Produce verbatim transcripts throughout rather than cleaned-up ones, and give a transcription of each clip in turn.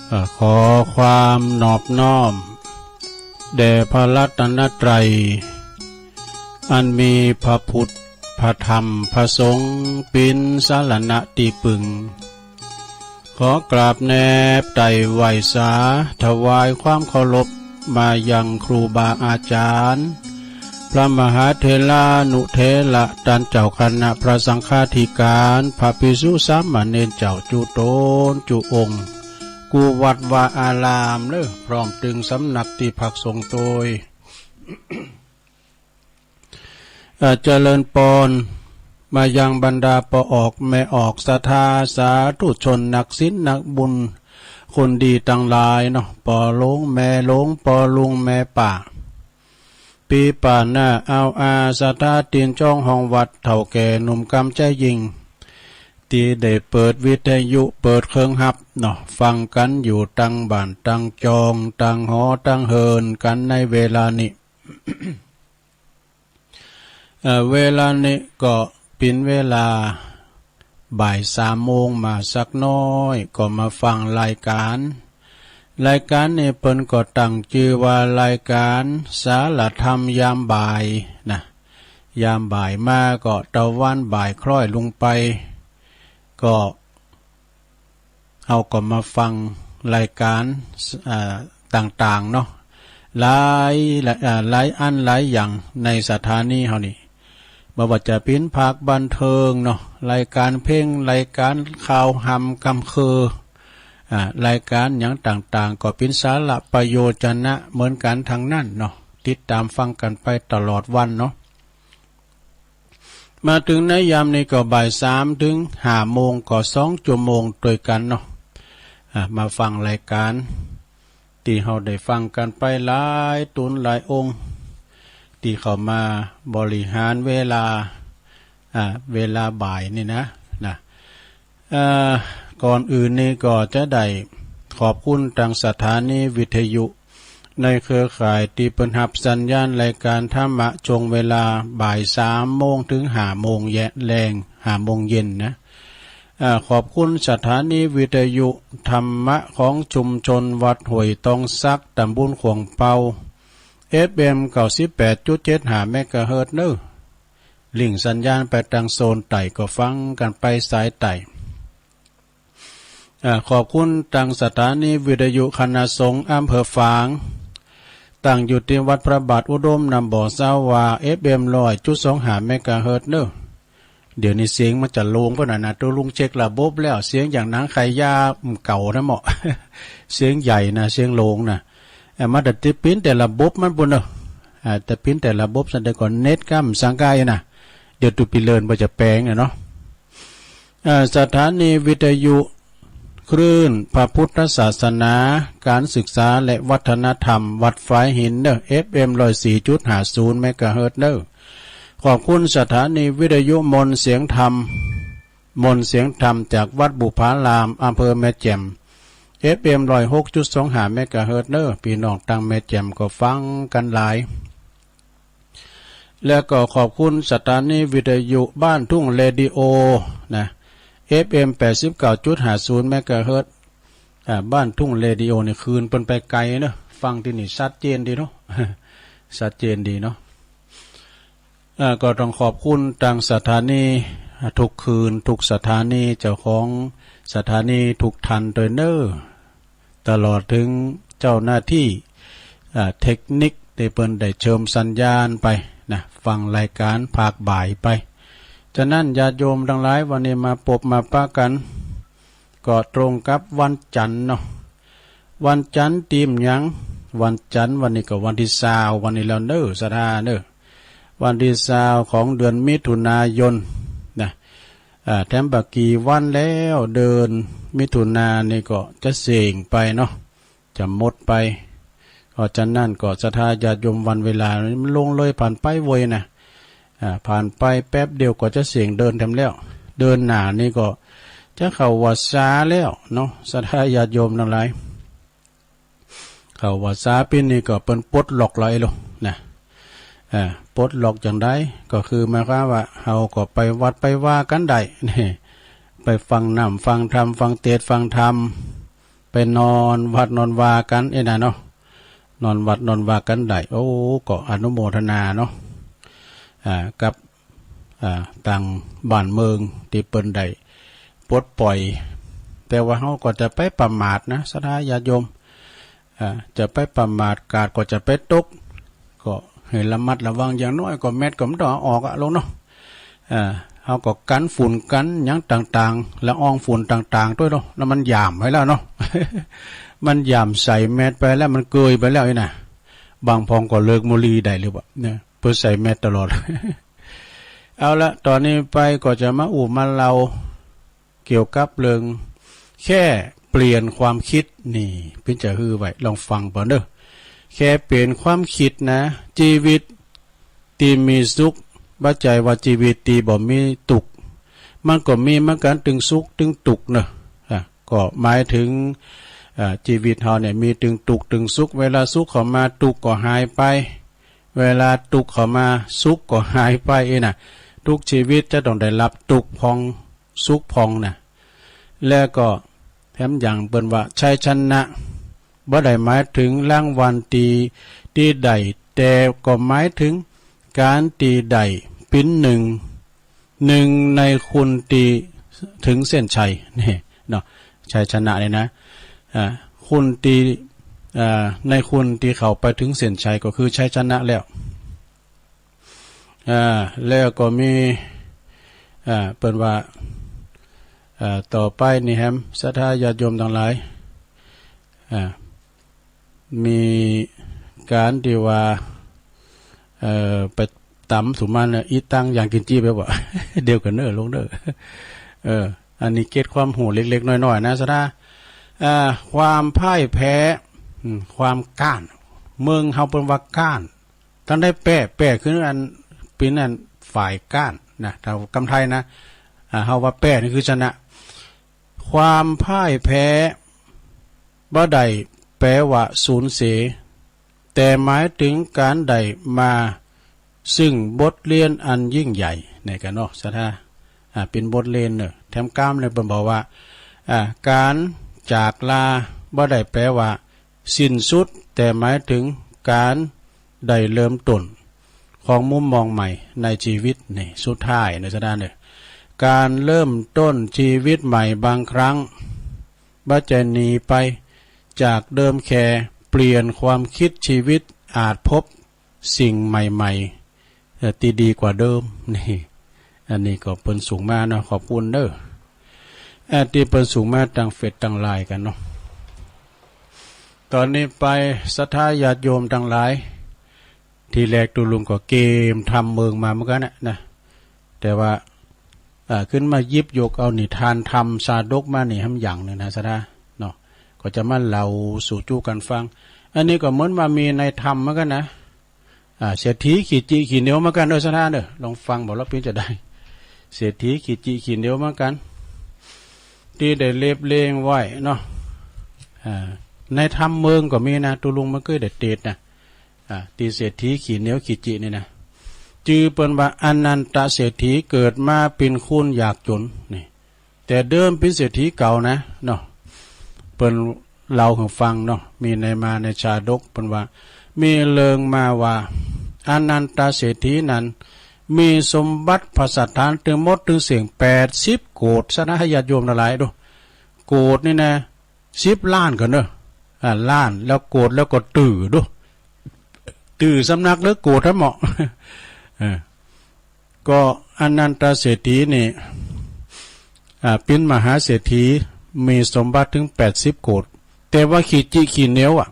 เอ่อ ขอความนอบน้อมแด่พระรัตนตรัย อันมีพระพุทธ พระธรรม พระสงฆ์ เป๋นสรณะตี้ปึง ขอกราบแนบไต่ไหว้สา ถวายความเคารพมายังครูบาอาจารย์ พระมหาเถรานุเถระ ต้านเจ้าคณะพระสังฆาธิการ พระภิกษุสามเณรเจ้าจุ๊ต๋นจุ๊องค์ กู้วัดวาอารามเน่อ พร้อมตึงสำนักตี้พักสงฆ์โตย เอ่อ เจริญปอน มายังบรรดาป้อออกแม่ออก ศรัทธาสาธุชน นักศีลนักบุญ คนดีตังหลายเนาะ ป้อหลวงแม่หลวง ป้อลุงแม่ป้า ปี้ป้าน้าอาวอา ศรัทธาตี๋นจ้องห้องวัด เฒ่าแก่หนุ่มกำใจ๊ยิ่ง ตี้ได้เปิดวิทยุ เปิดเครื่องฮับเนาะ ฟังกั๋นอยู่ตังบ้านตังจอง ตังหอตังเฮือนกั๋นในเวลานี้ เอ่อ เวลานี้ก็เป๋นเวลาบ่ายสามโมงมาสักน้อย ก็มาฟังรายการ รายการนี้เปิ้นก็ตั้งจื้อว่ารายการสารธรรมยามบ่ายนะ ยามบ่ายมาก็ตะวันบ่ายคล้อยลงไป ก็ เฮาก็มาฟังรายการ อ่า ต่างๆ เนาะ หลาย อ่า หลายอันหลายอย่างในสถานีเฮานี่ บ่ว่าจะเป๋นภาคบันเทิงเนาะ รายการเพลง รายการข่าวหำกำคือ อ่า รายการหยังต่างๆ ก็เป๋นสาระประโยชน์จะนะเหมือนกั๋นตังนั้นเนาะ ติดต๋ามฟังกั๋นไปตลอดวันเนาะ มาเถิงในยามนี้ก็บ่ายสามเถิงห้าโมง ก็สองจั่วโมงตวยกั๋นเนาะ อ่า มาฟังรายการ ตี้เฮาได้ฟังกั๋นไปหลายต๋นหลายองค์ ตี้เข้ามาบริหารเวลา อ่า เวลาบ่ายนี่นะ นะ เอ่อ ก่อนอื่นนี่ก็จะได้ขอบคุณตังสถานีวิทยุในเครือข่ายตี้เปิ้นฮับสัญญาณรายการธรรมะช่วงเวลาบ่ายสามโมงเถิงห้าโมงแยะ แลง ห้าโมงเย็นนะ เอ่อ ขอบคุณสถานีวิทยุธรรมะของชุมชนวัดห้วยตองสัก ต๋ำบลข่วงเปา เอฟเอ็ม เก้าสิบแปดจุดเจ็ดห้า เมกะเฮิรตซ์เน่อ ลิงก์สัญญาณไปตังโซนใต้ก็ฟังกั๋นไปสายใต้ อ่า ขอบคุณตังสถานีวิทยุคณะสงฆ์อำเภอฝาง ตั้งอยู่ตี้วัดพระบาทอุดมน้ำบ่อซาวา เอฟเอ็ม ร้อยจุดสองห้า เมกะเฮิรตซ์เน่อ เดี๋ยวนี้เสียงมันจะโลงไปหน่อยนะ ตุ๊ลุงเช็คระบบแล้ว เสียงอย่างหนังขายยาเก่านะเหมาะ เสียงใหญ่นะ เสียงโลงนะ เอ่อ มันจะเป๋นแต่ระบบมันปู้นเน่อ อ่า แต่เป๋นแต่ระบบสันเดียวก่อน เน็ตก้ำสังกายนะ เดี๋ยวตุ๊ปี้เลินบ่จะแป๋งนะเนาะ เอ่อ สถานีวิทยุคลื่นพระพุทธศาสนา การศึกษาและวัฒนธรรม วัดฝายหินเน่อ เอฟเอ็ม ร้อยสี่จุดห้าศูนย์ เมกะเฮิรตซ์เน่อ ขอบคุณสถานีวิทยุมนต์เสียงธรรม มนต์เสียงธรรมจากวัดบุพาราม อำเภอแม่แจ่ม เอฟเอ็ม ร้อยหกจุดสองห้า เมกะเฮิรตซ์เน่อ ปี้น้องตังแม่แจ่มก็ฟังกั๋นหลาย แล้วก็ขอบคุณสถานีวิทยุบ้านทุ่งเรดิโอนะ เอฟเอ็ม แปดสิบเก้าจุดห้าศูนย์ เมกะเฮิรตซ์ อ่า บ้านทุ่งเรดิโอนี่คืนเปิ้นไปไกลเนาะ ฟังตี้นี่ชัดเจนดีเนาะ ชัดเจนดีเนาะ อ่า ก็ต้องขอบคุณตังสถานีทุกคืน ทุกสถานี เจ้าของสถานีทุกท่านตวยเน่อ ตลอดเถิงเจ้าหน้าตี้ อ่า เทคนิคตี้เปิ้นได้เชิมสัญญาณไปนะ ฟังรายการภาคบ่ายไป ฉะนั้นญาติโยมตังหลาย วันนี้มาปบมาปะกั๋น ก็ตรงกับวันจันทร์เนาะ วันจันทร์ตี้หยัง วันจันทร์วันนี้ก็วันตี้ซาว วันนี้แล้วเน่อ ศรัทธาเน่อ วันตี้ซาวของเดือนมิถุนายนนะ อ่า แถมบ่ากี่วันแล้ว เดือนมิถุนานี่ก็จะเส้งไปเนาะ จะหมดไป เพราะฉะนั้นก็ศรัทธาญาติโยม วันเวลามันล่วงเลยผ่านไปเว้ยนะ อ่า ผ่านไปแป๊บเดียวก็จะเส้งเดือนแถมแล้ว เดือนหน้านี่ก็จะเข้าวัสสาแล้วเนาะ ศรัทธาญาติโยมตังหลาย เข้าวัสสาปี๋นี้ก็เปิ้นปลดล็อกแล้วไอ้ลูกนะ อ่า ปลดล็อกอย่างใด ก็คือหมายความว่าเฮาก็ไปวัดไปวากั๋นได้ นี่ ไปฟังน้ำฟังธรรม ฟังเตสน์ฟังธรรม ไปนอนวัดนอนวากั๋นอี้นะเนาะ นอนวัดนอนวากั๋นได้ โอ้ ก็อนุโมทนาเนาะ อ่า กับ อ่า ตางบ้านเมืองตี้เปิ้นได้ปลดปล่อย แต่ว่าเฮาก็จะไปประมาทนะ ศรัทธาญาติโยม อ่า จะไปประมาท กาดก็จะไปตก ก็หื้อระมัดระวัง อย่างน้อยก็แมสก็บ่ต้องเอาออกอะ ลูกเนาะ อ่า เฮาก็กั๋นฝุ่นกั๋นหยังต่างๆ ละอองฝุ่นต่างๆ ตวยเนาะ แล้วมันหยามไว้แล้วเนาะ มันหยามใส่แมสไปแล้ว มันเกยไปแล้วอี้นะ บางพ่องก็เลิกบุหรี่ได้เลยบ่าเนี่ย เปิ้นใส่แมสตลอด เอาละ ต๋อนนี้ไปก็จะมาอู้มาเล่า เกี่ยวกับเรื่องแค่เปลี่ยนความกึ๊ดนี่ ปิ้นจะหื้อไว้ ลองฟังเปิ้นเน่อ แค่เปลี่ยนความกึ๊ดนะ จีวิตตี้มีสุข บ่ใจ้ว่าจีวิตตี้บ่มีตุ๊กข์ มันก็มีเหมือนกั๋น ตึงสุขตึงตุ๊กข์เน่อ อ่ะ ก็หมายเถิง อ่า จีวิตเฮาเนี่ยมีตึงตุ๊กข์ตึงสุข เวลาสุขเข้ามาตุ๊กข์ก็หายไป เวลาตุ๊กข์เข้ามาสุขก็หายไปอี้นะ ทุกจีวิตจะต้องได้ฮับตุ๊กข์พ่องสุขพ่องนะ แล้วก็แถมอย่างเปิ้นว่าชัยชนะ บ่ได้หมายเถิงรางวัลตี้ ตี้ได้ แต่ก็หมายเถิงก๋านตี้ได้เป๋นนึ่ง นึ่งในคนตี้เถิงเส้นชัยนี่เนาะ ชัยชนะนี่นะ อ่า คนตี้ อ่า ในคนตี้เข้าไปเถิงเส้นชัยก็คือชัยชนะแล้ว อ่า แล้วก็มี อ่า เปิ้นว่า อ่า ต่อไปนี่แหม ศรัทธาญาติโยมตังหลาย อ่า มีก๋านตี้ว่า เอ่อ ไปต๋ำสุมันเนี่ย อี้ตัง อย่างกิ๋นจี๊บ แบบว่า เดี๋ยวกั๋นเน่อ ลูกเน่อ เออ อันนี้เกร็ดความฮู้เล็กๆ น้อยๆ นะ ศรัทธา อ่า ความพ่ายแพ้ อืม ความก๊าน เมืองเฮาเปิ้นว่าก๊าน ต้านได้แป้ แป้คืออัน เป๋นอันฝ่ายก๊านนะ ถ้ากำไทยนะ อ่า เฮาว่าแป้นี่คือชนะ ความพ่ายแพ้บ่ได้แป๋ว่าสูญเสีย แต่หมายเถิงก๋านได้มาซึ่งบทเรียนอันยิ่งใหญ่ ในก๋านเนาะ ศรัทธา อ่า เป๋นบทเรียนเน่อ แถมกำเนี่ยเปิ้นบอกว่า อ่า ก๋านจากลาบ่ได้แป๋ว่าสิ้นสุด แต่หมายเถิงก๋านได้เริ่มต้นของมุมมองใหม่ในจีวิตนี่ สุดท้ายเน่อ ศรัทธาเน่อ ก๋านเริ่มต้นจีวิตใหม่บางครั้ง บ่ใจ้หนีไปจากเดิม แค่เปลี่ยนความกึ๊ดจีวิต อาจพบสิ่งใหม่ๆ เอ่อ ตี้ดีกว่าเดิมนี่ อันนี้ก็เปิ้นส่งมาเนาะ ขอบคุณเน่อ เอ่อ ตี้เปิ้นส่งมาตางเฟซตางไลน์กั๋นเนาะ ต๋อนนี้ไป ศรัทธาญาติโยมตังหลาย ทีแรกตุ๊ลุงก็เกมธรรมเมืองมาเหมือนกั๋นนะ นะ แต่ว่า อ่า ขึ้นมาหยิบยกเอานิทานธรรมชาดกมานี่แหมอย่างนึ่งนะ ศรัทธาเนาะ ก็จะมาเล่าสู่จู๊กั๋นฟัง อันนี้ก็เหมือนว่ามีในธรรมเหมือนกั๋นนะ อ่า เศรษฐีขี้จิขี้เหนียวเหมือนกั๋นเน่อ ศรัทธาเน่อ ลองฟังบ่าละปิ้นจะได้ เศรษฐีขี้จิขี้เหนียวเหมือนกั๋น ตี้ได้เรียบเรียงไว้เนาะ อ่า ในธรรมเมืองก็มีนะ ตุ๊ลุงบ่เกยได้เตสน์นะ อ่า ตี้เศรษฐีขี้เหนียวขี้จินี่นะ จื้อเปิ้นว่าอนันตเศรษฐี เกิดมาเป๋นคนยากจ๋นนี่ แต่เดิมเป๋นเศรษฐีเก่านะเนาะ เปิ้นเล่าหื้อฟังเนาะ มีในมาในชาดก เปิ้นว่า มีเรื่องมาว่า อนันตเศรษฐีนั้น มีสมบัติพัสถานตึงหมดตึงเสี้ยงแปดสิบโกฏ ศรัทธาญาติโยมตังหลายดู โกฏนี่นะ สิบล้านก่อนเน่อ อ่า ล้าน แล้วโกฏ แล้วก็ตื่อดู ตื่อสำนักหรือโกฏทั้งหมด เออ ก็อนันตเศรษฐีนี่ อ่า เป๋นมหาเศรษฐี มีสมบัติตึงแปดสิบโกฏ แต่ว่าขี้จิขี้เหนียวอะ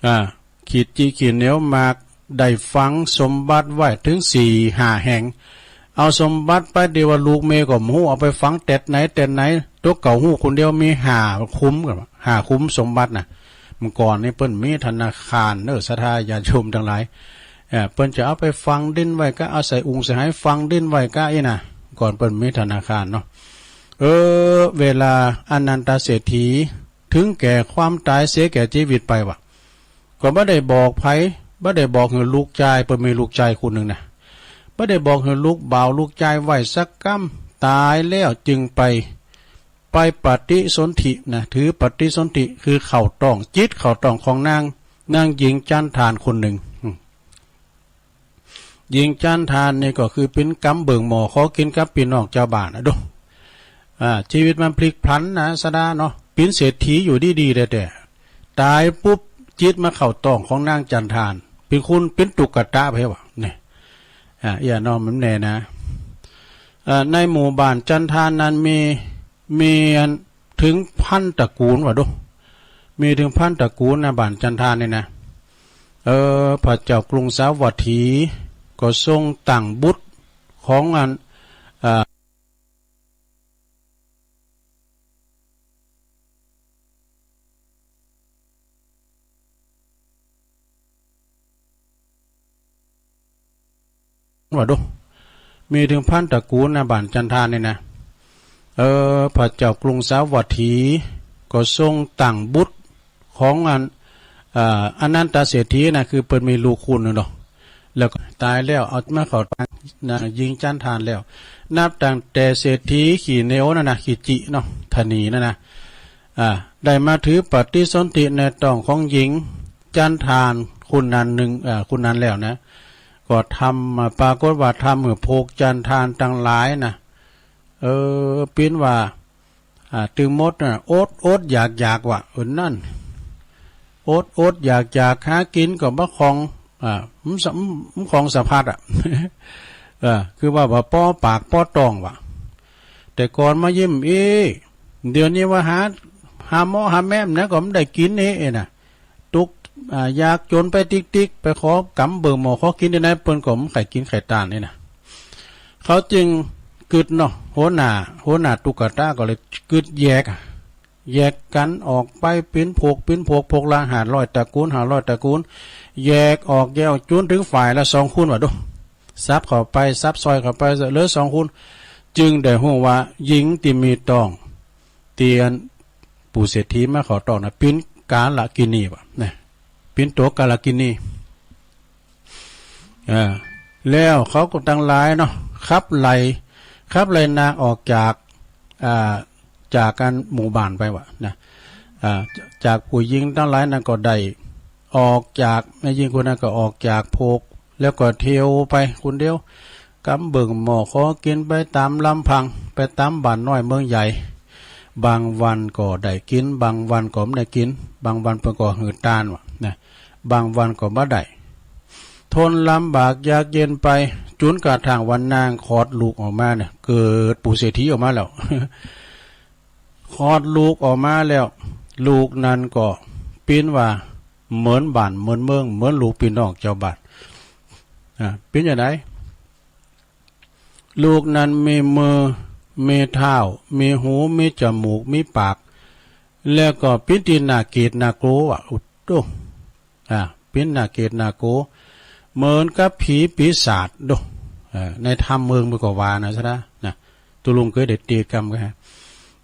อ่า ขี้จิขี้เหนียวมาก ได้ฝังสมบัติไว้ตึงสี่ห้าแห่ง เอาสมบัติไปตี้ว่าลูกเมียก็บ่ฮู้ เอาไปฝังแต๊ไหนแต๊ไหน ตั๋วเก่าฮู้คนเดียว มีห้าคุ้มกั๋น ห้าคุ้มสมบัตินะ เมื่อก่อนนี่เปิ้นมีธนาคารเน่อ ศรัทธาญาติโยมตังหลาย เอ่อ เปิ้นจะเอาไปฝังดินไว้ก่า เอาใส่อุงใส่ไหฝังดินไว้ก่าอี้นะ ก่อนเปิ้นมีธนาคารเนาะ เออ เวลาอนันตเศรษฐี ถึงแก่ความต๋าย เสียแก่จีวิตไปว่ะ ก็บ่ได้บอกใผ บ่ได้บอกหื้อลูกจาย เปิ้นมีลูกจายคนนึ่งนะ บ่ได้บอกหื้อลูกบ่าวลูกจายไว้สักกำ ต๋ายแล้วจึงไป ไป ไปปฏิสนธินะ ถือปฏิสนธิ คือเข้าต้อง จิตเข้าต้องของนาง นางหญิงจันทานคนนึ่ง อืม หญิงจันทานนี่ก็คือเป๋นก๋ำเบิ่งหม้อขอกิ๋นกับปี้น้องจาวบ้านนะดู อ่า จีวิตมันพลิกพลันนะ สะดาเนาะ เป๋นเศรษฐีอยู่ดีๆ แต๊ๆ ต๋ายปุ๊บ จิตมาเข้าต้องของนางจันทาน เป๋นคน เป๋นตุ๊กตาไปวะ เนี่ย อ่า เอี้ยเนาะ มันแน่นะ อ่า ในหมู่บ้านจันทานนั้นมี มีอันเถิงพันตระกูลวะดู มีเถิงพันตระกูลนะ บ้านจันทานนี่นะ เออ พระเจ้ากรุงสาวัตถีก็ทรงตั้งบุตรของอัน อ่า วะดู มีเถิงพันตระกูลนะ บ้านจันทานนี่นะ เออ พระเจ้ากรุงสาวัตถีก็ทรงตั้งบุตรของอัน อ่า อนันทเศรษฐีนะ คือเปิ้นมีลูกคู่นึ่งเนาะ แล้วก็ต๋ายแล้ว เอามาเข้าตางนะ หญิงจันทานแล้ว นับตั้งแต่เศรษฐีขี้เหนียวนั่นนะ ขี้จิเนาะ ถนีนั่นนะ อ่า ได้มาถือปฏิสนธิในต้องของหญิงจันทานคนนั้นนึ่ง อ่า คนนั้นแล้วนะ ก็ทำ อ่า ปรากฏว่าทำหื้อพวกจันทานตังหลายนะ เออ เป๋นว่า อ่า ตึงหมดน่ะ อดอดอยากอยากวะ เออ นั่น อดอดอยากอยาก หากิ๋นก็บ่คล่อง อ่า มันสะ มันคล่องสะพัดอะ เออ คือว่าบ่ปอปากปอต๊องวะ แต่ก่อนมายิ้มอี้ เดี๋ยวนี้ว่าหา หาหม้อหาแม้มนะ ก็บ่ได้กิ๋นนี่เองนะ ตุ๊ก อ่า ยากจ๋นไปติ๊กๆ ไปขอกำเบิ่งหม้อขอกิ๋นตี้ไหน เปิ้นก็บ่ใค่กิ๋นใค่ต้านนี่นะ เขาจึงกึ๊ดเนาะ หัวหน้า หัวหน้าตุ๊กตาก็เลยกึ๊ดแยกอะ แยกกั๋นออกไปเป๋นพวก เป๋นพวก พวกละห้าร้อยตระกูล ห้าร้อยตระกูล แยกออก แยกออกจ๋นเถิงฝ่ายละสองคนวะดู สับเข้าไป สับซอยเข้าไป เหลือสองคน จึงได้ฮู้ว่าหญิงตี้มีต๊อง ตี้อันปู่เศรษฐีมาเข้าต๊องนะ เป๋นกาลกิณีวะนะ เป๋นตั๋วกาลกิณี อ่า แล้วเขาก็ตังหลายเนาะ ขับไล่ ขับไล่นางออกจาก อ่า จากอันหมู่บ้านไปวะนะ อ่า จากผู้หญิงตังหลายนั้นก็ได้ออกจาก แม่ญิงคนนั้นก็ออกจากพวก แล้วก็เที่ยวไปคนเดียว กำเบิ่งหม้อขอกิ๋นไปต๋ามลำพัง ไปต๋ามบ้านน้อยเมืองใหญ่ บางวันก็ได้กิ๋น บางวันก็บ่ได้กิ๋น บางวันเปิ้นก็หื้อตานวะนะ บางวันก็บ่ได้ ทนลำบากยากเย็นไป จ๋นกระทั่งวันนางคลอดลูกออกมาเนี่ย เกิดปู่เศรษฐีออกมาแล้ว คลอดลูกออกมาแล้ว ลูกนั้นก็เป๋นว่าเหมือนบ้านเหมือนเมือง เหมือนลูกปี้น้องจาวบ้าน อ่า เป๋นจะไหน ลูกนั้นมีมือ มีเท้า มีหู มีจมูก มีปาก แล้วก็เป๋นตี้น่าเกลียดน่ากลัวอะ โอ้โห อ่า เป๋นน่าเกลียดน่ากลัว เหมือนกับผีปีศาจดู เออ ในธรรมเมืองเปิ้นก็ว่านะ สะดานะ ตุ๊ลุงเกยได้เตียะกำก็ฮะ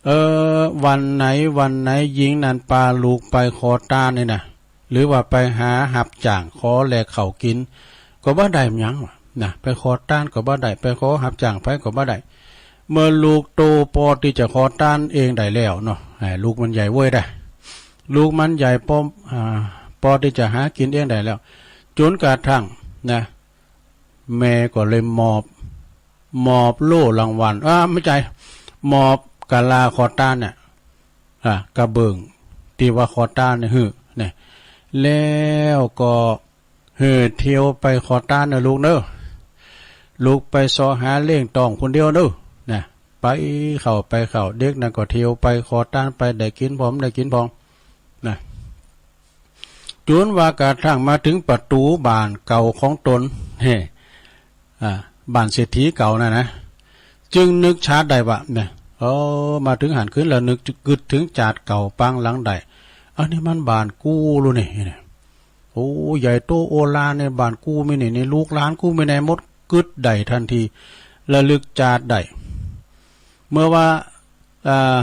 เออ วันไหนวันไหนหญิงนั้นปาลูกไปขอตานนี่นะ หรือว่าไปหาฮับจ้างขอแลข้าวกิ๋น ก็บ่ได้หยังวะนะ ไปขอตานก็บ่ได้ ไปขอฮับจ้างไผก็บ่ได้ เมื่อลูกโตปอตี้จะขอตานเองได้แล้วเนาะ อ่า ลูกมันใหญ่เว้ยดะ ลูกมันใหญ่ปอ อ่า ปอตี้จะหากิ๋นเองได้แล้ว จ๋นกระทั่งนะ แม่ก็เลยมอบ มอบโล่รางวัล อ่า บ่ใจ้ มอบกะลาขอตานเนี่ย อ่า กะเบิ่งตี้ว่าขอตานเนี่ยหื้อเนี่ย แล้วก็หื้อเที่ยวไปขอตานเน่อลูกเน่อ ลูกไปเซาะหาเลี้ยงต๊องคนเดียวเน่อ นะ ไปเข้าไปเข้า เด็กนั้นก็เที่ยวไปขอตานไป ได้กิ๋นพร้อม ได้กิ๋นพร้อม นะ จ๋นว่ากระทั่งมาเถิงประตู๋บ้านเก่าของตน เฮ้ อ่า บ้านเศรษฐีเก่านั่นนะ จึงนึกชาร์ได้ว่า เนี่ย เออ มาเถิงหั้น กึ๊ดแล้วนึก กึ๊ดเถิงจาติเก่าปางหลังได้ อันนี้มันบ้านกูลูกนี่ เนี่ย โอ้ ใหญ่โตโอฬารในบ้านกูมีนี่ นี่ลูกหลานกูมีในหมด กึ๊ดได้ทันที ระลึกจาติได้ เมื่อว่า อ่า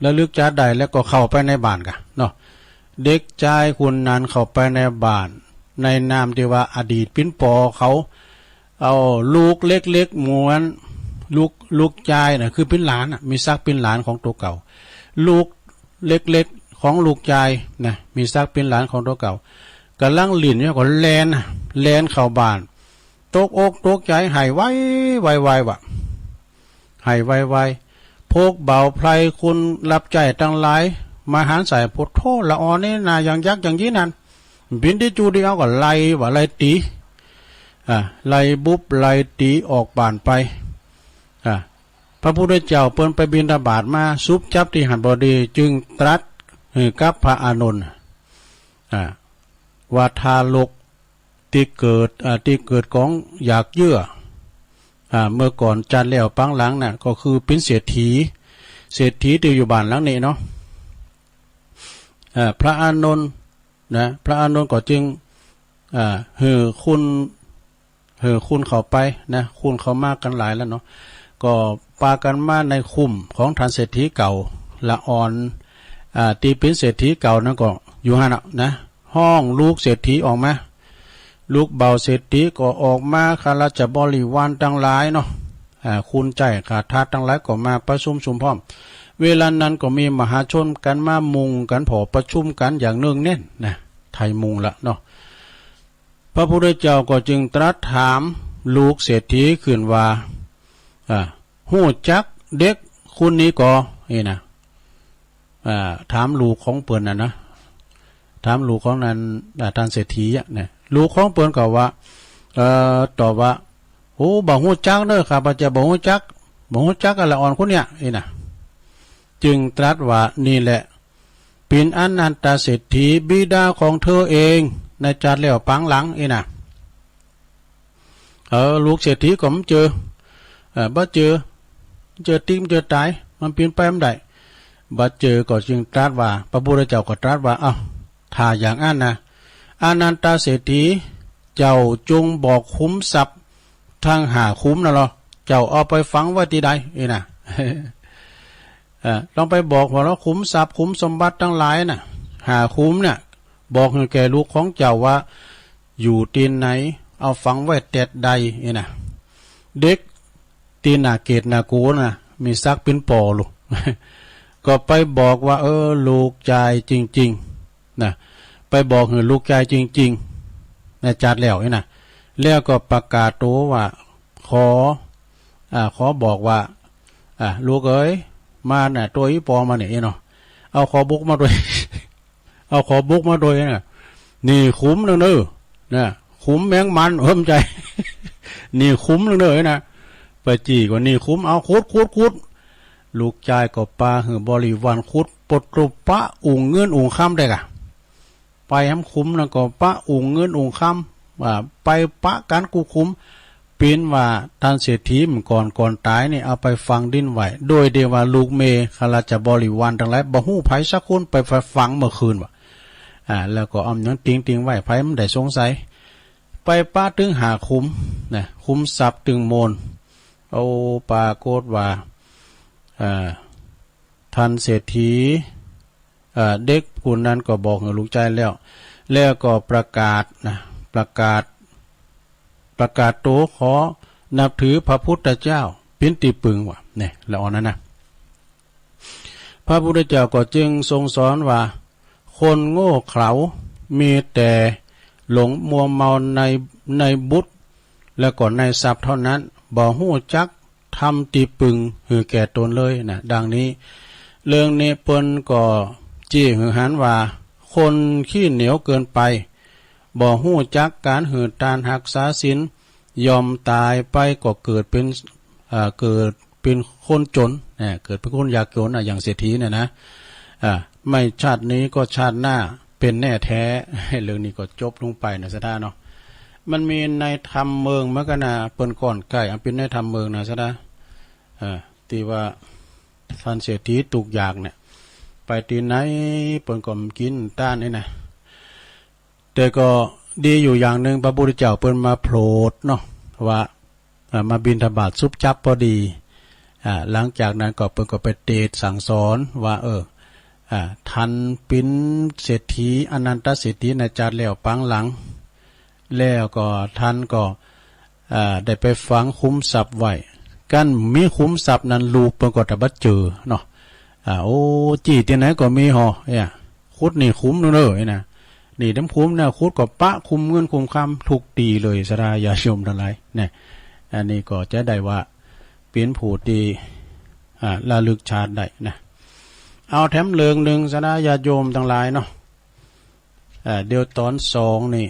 ระลึกจาติได้แล้วก็เข้าไปในบ้านกะเนาะ เด็กจายคนนั้นเข้าไปในบ้าน ในนามตี้ว่าอดีตเป๋นปอเขา เอาลูกเล็กๆ เหมือน ลูก ลูกจายน่ะ คือเป๋นหลานน่ะ มีศักดิ์เป๋นหลานของตั๋วเก่า ลูกเล็กๆ ของลูกจายน่ะ มีศักดิ์เป๋นหลานของตั๋วเก่า ก่ำลังเล่นอยู่ก็แล่นน่ะ แล่นเข้าบ้าน ตกอกตกใจ๋ ไห้ไวไวไวว่ะ ไห้ไวไว พวกบ่าวไพร่คนฮับใจ๊ตังหลาย มาหันใส่ โผดโธ่ ละอ่อนนี่นา อย่างยักษ์อย่างยี้นั่น เป๋นตี้จู้ตี้เอา ก็ไล่ว่ะ ไล่ตี๋ อ่า ไล่บุบไล่ตี๋ออกบ้านไป อ่า พระพุทธเจ้าเปิ้นไปบิณฑบาตมา สุบจั๊บตี้หั้นพอดี จึงตรัสหื้อกับพระอานนท์ อ่า ว่าทารกตี้เกิด อ่า ตี้เกิดก๋องอยากเยื่อ อ่า เมื่อก่อนจัดแล้วปางหลังน่ะ ก็คือเป๋นเศรษฐี เศรษฐีตี้อยู่บ้านหลังนี้เนาะ อ่า พระอานนท์นะ พระอานนท์ก็จึง อ่า หื้อคุณ หื้อคุณเข้าไปนะ คุณเข้ามากั๋นหลายแล้วเนาะ ก็ปากั๋นมาในคุ้มของท่านเศรษฐีเก่า ละอ่อน อ่า ตี้เป๋นเศรษฐีเก่านั้นก็อยู่หั้นน่ะนะ ฮ้องลูกเศรษฐีออกมา ลูกบ่าวเศรษฐีก็ออกมา ข้าราชบริวารตังหลายเนาะ อ่า คุณใจ๊ข้าทาสตังหลายก็มาประชุมสุมพร้อม เวลานั้นก็มีมหาชนกั๋นมามุงกั๋นผ่อประชุมกั๋นอย่างเนืองแน่นนะ ไถ่มุงละเนาะ พระพุทธเจ้าก็จึงตรัสถามลูกเศรษฐีขึ้นว่า อ่า ฮู้จักเด็กคนนี้ก่อ นี่นะ อ่า ถามลูกของเปิ้นน่ะนะ ถามลูกของนั้น อ่า ท่านเศรษฐีอะนะ ลูกของเปิ้นก็ว่า เอ่อ ตอบว่า โอ้ บ่ฮู้จักเน่อ ข้าพเจ้าบ่ฮู้จัก บ่ฮู้จักอะ ละอ่อนคนเนี้ย นี่นะ จึงตรัสว่า นี่แหละ เป๋นอนันทเศรษฐี บิดาของเธอเอง ในจัดแล้วปางหลัง นี่นะ เออ ลูกเศรษฐีก็บ่เจอ เออ บ่เจอ บ่เจอติ๊ก บ่เจอต๋าย มันเป๋นไปบ่ได้ บ่เจอก็จึงตรัสว่า พระพุทธเจ้าก็ตรัสว่า เอ้า ถ้าอย่างอั้นนะ อนันทเศรษฐี เจ้าจงบอกขุมทรัพย์ตังห้าขุมนั่นลอ เจ้าเอาไปฝังไว้ตี้ใด นี่นะ เออ ลองไปบอกว่าลอ ขุมทรัพย์ขุมสมบัติตังหลายน่ะ ห้าขุมเนี่ย บอกหื้อแก่ลูกของเจ้าว่า อยู่ตี้ไหน เอาฝังไว้แต๊ดใด นี่นะ เด็กตี้น่าเกลียดน่ากลัวน่ะ มีศักดิ์เป๋นป้อลูก ก็ไปบอกว่า เออ ลูกจายจริงๆ นะ ไปบอกหื้อลูกจายจริงๆ นะ จัดแล้วนี่นะ แล้วก็ประกาศตั๋วว่า ขอ อ่า ขอบอกว่า อ่า ลูกเอ๋ย มาน่ะ ตั๋วอี่ป้อมาเนี่ยเนาะ เอาขอบุกมาตวย เอาขอบุกมาตวยน่ะ นี่ขุมนึ่งเน่อ นะ ขุมแมงมัน เออ บ่ใจ้ นี่ขุมนึ่งเน่อนะ ไปจี้ก็นี่ขุม เอาขุด ขุด ขุด ลูกจายก็ปาหื้อบริวารขุด ปดตรุปะอุ๋งเงินอุ๋งคำได้ก่ะ ไปแหมขุมนั้นก็ปะอุ๋งเงินอุ๋งคำ ว่าไปปะกั๋นกู้ขุม เป๋นว่าต้านเศรษฐีเมื่อก่อนก่อนต๋ายนี่เอาไปฝังดินไว้ โดยเดียวว่าลูกเมยข้าราชบริวารตังหลายบ่ฮู้ใผสักคน ไปฝังเมื่อคืนว่ะ อ่า แล้วก็เอาหยังติงๆ ไว้ ใผบ่ได้สงสัย ไปปะตึงห้าขุมนะ ขุมทรัพย์ตึงโมน โอ้ ปรากฏว่า อ่า ต้านเศรษฐี เอ่อ เด็กผู้นั้นก็บอกหื้อลูกจายแล้ว แล้วก็ประกาศนะ ประกาศ ประกาศตั๋วขอนับถือพระพุทธเจ้าเป๋นตี้ปึงว่ะ เนี่ย ละอ่อนนั้นนะ พระพุทธเจ้าก็จึงทรงสอนว่า คนโง่เขลา มีแต่หลงมัวเมาใน ในบุตร และก็ในทรัพย์เท่านั้น บ่ฮู้จัก ธรรมตี้ปึงหื้อแก่ตนเลยนะ ดังนี้ เรื่องนี้เปิ้นก็จี้หื้อหันว่า คนขี้เหนียวเกินไป บ่ฮู้จักก๋านหื้อตานฮักษาศีล ย่อมต๋ายไปก็เกิดเป๋น เอ่อ เกิดเป๋นคนจ๋นนะ เกิดเป๋นคนยากจ๋นนะ อย่างเศรษฐีเนี่ยนะ อ่า ไม่ชาตินี้ก็ชาติหน้าเป๋นแน่แท้ เรื่องนี้ก็จบลงไปนะศรัทธาเนาะ มันมีในธรรมเมืองเหมือนกั๋นนะ เปิ้นก่อนใก้ อันเป๋นในธรรมเมืองนะศรัทธา เอ่อ ตี้ว่าต้านเศรษฐีตุ๊กยากเนี่ย ไปตี้ไหนเปิ้นก็บ่กิ๋นต้านนี่นะ แต่ก็ดีอยู่อย่างนึ่ง พระพุทธเจ้าเปิ้นมาโผดเนาะ ว่า อ่า มาบิณฑบาตสุบจั๊บพอดี อ่า หลังจากนั้นก็เปิ้นก็ไปเตศน์สั่งสอนว่า เออ อ่า ต้านเป๋นเศรษฐี อนันทเศรษฐีในจาติแล้วปางหลัง แล้วก็ต้านก็ อ่า ได้ไปฝังขุมทรัพย์ไว้ กั้นมีขุมทรัพย์นั้นลูปเปิ้นก็ตะบัดเจอเนาะ อ่า โอ้ จี้ตี้ไหนก็มีห่อ เนี่ย ขุดนี่ขุมนึ่งเน่อ นี่นะ นี่ต๋ามขุมเนี่ย ขุดก็ปะขุมเงินขุมคำทุกตี้เลย ศรัทธาญาติโยมตังหลาย เนี่ย อันนี้ก็จะได้ว่าเป๋นผู้ตี้ อ่า ระลึกชาติได้นะ เอาแถมเรื่องนึ่ง ศรัทธาญาติโยมตังหลายเนาะ อ่า เดี๋ยวต๋อนสองนี่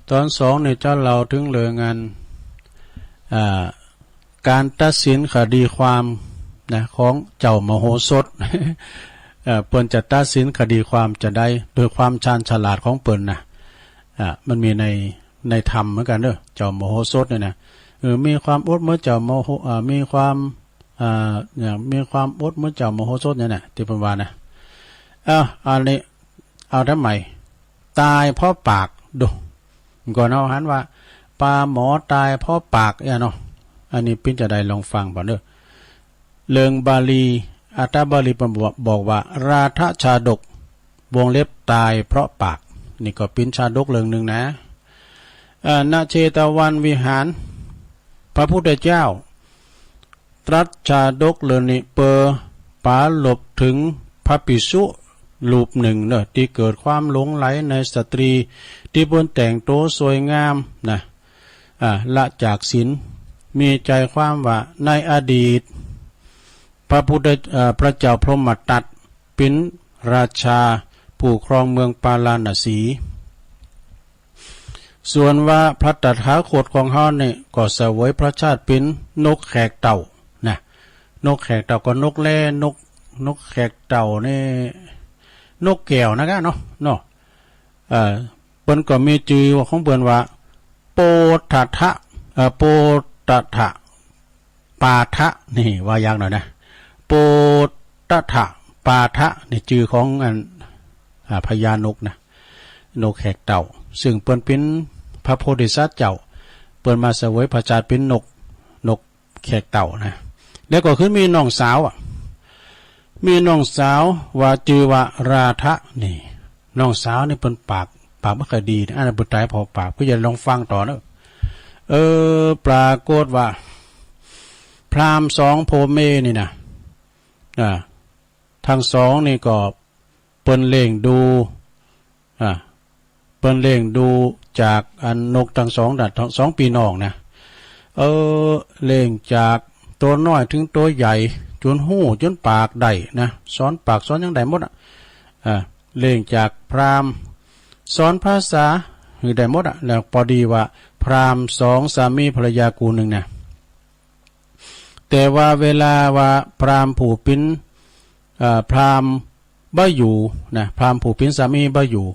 ต๋อนสองนี่จะเล่าเถิงเรื่องอัน อ่า ก๋านตัดสินคดีความนะ ของเจ้ามโหสถ เอ่อ เปิ้นจะตัดสินคดีความจาใด โดยความชาญฉลาดของเปิ้นนะ อ่า มันมีใน ในธรรมเหมือนกั๋นเน่อ เจ้ามโหสถเนี่ยนะ เออ มีความอดเหมือนเจ้ามโห อ่า มีความ อ่า เนี่ย มีความอดเหมือนเจ้ามโหสถเนี่ยนะ ตี้เปิ้นว่านะ เอ้า อันนี้ เอาแถมใหม่ ต๋ายเพราะปาก ดู ก่อนเฮาหันว่า ปาหมอต๋ายเพราะปากเนี่ยเนาะ อันนี้เป๋นจาใดลองฟังก่อนเน่อ เรื่องบาลี อัฏฐบาลีเปิ้นบอกว่า ราธชาดก วงเล็บต๋ายเพราะปาก นี่ก็เป๋นชาดกเรื่องนึ่งนะ อ่า ณ เชตวันวิหาร พระพุทธเจ้า ตรัสชาดกเรื่องนี้เปื้อปรารภเถิงพระภิกษุรูปนึ่งเน่อ ตี้เกิดความหลงใหลในสตรีตี้เปิ้นแต่งตั๋วสวยงามนะ อ่า ละจากศีล มีใจ๋ความว่าในอดีต พระพุทธ เอ่อ พระเจ้าพรหมทัตเป๋นราชาผู้ครองเมืองปาราณสี ส่วนว่าพระตถาคตของเฮานี่ก็เสวยพระชาติเป๋นนกแขกเต่านะ นกแขกเต่าก็นกแร่ นก นกแขกเต่านี่ นกแก้วนะกะเนาะ เนาะ เอ่อ เปิ้นก็มีจื่อของเปิ้นว่า โปฏฐะ เอ่อ โปฏฐะ ปาทะ นี่ว่ายากหน่อยนะ โปฏฐะปาทะ นี่จื่อของอัน อ่า พญานกนะ นกแขกเต่า ซึ่งเปิ้นเป๋นพระโพธิสัตว์เจ้า เปิ้นมาเสวยพระชาติเป๋นนก นกแขกเต่านะ แล้วก็คือมีน้องสาวอะ มีน้องสาวว่าจื่อว่าราธะนี่ น้องสาวนี่เปิ้นปาก ปากบ่ค่อยดีนะ อันนั้นเปิ้นต๋ายเพราะปาก เปิ้นอย่าลองฟังต่อเน่อ เออ ปรากฏว่า พราหมณ์สองผัวเมียนี่นะ อ่า ตึงสองนี่ก็เปิ้นเลี้ยงดู อ่า เปิ้นเลี้ยงดูจากอันนกตึงสองน่ะ ตึงสองปี้น้องนะ เออ เลี้ยงจากตั๋วน้อยเถิงตั๋วใหญ่ จ๋นฮู้จ๋นปากได้นะ สอนปากสอนหยังได้หมดอะ อ่า เลี้ยงจากพราหมณ์ สอนภาษาหื้อได้หมดอะ แล้วปอดีว่าพราหมณ์สองสามีภรรยากู่นึ่งนะ แต่ว่าเวลาว่าพราหมณ์ผู้เป๋น เอ่อ พราหมณ์บ่อยู่นะ พราหมณ์ผู้เป๋นสามีบ่อยู่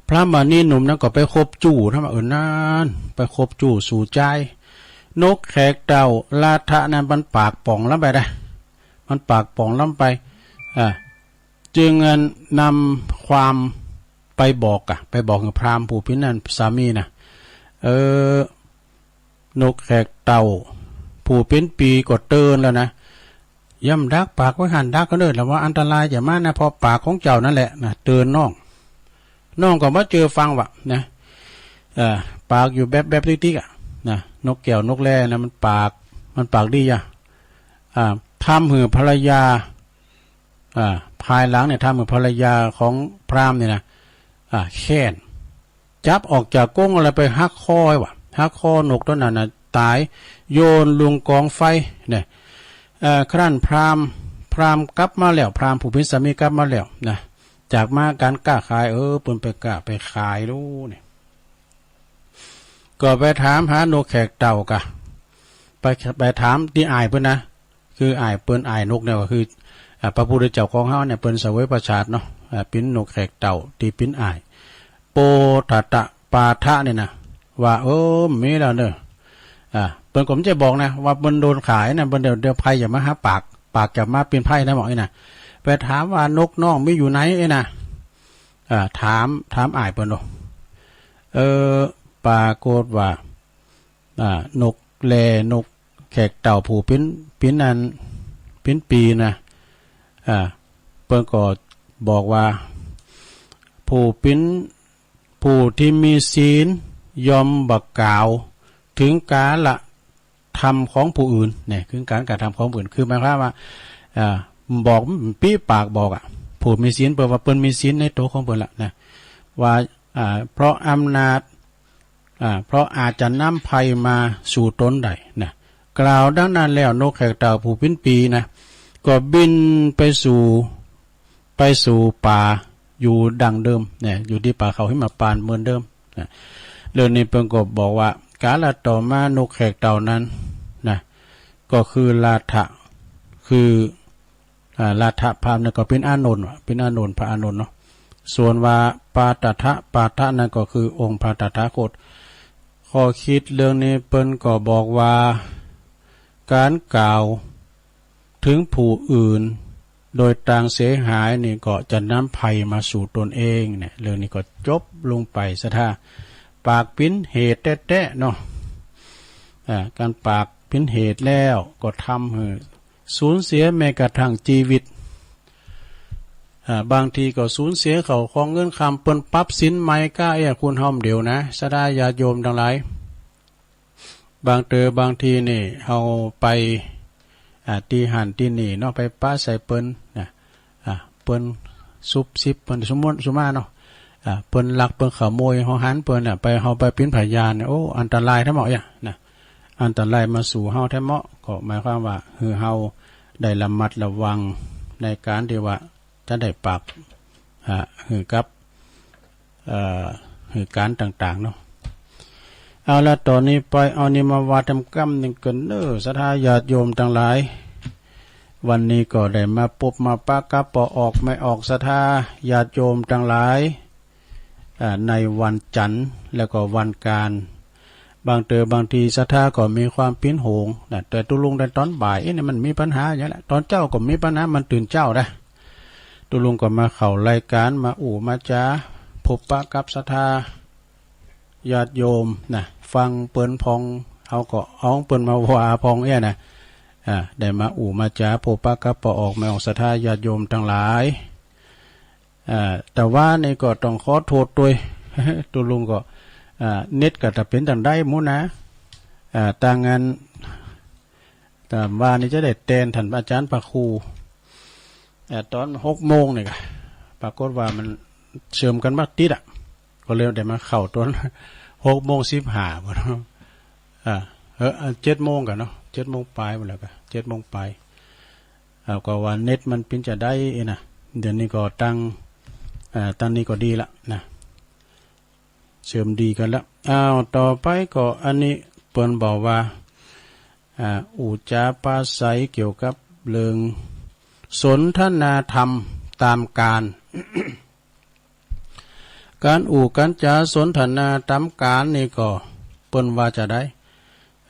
พราหมณีหนุ่มนั้นก็ไปคบจู้ ถามว่า เออ นั้น ไปคบจู้สู่จาย นกแขกเต่าราธะนั้นมันปากป๋องล้ำไปนะ มันปากป๋องล้ำไป อ่า จึงอันนำความไปบอกอะ ไปบอกหื้อพราหมณ์ผู้เป๋นนั้นสามีนะ เออ นกแขกเต่าผู้เป๋นปี้ก็เตือนแล้วนะ อย่าดักปากไว้หั้น ดักก็เนิ่น แล้วว่าอันตรายจะมานะ เพราะปากของเจ้านั่นแหละนะ เตือนน้อง น้องก็บ่เจื้อฟังว่ะนะ เอ่อ ปากอยู่แบลบๆ ติ๊กๆ อะนะ นกแก้วนกแร่นะ มันปาก มันปากดีอะ อ่า ทำหื้อภรรยา อ่า ภายหลังเนี่ย ทำหื้อภรรยาของพราหมณ์เนี่ยนะ อ่า แค้น จับออกจากกรงแล้วไปหักคอว่ะ หักคอนกตั๋วนั้นน่ะต๋าย โยนลงก๋องไฟเนี่ย เอ่อ ครั้นพราหมณ์ พราหมณ์กลับมาแล้ว พราหมณ์ผู้เป๋นสามีกลับมาแล้วนะ จากมาก๋านก๊าขาย เออ เปิ้นไปก๊าไปขายลูเนี่ย ก็ไปถามหานกแขกเต่ากะ ไป ไปถามตี้อ้ายเปิ้นนะ คืออ้ายเปิ้น อ้ายนกเนี่ยก็คือ อ่า พระพุทธเจ้าของเฮาเนี่ย เปิ้นเสวยพระชาติเนาะ อ่า เป๋นนกแขกเต่าตี้เป๋นอ้าย โปฏฐะปาทะเนี่ยนะ ว่า เออ มีแล้วเน่อ อ่า เปิ้นก็บ่ใจ้บอกนะ ว่าเปิ้นโดนขายนะ เปิ้นเดี๋ยว เดี๋ยวภัยจะมาหาปาก ปากจะมาเป๋นภัยนะ บอกอี้นะ ไปถามว่านกน้องมีอยู่ไหนอี้นะ อ่า ถาม ถามอ้ายเปิ้นเนาะ เออ ปรากฏว่า อ่า นกแร่ นกแขกเต่าผู้เป๋น เป๋นอัน เป๋นปี้นะ อ่า เปิ้นก็บอกว่า ผู้เป๋น ผู้ตี้มีศีลย่อมบ่กล่าวเถิงกาละ ธรรมของผู้อื่นเนี่ย คือก๋านกระทำของผู้อื่น คือหมายความว่า อ่า บอก ปี้ปากบอกอะ ผู้มีศีล เปิ้นว่าเปิ้นมีศีลในตั๋วของเปิ้นละนะ ว่า อ่า เพราะอำนาจ อ่า เพราะอาจจะนำภัยมาสู่ตนได้นะ กล่าวดังนั้นแล้ว นกแขกเต้าผู้ปิ้นปี๋นะ ก็บินไปสู่ ไปสู่ป่าอยู่ดังเดิมเนี่ย อยู่ตี้ป่าเขาหิมพานต์เหมือนเดิมนะ เรื่องนี้เปิ้นก็บอกว่า กาลต่อมา นกแขกเต้านั้นนะ ก็คือราธะ คือ อ่า ราธะพราหมณ์นั้นก็เป๋นอานนท์ เป๋นอานนท์ พระอานนท์เนาะ ส่วนว่าปาฏฐะ ปาฏฐะนั้นก็คือองค์พระตถาคต ข้อคิดเรื่องนี้เปิ้นก็บอกว่า ก๋านกล่าวเถิงผู้อื่นโดยตางเสียหายนี่ก็จะนำภัยมาสู่ตนเองเนี่ย เรื่องนี้ก็จบลงไป ศรัทธา ปากเป๋นเหตุแต๊ๆ เนาะ อ่า ก๋านปากเป๋นเหตุแล้วก็ทำหื้อ สูญเสียแม้กระทั่งจีวิต อ่า บางทีก็สูญเสียเข้าของเงินคำ เปิ้นปรับศีลใหม่ก้าเอี้ย คุณเฮาเดียวนะ ศรัทธาญาติโยมตังหลาย บางเต๋อบางทีนี่ เฮาไป อ่า ตี้หั้นตี้นี่เนาะ ไปปะใส่เปิ้นนะ อ่า เปิ้นซุบซิบ เปิ้นสุมนสุมาเนาะ อ่า เปิ้นลัก เปิ้นขโมย เฮาหันเปิ้นน่ะ ไป เฮาไปเป๋นพยานเนี่ย โอ้ อันตรายแต๊เหมาะเอี้ยนะ อันตรายมาสู่เฮาแต๊เหมาะ ก็หมายความว่า หื้อเฮาได้ระมัดระวังในก๋านตี้ว่าจะได้ปาก อ่า หื้อกับ เอ่อ หื้อก๋านต่างๆ เนาะ เอาละ ต่อนี้ไป เอานี้มาว่าแตมกำนึ่งกั๋นเน่อ ศรัทธาญาติโยมตังหลาย วันนี้ก็ได้มาปบมาปะกับป้อออกแม่ออก ศรัทธาญาติโยมตังหลาย อ่า ในวันจันทร์แล้วก็วันก๋าน บางเต๋อบางทีศรัทธาก็มีความปิ้นหงนะ แต่ตุ๊ลุงได้ตอนบ่าย เอ๊ะ นี่มันมีปัญหาอย่างละ ตอนเจ๊าก็มีปัญหา มันตื่นเจ๊านะ ตุ๊ลุงก็มาเข้ารายก๋าน มาอู้มาจ๋า ปบปะกับศรัทธาญาติโยมนะ ฟังเปิ้นพ่อง เฮาก็เอาเปิ้นมาว่าพ่องเอี้ยนะ อ่า ได้มาอู้มาจ๋า ปบปะกับป้อออกแม่ออก ศรัทธาญาติโยมตังหลาย อ่า แต่ว่านี่ก็ต้องขอโต้ษตวย ตุ๊ลุงก็ อ่า เน็ตก็จะเป๋นตังใดหมู่นะ อ่า ตางอั้น แต่ว่านี่จะได้แตนต้านอาจ๋ารย์พระครู อ่า ตอนหกโมงนี่ก่ะ ปรากฏว่ามันเสื่อมกั๋นมาติดอะ ก็เลยได้มาเข้าตอนหกโมงสิบห้าพุ้นเนาะ อ่า เออ อ่า เจ็ดโมงก่ะเนาะ เจ็ดโมงป๋ายพุ้นแล้วก่ะ เจ็ดโมงป๋าย อ่า ก็ว่าเน็ตมันเป๋นจาใดเอ๊ะนะ เดี๋ยวนี้ก็ตัง อ่า ตังนี้ก็ดีละนะ เสื่อมดีกั๋นละ อ้าว ต่อไปก็อันนี้เปิ้นบอกว่า อ่า อู้จ๋าปราศรัยเกี่ยวกับเรื่องสนทนาธรรมต๋ามกาล ก๋านอู้ก๋านจ๋าสนทนาต๋ามกาลนี่ก็เปิ้นว่าจาใด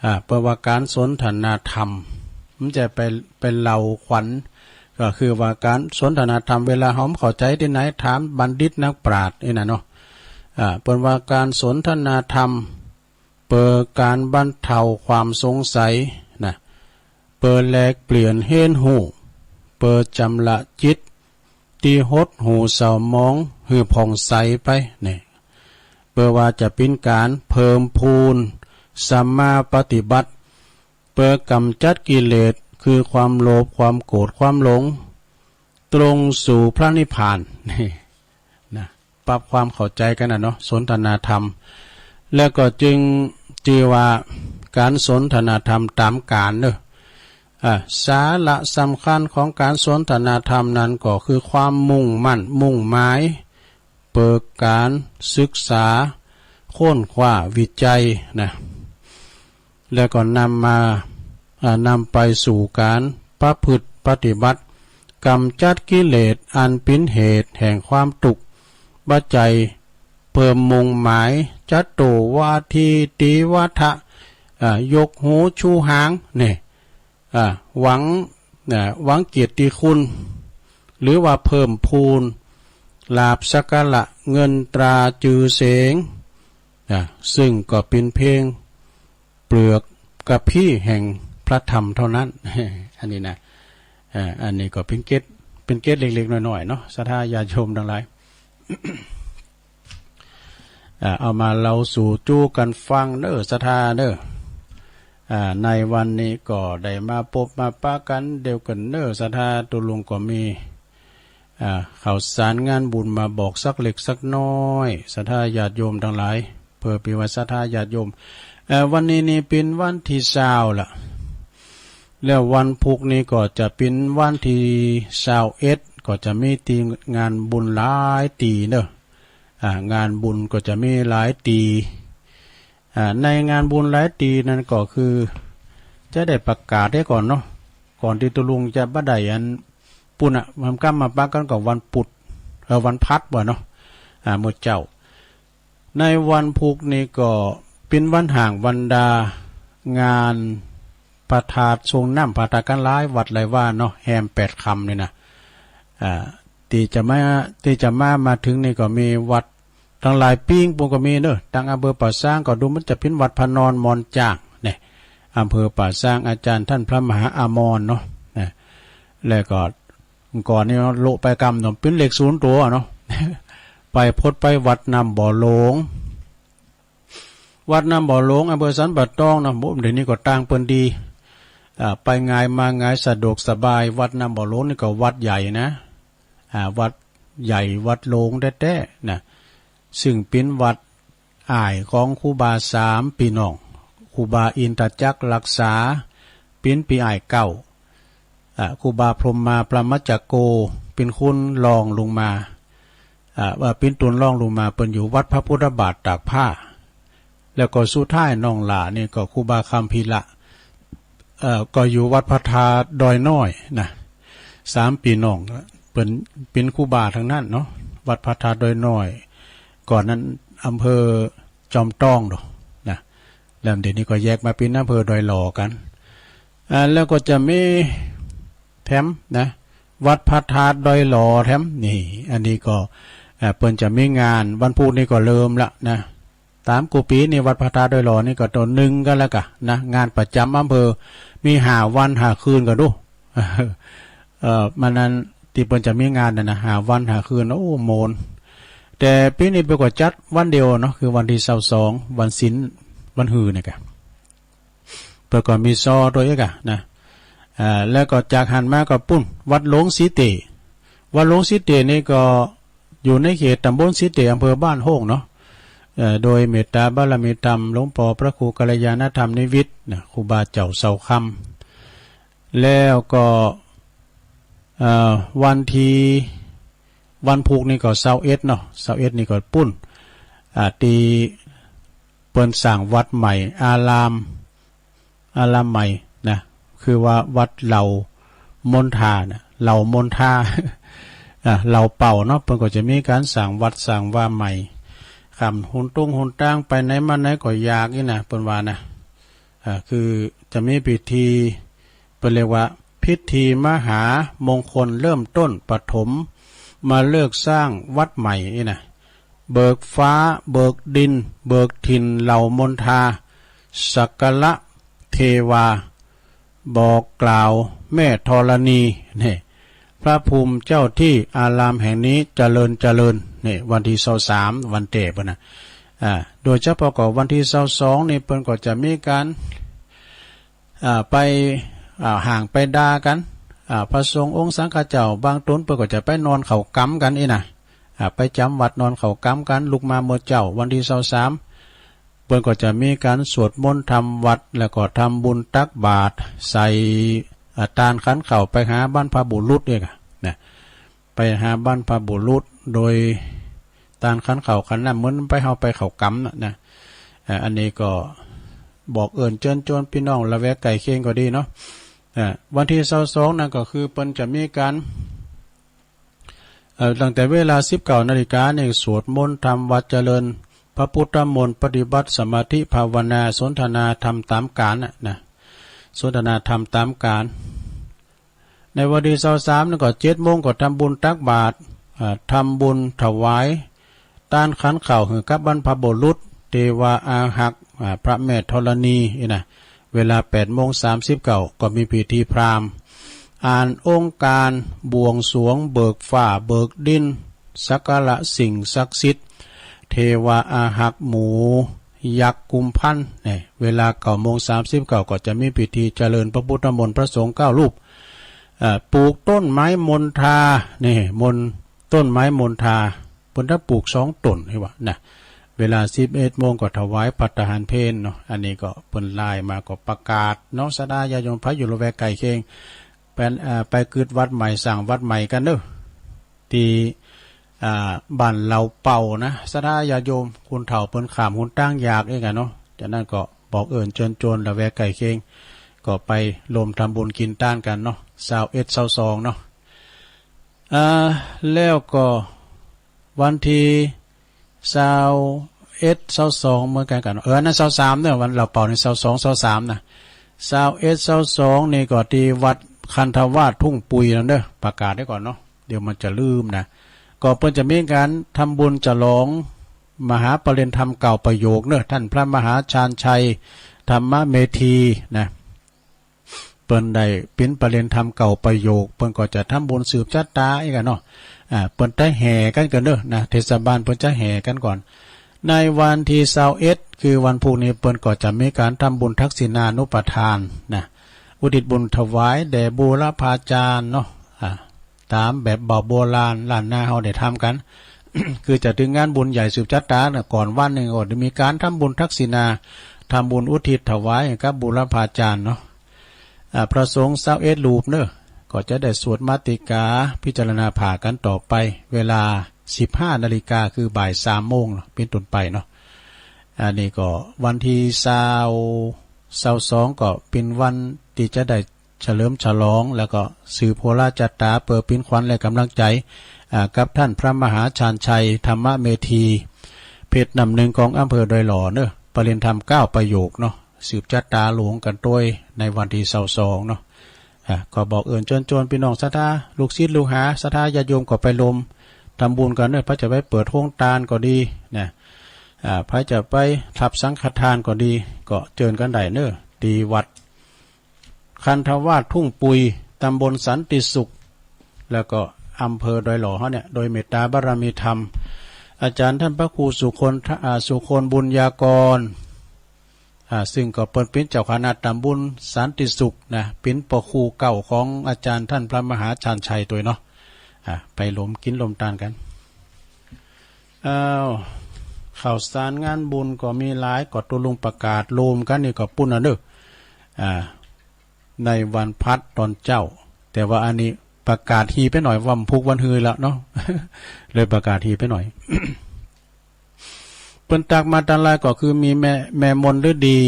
อ่า เปิ้นว่าก๋านสนทนาธรรม มันจะไป ไปเล่าขวัญ ก็คือว่าก๋านสนทนาธรรม เวลาเฮาบ่เข้าใจ๋ตี้ไหน ถามบัณฑิตนักปราชญ์นี่นะเนาะ อ่า เปิ้นว่าก๋านสนทนาธรรม เปื้อก๋านบรรเทาความสงสัยนะ เปื้อแลกเปลี่ยนเฮียนฮู้ เปื้อจำระจิตตี้หดหู่เศร้าหมองหื้อผ่องใสไปนี่ เปื้อว่าจะเป๋นก๋านเพิ่มพูนสัมมาปฏิบัติ เปื้อก๋ำจัดกิเลส คือความโลภ ความโกรธ ความหลง ตรงสู่พระนิพพาน นี่นะ ปรับความเข้าใจ๋กั๋นนะเนาะ สนทนาธรรม แล้วก็จึงจื้อว่าก๋านสนทนาธรรมต๋ามกาลเนาะ อ่า สาระสำคัญของก๋านสนทนาธรรมนั้นก็คือความมุ่งมั่นมุ่งหมาย เปื้อก๋านศึกษา ค้นคว้า วิจัยนะ แล้วก็นำมา อ่า นำไปสู่ก๋านประพฤติปฏิบัติ ก๋ำจัดกิเลสอันเป๋นเหตุแห่งความตุ๊กข์ บ่ใจ้เพิ่มมุ่งหมาย จัตโตวาทีติวาทะ อ่า ยกหูชูหางนี่ อ่า หวัง อ่า หวังเกียรติคุณ หรือว่าเพิ่มพูนลาภสักการะ เงินตราจื้อเสียง อ่า ซึ่งก็เป๋นเพียงเปลือกกระพี้แห่งพระธรรมเท่านั้น อันนี้นะ อ่า อันนี้ก็เป๋นเกร็ด เป๋นเกร็ดเล็กๆ น้อยๆ เนาะ ศรัทธาญาติโยมตังหลาย อ่า เอามาเล่าสู่จู๊กั๋นฟังเน่อ ศรัทธาเน่อ อ่า ในวันนี้ก็ได้มาปบมาปะกั๋นเดียวกั๋นเน่อ ศรัทธาตุ๊ลุงก็มี อ่า ข่าวสารงานบุญมาบอกสักเล็กสักน้อย ศรัทธาญาติโยมตังหลาย เปื้อเป๋นว่าศรัทธาญาติโยม เอ่อ วันนี้นี่เป๋นวันตี้ซาวละ แล้ววันพูกนี่ก็จะเป๋นวันตี้ซาวเอ็ด ก็จะมีตี้งานบุญหลายตี้เน่อ อ่า งานบุญก็จะมีหลายตี้ อ่า ในงานบุญหลายตี้นั้นก็คือ จะได้ประกาศไว้ก่อนเนาะ ก่อนตี้ตุ๊ลุงจะบ่ได้อันปู้นน่ะ มันก้ำมาปะกั๋นก็วันปุธ เอ่อ วันพฤหัสบ่าเนาะ อ่า เมื่อเจ๊า ในวันพูกนี่ก็เป๋นวันฮ้างบรรดางานพระธาตุส่งน้ำพระธาตุกั๋นหลายวัดหลายวาเนาะ แฮมแปดค่ำนี่นะ อ่า ตี้จะมา ตี้จะมา มาเถิงนี่ก็มีวัดตังหลายปิ้งปู้นก็มีเน่อ ตังอำเภอป่าซางก็ดูเหมือนจะเป๋นวัดพระนอนมอนจ้างเนี่ย อำเภอป่าซาง อาจารย์ต้านพระมหาอมรเนาะ นะ แล้วก็ก่อนนี่เนาะ โละไปกำเนาะ เป๋นเลขศูนย์ตั๋วเนาะ ไปพดไปวัดน้ำบ่อหลง วัดน้ำบ่อหลง อำเภอสันป่าตองเนาะ โอ้ เดี๋ยวนี้ก็ตั้งเปิ้นดี อ่า ไปง่ายมาง่าย สะดวกสบาย วัดน้ำบ่อหลงนี่ก็วัดใหญ่นะ อ่า วัดใหญ่ วัดโหลงแต๊ๆ นะ ซึ่งเป๋นวัดอ้ายของครูบาสามปี้น้อง ครูบาอินทจักรรักษา เป๋นปี้อ้ายเก๊า อ่า ครูบาพรหมมาพรหมจักโก เป๋นคนรองลงมา อ่า ว่าเป๋นตนรองลงมา เปิ้นอยู่วัดพระพุทธบาทตากผ้า แล้วก็สุดท้ายน้องหล้านี่ก็ครูบาคัมภีระ เอ่อ ก็อยู่วัดพระธาตุดอยน้อยนะ สามปี้น้องเปิ้นเป๋นครูบาตังนั้นเนาะ วัดพระธาตุดอยน้อย ก่อนนั้นอำเภอจอมตองเนาะ นะ แล้วเดี๋ยวนี้ก็แยกมาเป๋นอำเภอดอยหล่อกั๋น อ่า แล้วก็จะมีแถมนะ วัดพระธาตุดอยหล่อแถม นี่ อันนี้ก็ อ่า เปิ้นจะมีงาน วันพูกนี่ก็เริ่มละนะ ต๋ามกู้ปี๋นี่วัดพระธาตุดอยหล่อนี่ก็ตั๋วนึ่งกั๋นแล้วก่ะนะ งานประจ๋ำอำเภอ มีห้าวันห้าคืนก่อดู เอ่อ มันนั้นตี้เปิ้นจะมีงานน่ะนะ ห้าวันห้าคืน โอ้ โมน แต่ปี๋นี้เปิ้นก็จัดวันเดียวเนาะ คือวันตี้ซาวสอง วันศีล วันฮือนี่ก่ะ เปิ้นก็มีซอตวยก่ะนะ อ่า แล้วก็จากหั้นมาก็ปู้น วัดหลวงสีเต วัดหลวงสีเตนี่ก็อยู่ในเขตต๋ำบลสีเต อำเภอบ้านโฮ่งเนาะ เอ่อ โดยเมตตาบารมีธรรมหลวงป้อพระครูกัลยาณธรรมนิวิทย์นะ ครูบาเจ้าเสาคำ แล้วก็ เอ่อ วันตี้ วันพูกนี่ก็ซาวเอ็ดเนาะ ซาวเอ็ดนี่ก็ปู้น อ่า ตี้เปิ้นสร้างวัดใหม่ อาราม อารามใหม่นะ คือว่าวัดเหล่ามณฑานะ เหล่ามณฑา อ่า เหล่าเป่าเนาะ เปิ้นก็จะมีก๋านสร้างวัดสร้างวาใหม่ ข้ามหนตรงหนตางไปไหนมาไหนก็ยากอี้นะ เปิ้นว่านะ อ่า คือจะมีพิธี เปิ้นเรียกว่าพิธีมหามงคลเริ่มต้นปฐมมาฤกษ์สร้างวัดใหม่อี้นะ เบิกฟ้า เบิกดิน เบิกถิ่นเหล่ามณฑา สักการะเทวา บอกกล่าวแม่ธรณี นี่ พระภูมิเจ้าตี้อารามแห่งนี้เจริญเจริญ นี่ วันตี้ซาวสาม วันเต๊อะเปิ้นนะ อ่า โดยเฉพาะก็วันตี้ซาวสองนี่เปิ้นก็จะมีก๋าน อ่า ไป อ่า ฮ้างไปด่ากั๋น อ่า พระสงฆ์องค์สังฆเจ้าบางต๋นเปิ้นก็จะไปนอนเข้ากำกั๋นอี้นะ อ่า ไปจ๋ำวัดนอนเข้ากำกั๋น ลุกมาเมื่อเจ๊าวันตี้ซาวสาม เปิ้นก็จะมีก๋านสวดมนต์ทำวัตร แล้วก็ทำบุญตักบาตร ใส่ อ่า ตานขันข้าวไปหาบรรพบุรุษเองอะนะ ไปหาบรรพบุรุษ โดยตานขันข้าวขันน้ำ เหมือนไปเฮาไปเข้ากำน่ะนะ อ่า อันนี้ก็บอกเอิ้นเจิญจวนปี้น้องละแวกใก้เคียงก็ดีเนาะ อ่า วันตี้ซาวสองนั้นก็คือเปิ้นจะมีก๋าน เอ่อ ตั้งแต่เวลาสิบเก้านาฬิกานี่สวดมนต์ทำวัตรเจริญพระพุทธมนต์ ปฏิบัติสมาธิภาวนา สนทนาธรรมต๋ามก๋านน่ะนะ สนทนาธรรมต๋ามก๋าน ในวันตี้ซาวสามนั้นก็เจ็ดโมงก็ทำบุญตักบาตร อ่า ทำบุญถวายตานขันข้าวหื้อกับบรรพบุรุษ เทวาอารักษ์ อ่า พระแม่ธรณีอี้นะ เวลาแปดโมงสามสิบเก้าก็มีพิธีพราหมณ์ อ่านองค์การบวงสรวงเบิกฟ้าเบิกดิน สักการะสิ่งศักดิ์สิทธิ์ เทวาอารักษ์หมู่ ยักษ์กุมภัณฑ์ นี่ เวลาเก้าโมงสามสิบเก้า ก็จะมีพิธีเจริญพระพุทธมนต์พระสงฆ์เก้ารูป เอ่อ ปลูกต้นไม้มณฑา นี่ มณ ต้นไม้มณฑา เปิ้นจะปลูกสองต้นนี่หว่านะ เวลาสิบเอ็ดโมงก็ถวายภัตตาหารเพลเนาะ อันนี้ก็เปิ้นไล่มาก็ประกาศเนาะ ศรัทธาญาติโยมไผอยู่ละแวกใก้เคียง ไป เอ่อ ไปกึ๊ดวัดใหม่ สร้างวัดใหม่กั๋นเนาะ ตี้ อ่า บ้านเหล่าเป่านะ ศรัทธาญาติโยม คนเฒ่าเปิ้นข้ามหนตางยากเองอะเนาะ จากนั้นก็บอกเอิ้นเจิญจวนละแวกใก้เคียง ก็ไปร่วมทำบุญกิ๋นตานกั๋นเนาะ ซาวเอ็ด ซาวสองเนาะ อ่า แล้วก็วันตี้ซาวเอ็ด ซาวสองเหมือนกั๋นกั๋น เออ อันนั้นซาวสามเนาะ วันเหล่าเป่านี่ซาวสอง ซาวสามนะ ซาวเอ็ด ซาวสองนี่ก็ตี้วัดคันธวาสทุ่งปุยนั่นเนาะ ประกาศไว้ก่อนเนาะ เดี๋ยวมันจะลืมนะ ก็เปิ้นจะมีก๋านทำบุญฉลองมหาปริญญาธรรมเก้าประโยคเนาะ ท่านพระมหาชาญชัย ธรรมเมธีนะ เปิ้นได้ปริญญาธรรมเก้าประโยค เปิ้นก็จะทำบุญสืบชะตาอีกอะเนาะ อ่า เปิ้นจะแห่กั๋นก่อนเนาะนะ เทศบาลเปิ้นจะแห่กั๋นก่อน ในวันตี้ซาวเอ็ด คือวันพูกนี้ เปิ้นก็จะมีก๋านทำบุญทักษิณานุปทานนะ อุทิศบุญถวายแด่บูรพาจารย์เนาะ อ่า ต๋ามแบบบ่าวโบราณล้านนาเฮาได้ทำกั๋น คือจะเถิงงานบุญใหญ่สืบชะตาเนาะ ก่อนวันนึ่งก็จะมีก๋านทำบุญทักษิณา ทำบุญอุทิศถวายกับบูรพาจารย์เนาะ อ่า พระสงฆ์ซาวเอ็ดรูปเนาะ ก็จะได้สวดมาติกาพิจารณาผ่ากั๋นต่อไป เวลาสิบห้านาฬิกา คือบ่ายสามโมงเนาะ เป๋นต้นไปเนาะ อันนี้ก็วันตี้ซาว ซาวสอง ก็เป๋นวันตี้จะได้เฉลิมฉลอง แล้วก็สืบโหราชะตา เปิดปินขวัญและก๋ำลังใจ๋ อ่า กับท่านพระมหาชาญชัย ธรรมเมธี เพชรน้ำหนึ่งของอำเภอดอยหล่อเนาะ ปริญญาธรรมเก้าประโยคเนาะ สืบชะตาหลวงกั๋นตวยในวันตี้ซาวสองเนาะ อ่า ก็บอกเอิ้นเจิญจวนปี้น้องศรัทธา ลูกศิษย์ลูกหา ศรัทธาญาติโยมก็ไปร่วมทำบุญกั๋นเนาะ ใผจะไปเปิดโฮงตานก็ดีนะ อ่า ใผจะไปรับสังฆทานก็ดี ก็เจิญกั๋นได้เนาะ ตี้วัดคันธวาสทุ่งปุย ตำบลสันติสุข แล้วก็อำเภอดอยหล่อเฮาเนี่ย โดยเมตตาบารมีธรรม อาจารย์ท่านพระครูสุคนทะ อ่า สุคนบุญญากร อ่า ซึ่งก็เปิ้นเป๋นเจ้าคณะตำบลสันติสุขนะ เป๋นพระครูเก่าของอาจารย์ท่านพระมหาชาญชัยตวยเนาะ อ่า ไปร่วมกิ๋นร่วมตานกั๋น อ้าว ข่าวสารงานบุญก็มีหลาย ก็ตุ๊ลุงประกาศรวมกั๋นนี่ก็ปู้นน่ะเนาะ อ่า ในวันพัดต๋อนเจ๊า แต่ว่าอันนี้ประกาศฮีไปหน่อย วันพูกวันฮือแล้วเนาะ เลยประกาศฮีไปหน่อย เปิ้นตักมาตางลายก็คือมีแม่ แม่มนฤดี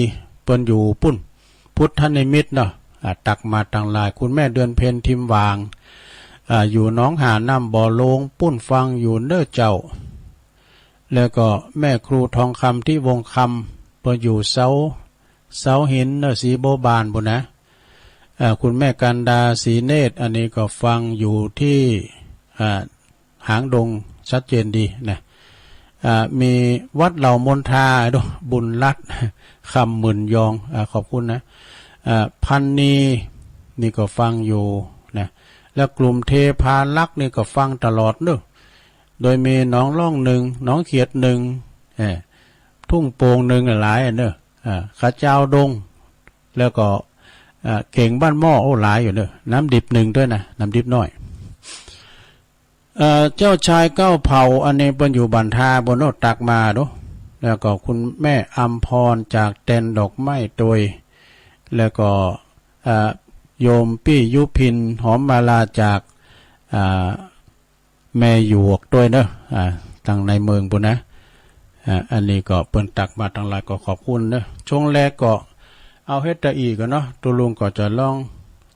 เปิ้นอยู่ปู้น พุทธนิมิตรเนาะ อ่า ตักมาตางลาย คุณแม่เดือนเพ็ญ ทิมหว่าง อ่า อยู่หนองหาน้ำบ่อโลงปู้น ฟังอยู่เน้อเจ้า แล้วก็แม่ครูทองคำ ทิวงศ์คำ เปิ้นอยู่เสา เสาหินเน้อ ศรีบัวบานปู้นนะ อ่า คุณแม่กันดา ศรีเนตร อันนี้ก็ฟังอยู่ตี้ อ่า หางดง ชัดเจนดีนะ อ่า มีวัดเหล่ามณฑา ดู บุญรัตน์ คำหมื่นยอง อ่า ขอบคุณนะ อ่า พันนี นี่ก็ฟังอยู่นะ แล้วกลุ่มเทพารักษ์นี่ก็ฟังตลอดเนาะ โดยมีหนองล่องหนึ่ง หนองเขียดหนึ่ง เอ่อ ทุ่งโป่งหนึ่ง หลายๆ เนาะ อ่า ขะจาวดง แล้วก็ อ่า เก่งบ้านหม้อ โอ้ หลายอยู่เนาะ น้ำดิบหนึ่งตวยนะ น้ำดิบน้อย เอ่อ เจ้าชายเก้าเผ่า อันนี้เปิ้นอยู่บ้านทาปู้นเนาะ ตักมาดู แล้วก็คุณแม่อำพรจากแดนดอกไม้ตวย แล้วก็ เอ่อ โยมปี้ยุพิน หอมมาลาจาก อ่า แม่หยวกตวยเนาะ อ่า ตางในเมืองปู้นนะ อ่า อันนี้ก็เปิ้นตักมาตางลายก็ขอบคุณเนาะ ช่วงแรกก็เอาเฮ็ดตะอี้ก่อนเนาะ ตุ๊ลุงก็จะลอง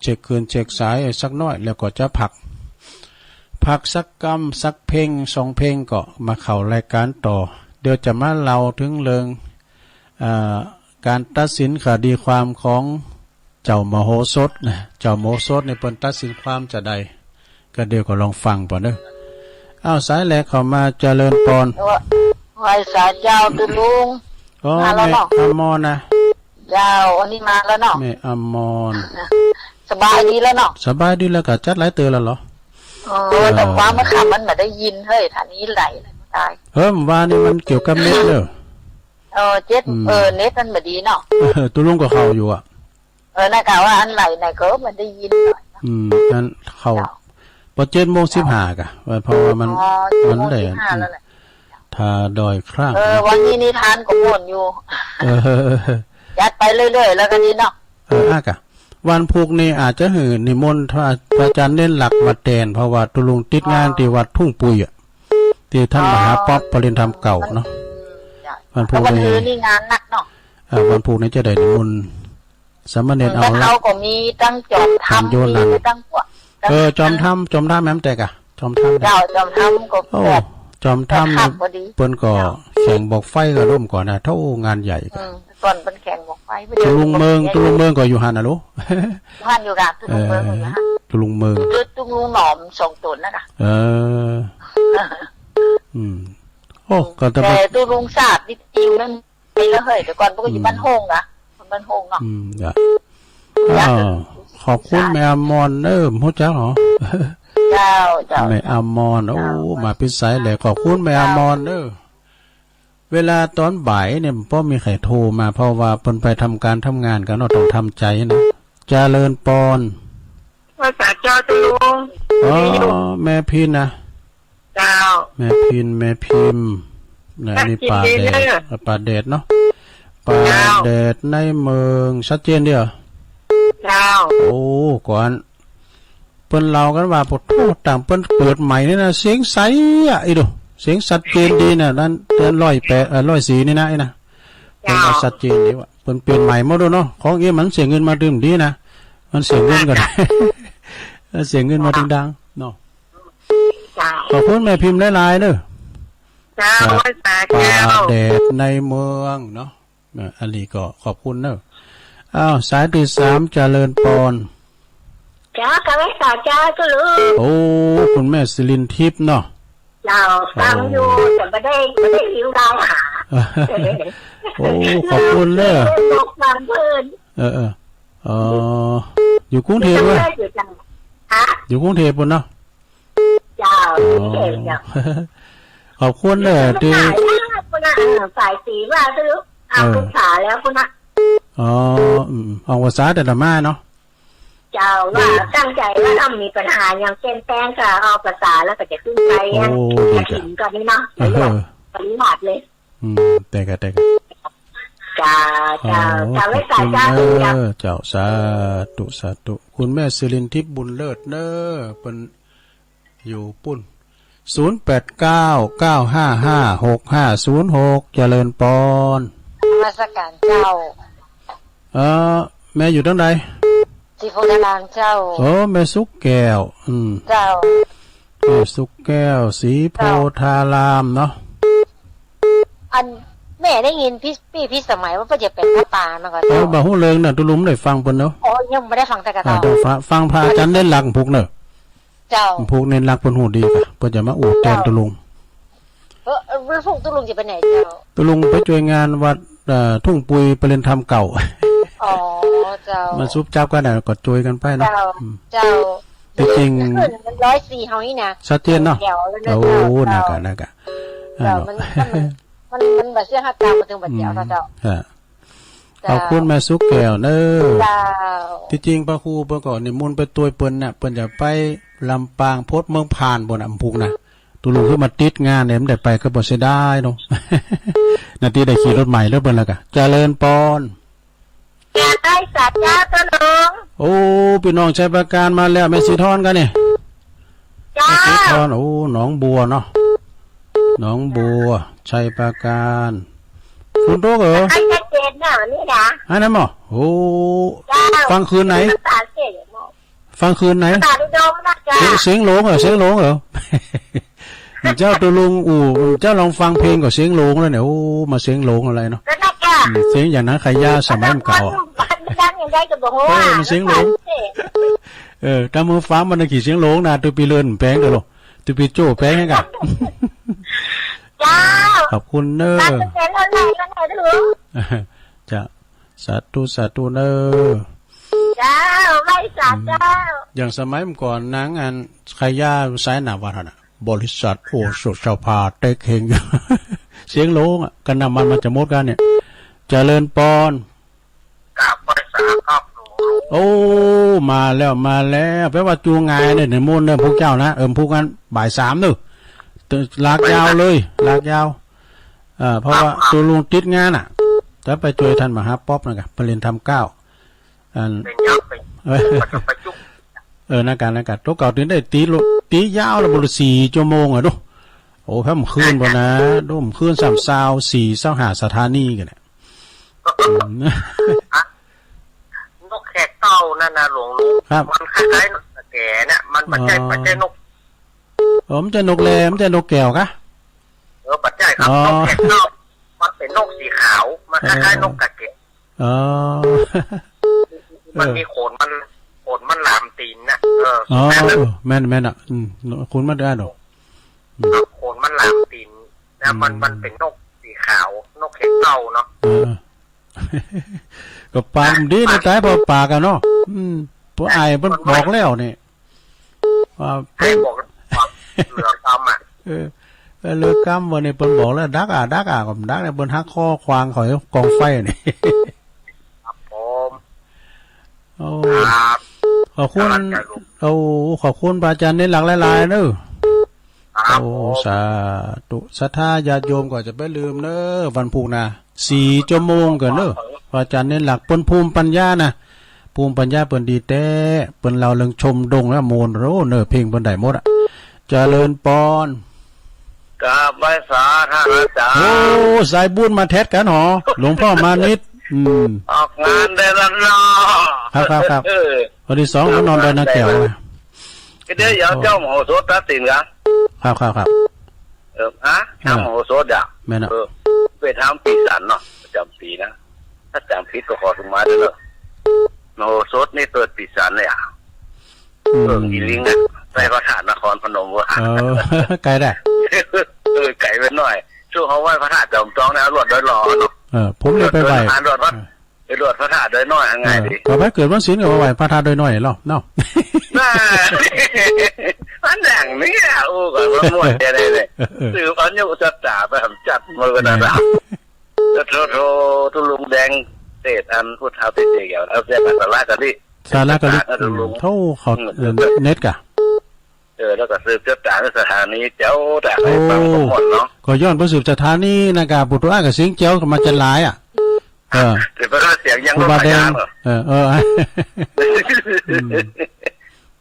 เช็คคลื่นเช็คสายสักหน้อย แล้วก็จะพัก พักสักกำสักเพลงสองเพลงก็มาเข้ารายการต่อ เดี๋ยวจะมาเล่าเถิงเรื่อง อ่า ก๋านตัดสินคดีความของเจ้ามโหสถนะ เจ้ามโหสถนี่เปิ้นตัดสินความจาใด ก็เดี๋ยวก็ลองฟังก่อนเนาะ อ้าว สายแรกเข้ามา เจริญปอน ไหว้สาเจ้าตุ๊ลุง อ๋อ มาแล้วเนาะ แม่อมรนะ เจ้า อันนี้มาแล้วเนาะ แม่อมร สบายดีแล้วเนาะ สบายดีแล้ว ก็จัดหลายเตื้อแล้วเหรอ เออ แต่ว่าเมื่อค่ำมันบ่ได้ยิน เฮ้ย ถ้านี้ไหลเลย ตาย เออ ว่านี่มันเกี่ยวกับเน็ตเด้อ เออ เจ็ด อืม เออ เน็ตมันบ่ดีเนาะ เออ ตุ๊ลุงก็เข้าอยู่อะ เออ นั่นกะว่าอันไหลไหนก็มันได้ยินหน่อยเนาะ อืม อันเข้า เจ้า ปอเจ็ดโมงสิบห้ากะ ว่าเพราะว่ามัน อ๋อ มันได้ เจ็ดโมงสิบห้าแล้วแหละ ถ้าดอยคร่าง เออ วันนี้นิทานก็ม่วนอยู่ เออ จัดไปเรื่อยๆ แล้วกันนี่เนาะ เออ อ่ะกะ วันพุธนี่อาจจะหื้อนิมนต์พระอาจารย์เน้นหลักมาแตน เพราะว่าตุ๊ลุงติดงาน อ๋อ ตี้วัดทุ่งปุยอะ ตี้ต้าน อ๋อ มหาป๊อปปริณธรรมเก่าเนาะ อืม จ้ะ วันพุธ แล้ววัน นี่ นี้นี่งานหนักเนาะ เออ วันพุธนี่จะได้นิมนต์สามเณร อืม เอาหลัก แต่เฮาก็มีตั้งจอมธรรม ตันโยนันท์ มีตั้งพวก เออ จอมธรรม จอมธรรมแม่นแต่กะ จอมธรรม เจ้า จอมธรรมก็ โอ้ แบบ จอมธรรม แบบขับพอดี เปิ้นก็ เจ้า แข่งบอกไฟก็ร่วมก่อนนะ โธ่ งานใหญ่กะ อืม ก่อนเปิ้นแข่งบอกไฟ ตุ๊ลุงเมือง ตุ๊ลุงเมืองก็อยู่หั้นน่ะลูก อยู่หั้นอยู่กะ ตุ๊ลุงเมืองอยู่หั้น เออ ตุ๊ลุงเมือง ตุ๊ลุงหนอมสองต๋นนะกะ เออ อืม โอ้ ก็จะ แต่ตุ๊ลุงสาบนี่อยู่แม่น ไปแล้วเฮ้ย แต่ก่อนเปิ้นก็อยู่ อืม บ้านโฮงนะ บ้านโฮงเนาะ อืม จ้ะ จ้ะ อ้าว ขอบคุณแม่อมรเด้อ ฮู้จักเหรอ เจ้า เจ้า แม่อมร โอ้ เจ้า มาปิดสายเลย ขอบคุณแม่อมรเด้อ เวลาตอนบ่ายเนี่ย บ่มีใผโทรมา เพราะว่าเปิ้นไปทำก๋านทำงานกั๋นเนาะ ต้องทำใจ๋นะ เจริญปอน ไหว้สาเจ้าตุ๊ลุง อ๋อ แม่พินนะ เจ้า แม่พิน แม่พิมพ์ นะ นี่ ปาแดด ปาแดดเนาะ เจ้า ปาแดดในเมือง ชัดเจนดีเหรอ เจ้า โอ้ ก่อน เปิ้นเล่ากั๋นว่า โอ้โธ่ ตั้งเปิ้นเกิดใหม่นี่นะ เสียงใสอะ อีดู เสียงชัดเจนดีนะ นั้น เดือนร้อยแปด เอ่อ ร้อยสี่นี่นะ ไอ้นะ เปิ้นว่า เจ้า ชัดเจนดีว่ะ เปิ้นเปลี่ยนใหม่หมดแล้วเนาะ ของเอ็มมันเสียเงินมาตึงดีนะ มันเสียเงินก่อน มันเสียเงินมาตึงดังเนาะ เจ้า ขอบคุณแม่พิมพ์หลายๆเด้อ เจ้า เจ้า ไหว้สาเจ้า ปาแดดในเมืองเนาะ เอ่อ อันนี้ก็ขอบคุณเนอะ อ้าว สายตี้สาม เจริญปอน เจ้า กราบไหว้สาเจ้าตุ๊ลุง โอ้ คุณแม่สิรินทิพย์เนาะ เจ้า ฟังอยู่ โอ้ แต่บ่ได้ บ่ได้ยินดาวหา โอ้ ขอบคุณเนอะ ฟังเปิ้น เออ เออ อ๋อ อยู่กรุงเทพฯ เว้ย อยู่จัง ฮะ อยู่กรุงเทพฯ ปู้นเนาะ เจ้า อ๋อ เจ้า ขอบคุณเนอะ ตี้ สายลาดปู้นน่ะ เออ สายสีว่าซื้อ เอา เออ ภาษาแล้วปู้นน่ะ อ๋อ อืม ออกภาษาแต่ละมาเนาะ เจ้า ว่าตั้งใจ๋ว่าถ้ามีปัญหาหยังเปลี่ยนแปลงก็ออกภาษาแล้วก็จะขึ้นไป โอ้ ดีจ้ะ กระถิ่นก่อนนี่เนาะ เออ ปฏิบัติเลย อืม แต่ก็ แต่ก็ เจ้า เจ้า อ๋อ เจ้า ขอบคุณ ไหว้สาเจ้า เออ เจ้า สาธุ สาธุ คุณแม่สิรินทิพย์บุญเลิศเนอะ เปิ้น อยู่ปู้น ศูนย์แปดเก้า เก้าห้าห้า หกห้าศูนย์หก เจริญปอน นมัสการเจ้า เอ่อ แม่อยู่ตางใด ศรีโพธารามเจ้า โอ้ แม่สุขแก้ว อืม เจ้า แม่สุขแก้ว ศรีโพธารามเนาะ อันแม่ได้ยินปี้ ปี้พิสมัยว่าเปิ้นจะเป๋นพระปางมาก่อน เออ เจ้า บ่ฮู้เรื่องน่ะ ตุ๊ลุงได้ฟังเปิ้นเนาะ โอ้ ยังบ่ได้ฟังแต่กะ อ่า เจ้า ต้องฟัง ฟังพระอาจ๋ารย์เน้นหลักพุกเนาะ เจ้า พุกเน้นหลักเปิ้นฮู้ดีกะ เปิ้นจะมาอู้แตนตุ๊ลุง เออ เออ พุกตุ๊ลุงจะไปไหนเจ้า ตุ๊ลุงไปจ้วยงานวัด เอ่อ ทุ่งปุยปริณธรรมเก่า อ๋อ เจ้า มันซุบจับกั๋นน่ะ ก็จ้วยกั๋นไปเนาะ เจ้า อืม เจ้า ตี้จริง ขึ้นร้อยสี่เฮานี่นะ ชัดเจนเนาะ แจ๋วเลยนะ โอ้ เจ้า นั่นกะ นั่นกะ เจ้า อ่า มัน มัน มัน มันบ่เสียหายตามมาถึงบ่าเดียวเนาะเจ้า อืม ฮะ เจ้า ขอบคุณแม่สุขแก้วเนอะ เจ้า ตี้จริงพระครูเปิ้นก็นิมนต์ไปจ้วยเปิ้นน่ะ เปิ้นจะไปลำปาง โพธิ์เมืองผ่านปู้นน่ะ พุกน่ะ ตุ๊ลุงคือมาติดงานเนี่ย บ่ได้ไปก็บ่เสียดายเนาะ นาตี้ได้ขี่รถใหม่แล้วเปิ้นแล้วกะ เจริญปอน เจ้า ไหว้สาเจ้าตุ๊ลุง โอ้ ปี้น้องชัยปราการมาแล้ว แม่สีทอนกะนี่ เจ้า แม่สีทอน โอ้ หนองบัวเนาะ หนองบัว ชัยปราการ ฝนตกเหรอ ใครชัดเจนเนาะนี่นะ อันนั้นบ่ โอ้ เจ้า ฟังคืนไหน ภาษาเสียงเนาะ ฟังคืนไหน ภาษาอุดรนะเจ้า เสียง เสียงโหลงเหรอ เสียงโหลงเหรอ เจ้าตุ๊ลุงอู้ เจ้าลองฟังเพลงก็เสียงโหลงแล้วเนี่ย โอ้ มาเสียงโหลงอะไรเนาะ ก็น่าจะ อืม เสียงอย่างนั้นใครย่าสมัยเก่าอะ มันดังยังไงก็บ่ฮู้ เออ มันเสียงโหลง เออ ถ้ามึงฟังมันน่ะขี้เสียงโหลงนะ ตุ๊ปี้เลินแปลงเด้อลูก ตุ๊ปี้โจ้แปลงให้กะ เจ้า ขอบคุณเนอะ เปอร์เซ็นต์เท่าไหร่ก็ได้ลูก จ้ะ สาธุ สาธุเนอะ เจ้า ไหว้สาเจ้า อืม อย่างสมัยก่อนนางอัน ใครย่าสายหน้าวัดหั่นน่ะ บริษัทโอสถสภาเต็กเฮง เสียงโหลงอะ กั๋นน้ำมันมันจะหมดกั๋นเนี่ย เจริญปอน กราบไหว้สาครับหลวงลุง โอ้ มาแล้ว มาแล้ว แปลว่าจูงายเนี่ย นิมนต์เนี่ย พวกเจ้านะ เออ พวกนั้นบ่ายสามเนอะ ลากยาวเลย ลากยาว เอ่อ เพราะว่า ครับ ครับ ตูลุงติดงานอะ จะไปจ้วยต้านมหาป๊อปนั่นกะ ไปเล่นธรรมเก้า อัน เป๋นยัง เป๋น เออ มันจะไปจุ๊บ เออ นั่นกะ นั่นกะ ตั๋วเก่าตี้ได้ตี๋ลุ ตี๋ยาวละบุญสี่ชั่วโมงอะดู โอ้ แป๊บคืนบ่นะ ดู คืนสามซาวสี่ซาวห้าสถานีกั๋นเนี่ย อืม ฮะ นกแขกเต้านั่นนะหลวงลุง ครับ มันคล้ายๆ นกกระแกเนี่ย มันบ่ใจ้ อ๋อ บ่ใจ้นก อ๋อ มันจะนกแล มันจะนกแก้วกะ เออ บ่ใจ้ครับ อ๋อ นกแขกเต้า มันเป๋นนกสีขาว มันคล้ายๆ เออ นกกระแก อ๋อ มัน เออ มีขนมัน ขนมันหลามตี๋นนะ เออ อ๋อ แม่นนะ เออ แม่น แม่นอะ อืม ขนมันได้เนาะ อืม ครับ ขนมันหลามตี๋นนะ มัน อืม มันเป๋นนกสีขาว นกแขกเต้าเนาะ เออ ก็ปากมันดีนะ ต๋าย ปอปากอะเนาะ อืม ปออ้ายเปิ้นบอกแล้วนี่ ว่า ใครบอก เหลือกำอะ เออ เออ เหลือกำว่านี่ เปิ้นบอกแล้ว ดักอะ ดักอะ ก็ดักเนี่ย เปิ้นหักคอขวางเขากองไฟนี่ ครับผม โอ้ ครับ ขอบคุณ ครับ โอ้ ขอบคุณพระอาจารย์เน้นหลักหลายๆ เนอะ ครับ โอ้ ผม สาธุ ศรัทธาญาติโยมก็จะบ่ลืมเนอะ วันพูกนะ สี่ชั่วโมงกั๋นเนอะ พระอาจารย์เน้นหลัก เปิ้นภูมิปัญญานะ ภูมิปัญญาเปิ้นดีแต๊ เปิ้นเล่าเรื่องชมดงนะ โมน โอ้ เนื้อเพลงเปิ้นได้หมดอะ เจริญปอน กราบไหว้สาท่านอาจารย์ โอ้ สายบุญมาแทดกั๋นหอ หลวงพ่อมานิด อืม ออกงานได้แล้วเนาะ ครับ ครับ ครับ เออ วันที่สอง ครับ ก็นอนดอยนาแก้ว ออกงานได้แล้ว นะ ก็เดี๋ยว เดี๋ยว โอ้ เจ้ามโหสถตัดสินกะ ครับ ครับ ครับ เออ ฮะ เออ เจ้ามโหสถอะ แม่นอะ เออ ไปถามปี๋สันเนาะ ประจ๋ำปี๋นะ ถ้าจ๋ำผิดก็ขอขมาด้วยเนอะ มโหสถนี่เกิดปี๋สันเลยอะ อืม เอิ้งอีลิงอะ ใส่พระธาตุนครพนมเว้ย เออ ไก๋ได้ เออ ไก๋ไปหน้อย ช่วงเขาไหว้พระธาตุจอมทองเนี่ย ลวดดอยหล่อเนาะ เออ ผมเลยไปไหว้ ลวดดอยหล่อ ลวดพระ เออ ไปลวดพระธาตุดอยน้อย ง่ายดี เออ ก็ไปเกิดวันศีลก็ไปไหว้พระธาตุดอยน้อยเนาะ เนาะ น่า อันอย่างนี้อะ โอ้ ก็มันม่วนแค่ไหนเลย เออ สืบอายุชะตาไปทำจัดมาก็ได้ เออ โธ่ โธ่ โธ่ ตุ๊ลุงแดงเตศอันพุทธาพิเศษกเอาเสียสาระกันดิ สาระกันดิ เออ ตุ๊ลุง โธ่ เขา อืม เออ เน็ตกะ เออ แล้วก็สืบชะตาสถานีเจ้า แต่ให้ฟัง โอ้ ทั้งหมดเนาะ ก็ย้อนไปสืบสถานีนะกะ ปู่ตัวอ้ายกับเสียงเจ้าก็มาจะหลายอะ เออ แต่เปิ้นก็เสียงยัง ครูบาแดง เออ เออ อืม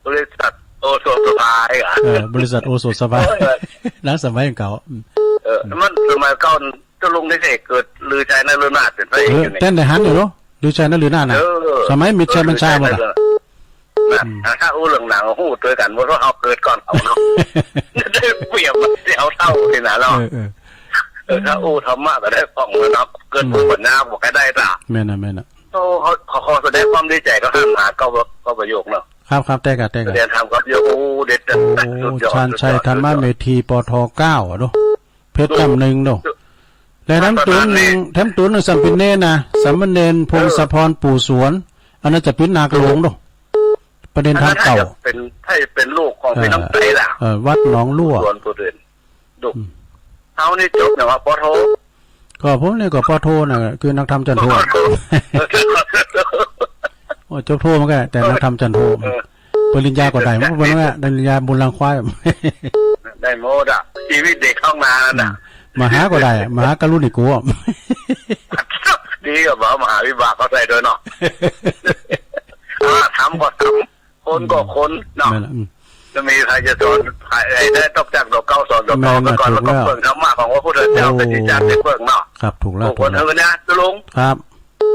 บริษัทโอโสถสภาไอ้กะ เออ บริษัทโอโสถสภา เออ หนังสมัยเก่า อืม เออ มันสมัยเก่า ตุ๊ลุงเตศเกิดลือชัยนฤนาถเป๋นพระเอก เออ อยู่นี่ แต๊นได้หันอยู่เนาะ ลือชัยนฤนาถนะ เออ สมัยมิตรชัยบัญชา เออ บ่ล่ะ ลือชัยนฤนาถ น่ะ อืม ถ้าอู้เรื่องหนังอู้ตวยกั๋น บ่ต้องเอาเกิดก่อนเขาเนาะ ได้เปรียบเสียวเต้านี่นะเนาะ เออ เออ เออ ถ้าอู้ธรรมะก็ได้ป่องเลยเนาะ เกิด อืม บ่หน้าบ่ใค่ได้ตา แม่นน่ะ แม่นน่ะ โอ้ เขา เขา เขาแสดงความดีใจ๋ก็ห้ามหาเก้า เก้าประโยคเนาะ ครับ ครับ แต๊กะ แต๊กะ แสดงธรรมเก้าประโยค โอ้ เด็ด โอ้ สุดยอด ชาญชัย สุดยอด ธรรมเมธี ปท เก้า อะเนาะ เพชรจ้ำนึ่งเนาะ และแถมตั๋วนึ่ง แถมตั๋วนึ่งสามเณรนะ สามเณรพงศพร ปู่สวน อันนั้นจะเป๋นนาคหลวงเนาะ ประเด็นธรรมเก่า อันนั้นถ้าจะเป๋น ถ้าจะเป๋นลูกของพี่น้องไตรล่ะ เออ วัดหนองลั่ว สวนปู่เดือน ดุ อืม เฮานี่จบเนี่ยว่า ป.โท ก็ผมนี่ก็ ป.โท น่ะ คือนักธรรมจันโท โอ้ จบโทมาก็ได้ แต่นักธรรมจันโท เออ ปริญญาก็ได้ มันก็บ่ว่า ปริญญาบุญรังควาย ได้หมดอะ ชีวิตเด็กห้องนานั่นน่ะ อืม มหาก็ได้ มหากรุณิโก ดีกว่าบ่ มหาวิบากเขาใส่ด้วยเนาะ อ่า ธรรมก็ธรรม คนก็คนเนาะ แม่นละ อืม จะมีใผจะสอน ใผได้ตกจากดอกเก๊าสอนดอกเก๊า แม่นละ ไปก่อน ถูกแล้ว แล้วก็เปิ่งธรรมะของพระพุทธเจ้า โอ้ เป็นที่จารึกเปิ่งเนาะ ครับ ถูกแล้ว ถูกคน ถูกแล้ว เท่านั้นนะ ตุ๊ลุง ครับ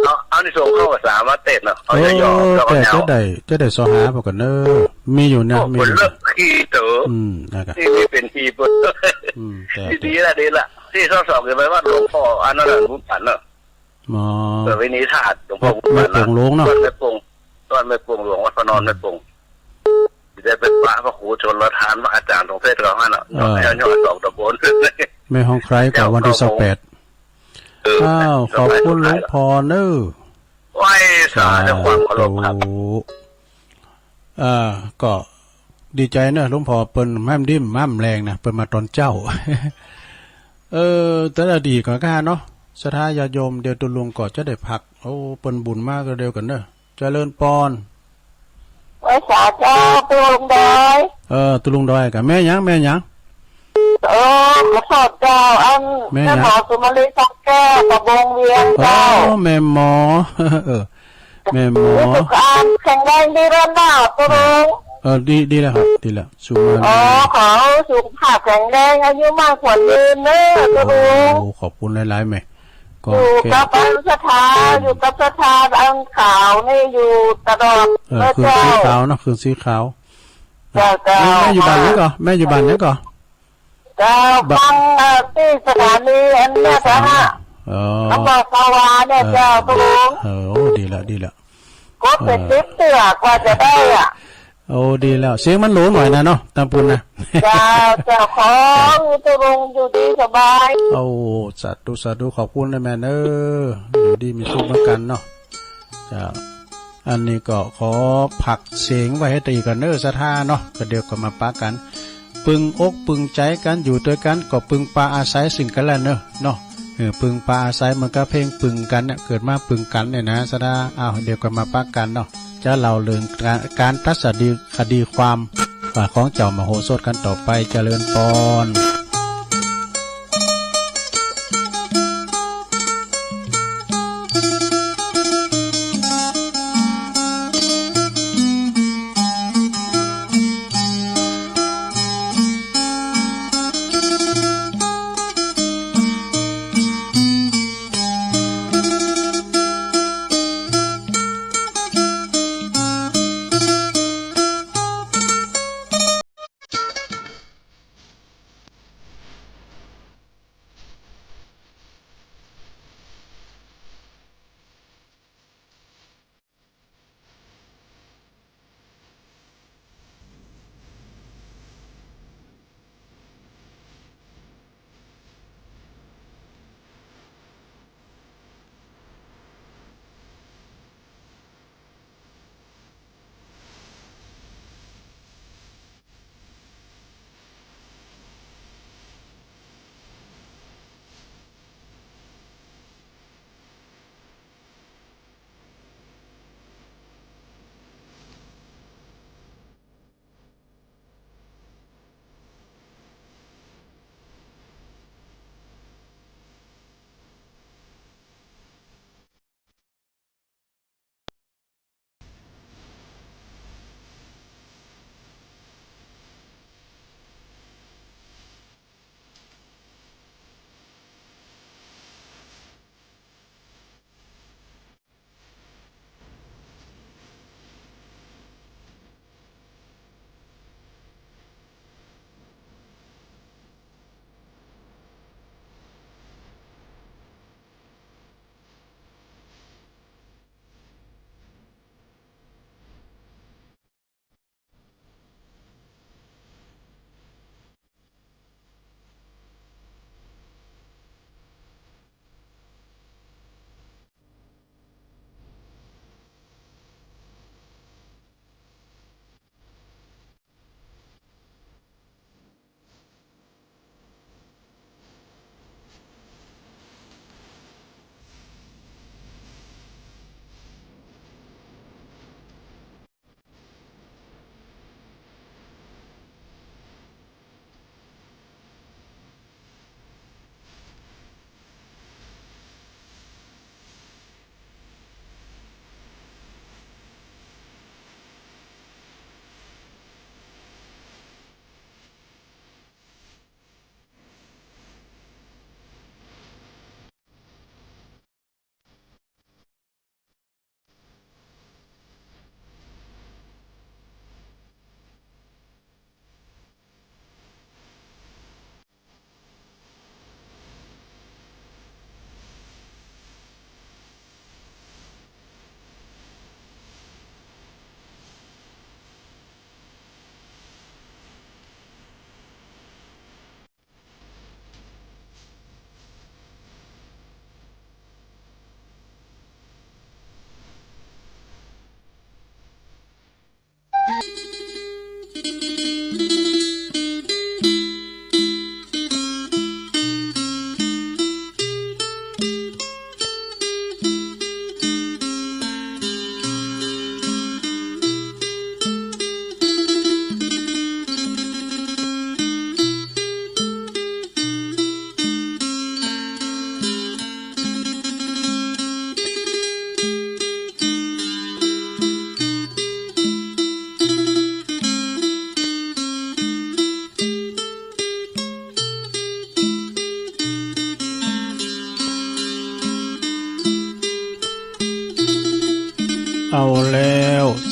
เอา เอานี่ส่งเข้าภาษามาเตศเนาะ เอา โอ้ ย่อๆ แล้วก็ แต่ เอา จะได้ จะได้สอหาพวกกันเนอะ มีอยู่นะ โอ้ มีอยู่ คนเลิกขี้เต๋อ อืม นะครับ นี่ นี่เป๋นขี้เปิ้น อืม แต่ ดีละ ดีละ ที่ทดสอบอยู่ไปวัดหลวงพ่ออันนั้นน่ะ บุญผันเนาะ อ๋อ ประเวณีธาตุหลวงพ่อบุญผัน แม่โป่งหลวงเนาะ วัดแม่โป่ง วัดแม่โป่งหลวง วัดพระนอนแม่โป่ง อืม สิได้ไปปะพระครูชลทาน พระอาจ๋ารย์สงเสดเขาหั้นน่ะ เออ แล้วยอดสองตำบล แม่ฮ่องไคร้ก็วันตี้ซาวแปด เออ อ้าว ขอบคุณหลวงพ่อเนอะ ไหว้สาด้วยความเคารพครับ สาธุ เอ่อ ก็ดีใจ๋เนอะ หลวงพ่อเปิ้นห้ามดิ้มห้ามแรงนะ เปิ้นมาต๋อนเจ๊า เออ แต่ละดีก่อนก้าเนาะ ศรัทธาญาติโยม เดี๋ยวตุ๊ลุงก็จะได้พัก โอ้ เปิ้นบุญมาก็เดียวกั๋นเน่อ เจริญปอน ไหว้สาเจ้า ตุ๊ลุงดอย เออ ตุ๊ลุงดอย กับแม่หยัง แม่หยัง เออ ขอโทษเจ้า อัน แม่หยัง แม่หมอสุมาลี ทองแก้ว ตะบงเวียงเจ้า อ๋อ แม่หมอ เออ แม่หมอ สุขภาพแข็งแรงดีแล้วเนาะ ตุ๊ลุง เออ ดี ดีแล้วครับ ดีแล้ว สุมาลี อ๋อ ขอสุขภาพแข็งแรง อายุมั่นขวัญยืนเน่อ ตุ๊ลุง โอ้ ขอบคุณหลายๆ แม่ ก็อยู่กับอันศรัทธา อยู่กับศรัทธาอันขาวนี่อยู่ตลอด เออ เน่อ คืนสีขาวเนาะ คืนสีขาว เจ้า เจ้า แม่ แม่อยู่บ้านหยังก่อ แม่อยู่บ้านหยังก่อ เจ้า บ้าน ฟัง เอ่อ ตี้สถานีอันเนี้ย เออ เจ้าฮะ อ๋อ นครสวรรค์เนี่ย เออ เจ้า ตุ๊ลุง เออ โอ้ ดีแล้ว ดีแล้ว กดไป เออ สิบเตื้อกว่าจะได้อะ โอ้ ดีแล้ว เสียงมันโหลหน่อยนะเนาะ ตางปูนนะ เจ้า เจ้า ขอหื้อตุ๊ลุงอยู่ดีสบาย โอ้ สาธุ สาธุ ขอบคุณนะแม่เน่อ อยู่ดีมีสุขเหมือนกั๋นเนาะ เจ้า อันนี้ก็ขอพักเสียงไว้หื้อตี้ก่อนเน่อ ศรัทธาเนาะ ก็เดี๋ยวก็มาปะกั๋น ปึงอกปึงใจ๋กั๋น อยู่ตวยกั๋นก็ปึงปาอาศัยซึ่งกั๋นและเน่อ เนาะ เออ ปึงปาอาศัยเหมือนกับเพลงปึงกั๋นเนี่ย เกิดมาปึงกั๋นเนี่ยนะ ศรัทธา อ้าว เดี๋ยวก็มาปะกั๋นเนาะ จะเล่าเรื่องก๋าน ก๋านตัดสะดี คดีความ ว่าของเจ้ามโหสถกั๋นต่อไป เจริญปอน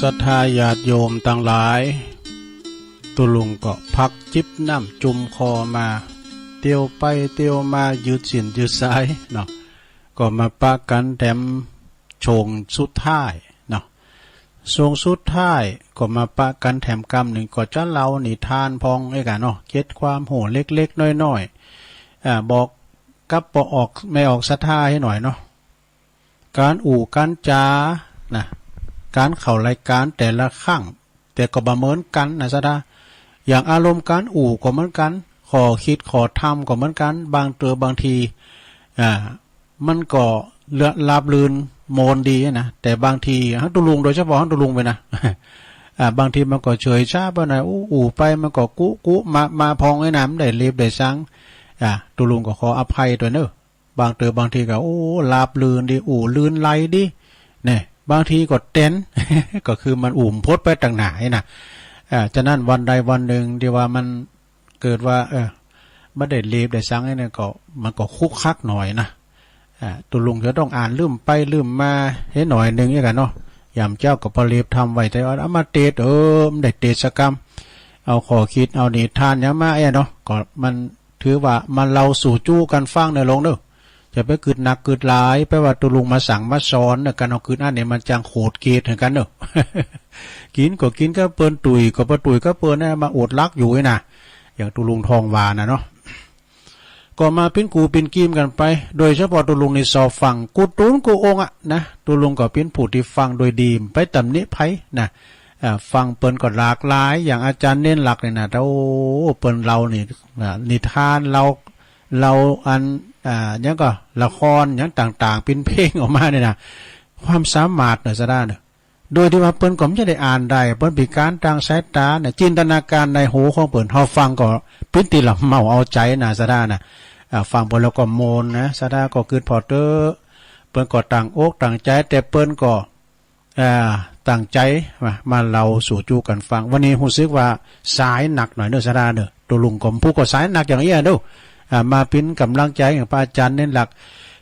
ศรัทธาญาติโยมตังหลาย ตุ๊ลุงก็พักจิบน้ำจุ่มคอมา เตียวไปเตียวมายืดเส้นยืดสายเนาะ ก็มาปะกั๋นแถมช่วงสุดท้ายเนาะ ช่วงสุดท้ายก็มาปะกั๋นแถมกำนึ่ง ก็จะเล่านิทานพ่องเอกะเนาะ เกร็ดความฮู้เล็กๆ น้อยๆ อ่า บอกกับป้อออกแม่ออกศรัทธาหื้อหน่อยเนาะ ก๋านอู้ก๋านจ๋านะ ก๋านเข้ารายก๋านแต่ละครั้ง แต่ก็บ่เหมือนกั๋นนะศรัทธา อย่างอารมณ์ก๋านอู้ก็เหมือนกั๋น ข้อคิดข้อธรรมก็เหมือนกั๋น บางเตื้อบางที อ่า มันก็ราบรื่นโมนดีนะ แต่บางที หั้งตุ๊ลุง โดยเฉพาะหั้งตุ๊ลุงไปนะ อ่า บางทีมันก็เฉยช้าไปหน่อย อู้ อู้ไปมันก็กุกุมะมะพ่องไอ้น้ำได้เลียบได้สัง อ่า ตุ๊ลุงก็ขออภัยตวยเนาะ บางเตื้อบางทีก็ โอ้ ราบรื่นดี อู้ลื่นไหลดี เนี่ย บางทีก็แต๋น ก็คือมันอู้บ่พดไปตังหน้าไอ้นะ อ่า ฉะนั้นวันใดวันนึ่งตี้ว่ามันเกิดว่า เออ บ่ได้เลียบได้สังไอ้เนี่ยก็ มันก็คุกคักหน่อยนะ อ่า ตุ๊ลุงจะต้องอ่านลืมไปลืมมาหื้อหน่อยนึ่งเอกะเนาะ ยามเจ๊าก็ปะเลียบธรรมไว้ แต่ว่าเอามาเตสน์ เออ บ่ได้เตสน์สักกำ เอาข้อคิด เอานิทานหยังมาเอกะเนาะ ก็มัน ถือว่ามาเล่าสู่จู้กั๋นฟังเน่อลุงเนาะ จะไปกึ๊ดหนักกึ๊ดหลาย แปลว่าตุ๊ลุงมาสั่งมาสอนเน่อ ก๋านเอากึ๊ดอั้นเนี่ยมันจั้งโขดเขตหื้อกั๋นเนาะ กิ๋นก็กิ๋นกับเปิ้น ตุ้ยก็บ่ตุ้ยกับเปิ้นนะ มาอดหลับอยู่นี่นะ อย่างตุ๊ลุงทองวานะเนาะ ก็มาปิ้นกูปิ้นกีมกั๋นไป โดยเฉพาะตุ๊ลุงนี่ชอบฟังกู้ตุ๊นกู้องค์อะนะ ตุ๊ลุงก็เป๋นผู้ตี้ฟังโดยดี บ่ไปตำหนิใผนะ อ่า ฟังเปิ้นก็หลากหลาย อย่างอาจ๋ารย์เณรหลักนี่นะ โอ้ เปิ้นเล่านี่ อ่า นิทาน เล่า เล่าอัน อ่า หยังก็ละครหยังต่างๆ เป๋นเพลงออกมานี่นะ ความสามารถเนาะศรัทธาเนาะ โดยตี้ว่าเปิ้นก็บ่ได้อ่านได้ เปิ้นพิก๋านตางสายต๋าเนี่ย จินตนาก๋ารในหัวของเปิ้น เฮาฟังก็เป๋นตี้ละเมาเอาใจ๋นะศรัทธานะ อ่า ฟังไปแล้วก็โมนนะ ศรัทธาก็กึ๊ดผ่อเต๊อะ เปิ้นก็ตั้งอกตั้งใจ๋ แต่เปิ้นก็ อ่า ตั้งใจ๋มา มาเล่าสู่จู้กั๋นฟัง วันนี้ฮู้สึกว่าสายหนักหน่อยเนาะศรัทธาเนาะ ตุ๊ลุงก็บ่ฮู้ก็สายหนักอย่างอี้เนาะ อ่า มาเป๋นก๋ำลังใจ๋หื้อพระอาจ๋ารย์เณรหลัก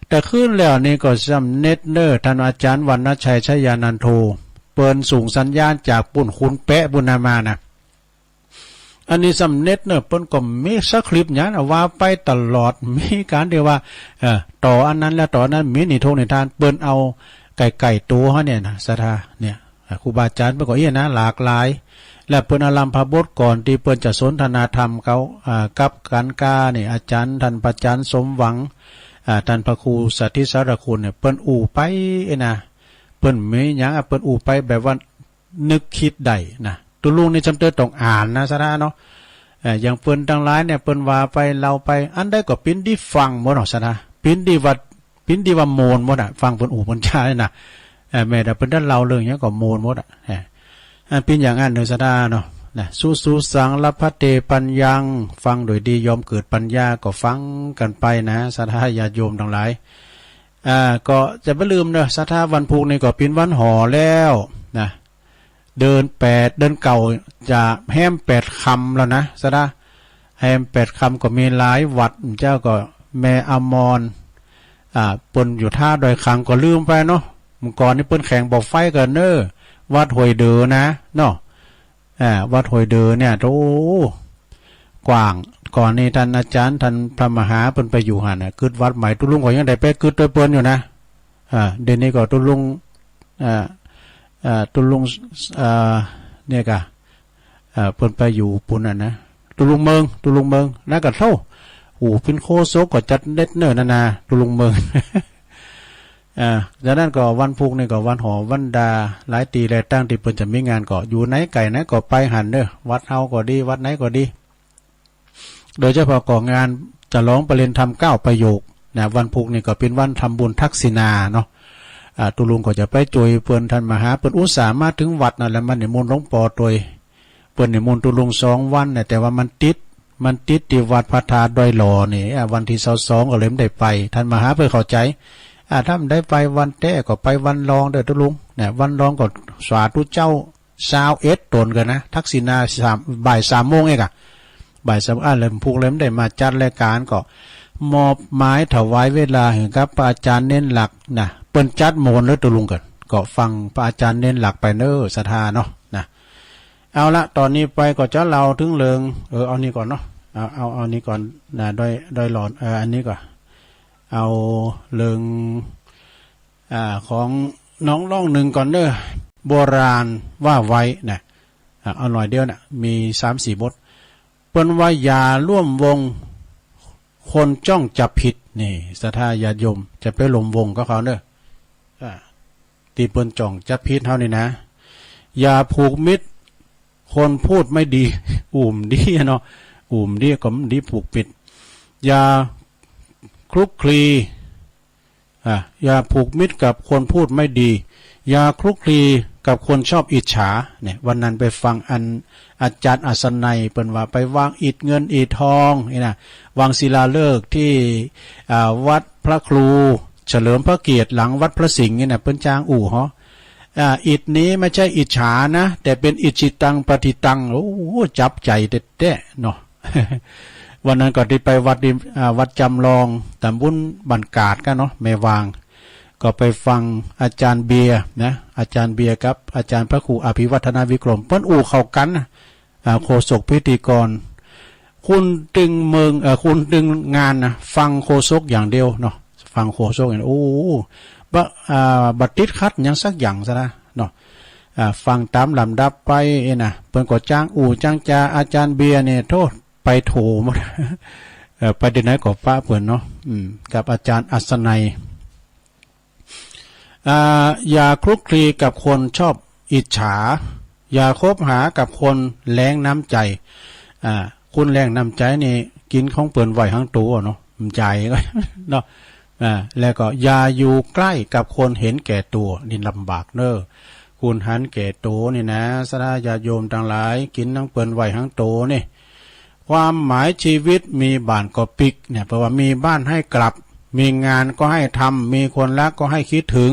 แต่คืนแล้วนี่ก็สำเร็จเนาะ ต้านอาจ๋ารย์วรรณชัย ชยานันโท เปิ้นส่งสัญญาณจากปุ้นขุนแปะปุ้นนามานะ อันนี้สำเร็จเนาะ เปิ้นก็มีสคริปต์หยังนะ ว่าไปตลอด มีก๋านตี้ว่า เอ่อ ต่ออันนั้นแล้วต่ออันนั้น มีนิทงนิทาน เปิ้นเอาใก้ๆ ตั๋วเฮาเนี่ยนะศรัทธา เนี่ย อ่า ครูบาอาจ๋ารย์เปิ้นก็อี้นะ หลากหลาย และเปิ้นเอาลำพระบทก่อนตี้เปิ้นจะสนทนาธรรมเขา อ่า กับกั๋นก้านี่ อาจ๋ารย์ ต้านพระอาจ๋ารย์สมหวัง อ่า ต้านพระครูสถิตสารคุณเนี่ย เปิ้นอู้ไปนะ เปิ้นมีหยังอะ เปิ้นอู้ไปแบบว่า นึกกึ๊ดได้นะ ตุ๊ลุงนี่จำเต๊อะต้องอ่านนะศรัทธาเนาะ เอ่อ อย่างเปิ้นตังหลายเนี่ย เปิ้นว่าไปเล่าไป อันใดก็เป๋นตี้ฟังหมดเนาะศรัทธา เป๋นตี้ว่า เป๋นตี้ว่าโมนหมดอะ ฟังเปิ้นอู้เปิ้นจ๋านะ เอ่อ แม้แต่เปิ้นจะเล่าเรื่องหยังก็โมนหมดอะ เอ่อ อันเป๋นอย่างอั้นเนาะศรัทธาเนาะ นะ สุสุสัง ลภะเต ปัญญัง ฟังโดยดีย่อมเกิดปัญญา ก็ฟังกั๋นไปนะ ศรัทธาญาติโยมตังหลาย อ่า ก็จะบ่ลืมเนาะศรัทธา วันพูกนี่ก็เป๋นวันหอแล้วนะ เดือนแปด เดือนเก้าจะแฮมแปดค่ำแล้วนะศรัทธา แฮมแปดค่ำก็มีหลายวัด เจ้าก็แม่อมร อ่า เปิ้นอยู่ท่าดอยขังก็ลืมไปเนาะ เมื่อก่อนนี่เปิ้นแข่งบ่าไฟกั๋นเนาะ วัดห้วยเดือนะเนาะ อ่า วัดห้วยเดือเนี่ย โอ้ กว้าง ก่อนนี่ต้านอาจ๋ารย์ ต้านพระมหาเปิ้นไปอยู่หั้นน่ะ กึ๊ดวัดใหม่ ตุ๊ลุงก็ยังได้ไปกึ๊ดตวยเปิ้นอยู่นะ อ่า เดี๋ยวนี้ก็ตุ๊ลุง อ่า อ่า ตุ๊ลุง อ่า เนี่ยก่ะ อ่า เปิ้นไปอยู่ปู๊นน่ะนะ ตุ๊ลุงเมิง ตุ๊ลุงเมิง นั่นก็เต้า โอ้ เป๋นโฆษกก็จัดเน็ดเน่อนานา ตุ๊ลุงเมิง อ่า จากนั้นก็วันพูกนี่ก็วันหอวันดา หลายตี้แล ตั้งตี้เปิ้นจะมีงานก็อยู่ไหนไก่ไหนก็ไปหั้นเนาะ วัดเฮาก็ดี วัดไหนก็ดี โดยเฉพาะก็งานฉลองปริญญาธรรมเก้าประโยคนะ วันพูกนี่ก็เป๋นวันทำบุญทักษิณาเนาะ อ่า ตุ๊ลุงก็จะไปจ้วยเปิ้น ต้านมหาเปิ้นอุตส่าห์มาเถิงวัดนั่นแหละ มานิมนต์หลวงป้อตวย เปิ้นนิมนต์ตุ๊ลุงสองวันน่ะ แต่ว่ามันติด มันติดตี้วัดพระธาตุดอยหล่อนี่ อ่า วันตี้ซาวสองก็เลยบ่ได้ไป ต้านมหาเปิ้นเข้าใจ๋ อ่า ถ้าบ่ได้ไปวันแต๊ก็ไปวันรองเต๊อะตุ๊ลุง นะ วันรองก็สาธุเจ้า ซาวเอ็ดต๋นกั๋นนะ ทักษิณาสาม บ่ายสามโมงเองอะ บ่ายสาม อ่า แล้วพูกเลยบ่ได้มาจัดรายก๋าน ก็มอบหมายถวายเวลาหื้อกับพระอาจ๋ารย์เณรหลักนะ เปิ้นจัดโมนเลยตุ๊ลุงกั๋น ก็ฟังพระอาจารย์เน้นหลักไปเน้อ ศรัทธาเนาะ นะ เอาละ ต๋อนนี้ไปก็จะเล่าเถิงเรื่อง เออ เอานี้ก่อนเนาะ เอา เอา เอานี้ก่อน นะ โดย โดยหลอน เออ อันนี้ก่อน เอาเรื่อง อ่า ของน้องร่องนึ่งก่อนเน้อ โบราณว่าไว้นะ อ่า เอาหน่อยเดียวนะ มีสามสี่บท เปิ้นว่า อย่าร่วมวงคนจ้องจับผิด นี่ ศรัทธาญาติโยม จะไปร่วมวงกับเขาเน้อ อ่า ตี้เปิ้นจ้องจับผิดเฮานี่นะ อย่าผูกมิตรคนพูดไม่ดี อู้ บ่ดีอะเนาะ อู้ บ่ดี ก็บ่ดีผูกมิตร อย่าคลุกคลี อ่ะ อย่าผูกมิตรกับคนพูดไม่ดี อย่าคลุกคลีกับคนชอบอิจฉา เนี่ย วันนั้นไปฟังอันอาจารย์อัศนัย เปิ้นว่าไปวางอิฐเงินอิฐทองนี่นะ วางศิลาฤกษ์ตี้ อ่า วัดพระครูเฉลิมพระเกียรติหลังวัดพระสิงห์นี่นะ เปิ้นจ้างอู้เฮาะ อ่า อิฐนี้ไม่ใช่อิจฉานะ แต่เป็นอิจฉิตังปฏิตัง โอ้โห จับใจ๋แต๊ๆ เนาะ วันนั้นก็ได้ไปวัดนี่ อ่า วัดจำลอง ต๋ำบลบ้านกาดกั๋นเนาะ แม่วาง ก็ไปฟังอาจารย์เบียร์นะ อาจารย์เบียร์กับอาจารย์พระครูอภิวัฒนวิกรม เปิ้นอู้เข้ากั๋นนะ อ่า โฆษกพิธีกร คุณตึงเมือง เอ่อ คุณตึงงานนะ ฟังโฆษกอย่างเดียวเนาะ ฟังโฆษกอย่างเดียว โอ้ บ่ อ่า บ่ติดขัดหยังสักอย่างซะนะเนาะ อ่า ฟังต๋ามลำดับไปเอ้ยนะ เปิ้นก็จ้างอู้จ้างจา อาจารย์เบียร์เนี่ย โธ่ ไปโถหมด เอ่อ ไปตี้ไหนก็ปะเปิ้นเนาะ อืม กับอาจารย์อัศนัย อ่า อย่าคลุกคลีกับคนชอบอิจฉา อย่าคบหากับคนแล้งน้ำใจ๋ อ่า คนแล้งน้ำใจ๋นี่ กิ๋นของเปิ้นไว้หังตั๋วเนาะ บ่จ่ายเนาะ อ่า แล้วก็อย่าอยู่ใก้กับคนเห็นแก่ตั๋ว นี่ลำบากเน้อ คนหันแก่ตั๋วนี่นะ ศรัทธาญาติโยมตังหลาย กิ๋นของเปิ้นไว้หังตั๋วนี่ ความหมายชีวิตมีบ้านก็ปิ๊กเนี่ย แปลว่ามีบ้านให้กลับ มีงานก็ให้ทำ มีคนรักก็ให้คิดถึง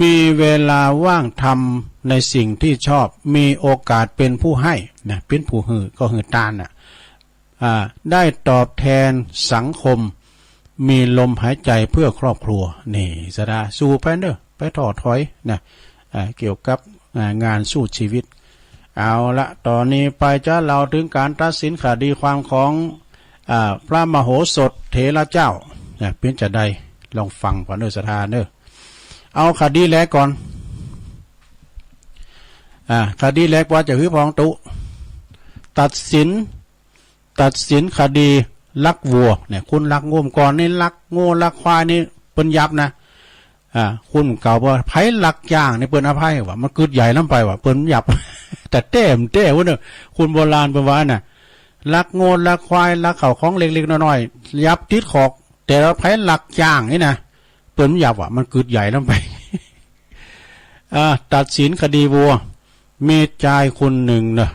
มีเวลาว่างทำในสิ่งที่ชอบ มีโอกาสเป็นผู้ให้นะ เป็นผู้หื้อ ก็หื้อตานน่ะ อ่า ได้ตอบแทนสังคม มีลมหายใจเพื่อครอบครัว นี่ ศรัทธา สู้ไปเน้อ ไปท้อถอยนะ อ่า เกี่ยวกับ อ่า งานสู้ชีวิต เอาละ ต๋อนนี้ไปจะเล่าเถิงก๋านตัดสินคดีความของ อ่า พระมโหสถเถระเจ้า นะ เป๋นจาใด ลองฟังก่อนเน้อ ศรัทธาเน้อ เอาคดีแรกก่อน อ่า คดีแรกว่าจะหื้อพองตุ๊ ตัดสิน ตัดสินคดีลักวัวเนี่ย คนลักงัว ก่อนนี่ลักงัวลักควายนี่เปิ้นยับนะ อ่า คนเก่าว่า ใผลักจ๊างนี่เปิ้นอภัยว่า มันกึ๊ดใหญ่ล้ำไปว่า เปิ้นยับ แต่แต้มแต้เว้ยเนอะ คนโบราณเปิ้นว่าน่ะ ลักงัวลักควาย ลักเข้าของเล็กๆ น้อยๆ ยับติดขอก แต่ว่าใผลักจ๊างนี่นะ เปิ้นยับว่า มันกึ๊ดใหญ่ล้ำไป อ่า ตัดสินคดีวัว มีจายคนนึ่งเนอะ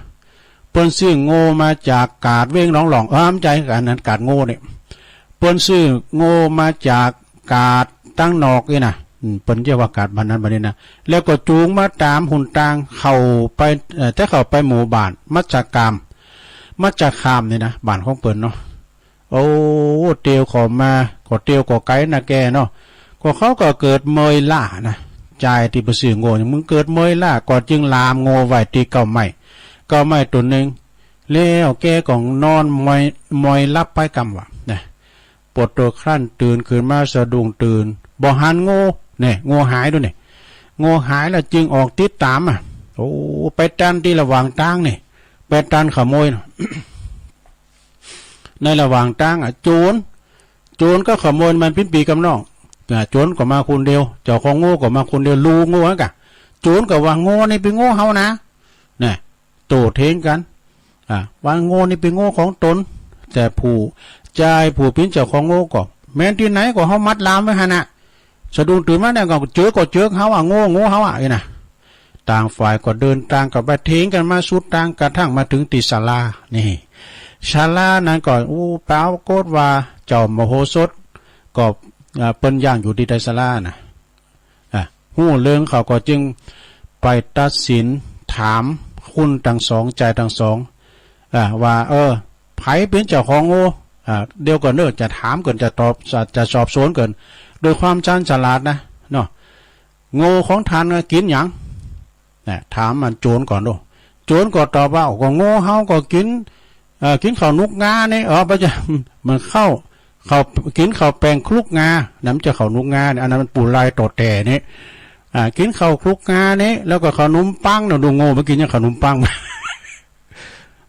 เปิ้นซื้องัวมาจากกาดเว้งหนองหล่อง เออ บ่ใจ้ อันนั้นกาดงัวเนี่ย เปิ้นซื้องัวมาจากกาดตังนอกนี่นะ อืม เปิ้นเยียกว่ากาดบ้านนั้นบ้านนี้นะ แล้วก็จูงมาต๋ามหนตางเข้าไป เอ่อ แต่เข้าไปหมู่บ้านมัจจคาม มัจจคามนี่นะ บ้านของเปิ้นเนาะ โอ้ เตียวเข้ามา ก็เตียวก็ไก๋นะแกเนาะ ก็เขาก็เกิดเมื่อยล้านะ จายตี้ไปซื้องัว มึงเกิดเมื่อยล้า ก็จึงล่ามงัวไว้ตี้เก๊าไม้ เก๊าไม้ต้นนึ่ง แล้วแกก็นอนมอย มอยหลับไปกำว่านะ ปวดตั๋วครั้นตื่นขึ้นมาสะดุ้งตื่น บ่หันงัว เนี่ย งัวหายดูเนี่ย งัวหายแล้วจึงออกติดต๋ามอะ โอ้ ไปตันตี้ระหว่างตางนี่ ไปตันขโมยน่ะ ในระหว่างตางอะ โจร โจรกับขโมยมันปิ้นปี้กับน้อง อ่า โจรก็มาคนเดียว เจ้าของงัวก็มาคนเดียว ลูงัวกั๋น โจรก็ว่า งัวนี่เป๋นงัวเฮานะ น่ะ โต้เถียงกั๋น อ่า ว่างัวนี่เป๋นงัวของตน แต่ผู้จายผู้เป๋นเจ้าของงัวก็ แม่นตี้ไหนก็เฮามัดล่ามไว้หั้นน่ะ สะดุ้งตื่นมาเนี่ยก็เจิกก็เจิกเฮาอะ งัว งัวเฮาอะ เอ้ยนะ ต่างฝ่ายก็เดินตางกั๋นไป เถียงกั๋นมาสุดตาง กระทั่งมาเถิงตี้ศาลา นี่ ศาลานั้นก็ อู้ ปรากฏว่าเจ้ามโหสถก็ อ่า เปิ้นย่างอยู่ตี้ใต้ศาลาน่ะ อ่ะ ฮู้เรื่องเขาก็จึงไปตัดสินถามคนตังสอง จายตังสอง อ่ะ ว่า เออ ใผเป๋นเจ้าของงัว อ่ะ เดี๋ยวก่อนเน้อ จะถามก่อน จะตอบ จะ จะสอบสวนก่อน โดยความชาญฉลาดนะ เนาะ โง่ของต้านกิ๋นหยัง นะ ถามมันโจรก่อนดู โจรก็ตอบว่า ก็โง่เฮาก็กิ๋น เอ่อ กิ๋นข้าวหนุกงานี่ เออ บ่ใจ้ มันข้าว ข้าว กิ๋นข้าวแป้งคลุกงา นะ บ่ใจ้ข้าวหนุกงานี่ อันนั้นมันปูลายต่อแต่นี่ อ่า กิ๋นข้าวคลุกงานี่ แล้วก็ขนมปังนะ ดูโง่ บ่กิ๋นหยังขนมปัง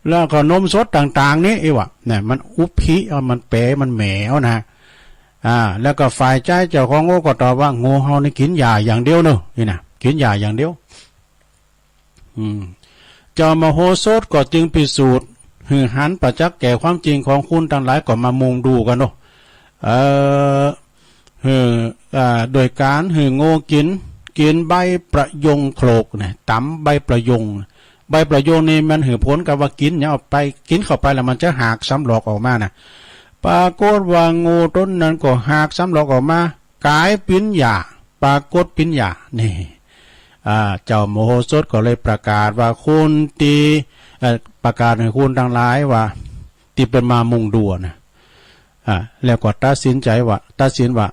แล้วก็นมสดต่างๆ นี่ อี้วะ นะ มันอุพิเอา มันแป๋ มันแหมเอานะ อ่า แล้วก็ฝ่ายจายเจ้าของโอ่ก็ตอบว่า โง่เฮานี่กิ๋นหญ้าอย่างเดียวเนาะ อี้นะ กิ๋นหญ้าอย่างเดียว อืม เจ้ามโหสถก็จึงพิสูจน์หื้อหันประจักษ์แก่ความจริงของคุณตังหลายก็มามุงดูกั๋นเนาะ เอ่อ หื้อ อ่า โดยก๋านหื้อโง่กิ๋น กิ๋นใบประยงโขลกนะ ต๋ำใบประยง ใบประยงนี่มันหื้อผลกับว่ากิ๋นเนี่ยเอาไป กิ๋นเข้าไปแล้วมันจะหากสำรอกออกมานะ ปรากฏว่าโง่ต๋นนั้นก็หากสำรอกออกมา ก๋ายเป๋นหญ้า ปรากฏเป๋นหญ้า นี่ อ่า เจ้ามโหสถก็เลยประกาศว่าคุณตี้ เอ่อ ประกาศหื้อคุณตังหลายว่า ตี้เปิ้นมามุงดูนะ อ่า แล้วก็ตัดสินใจ๋ว่า ตัดสินว่า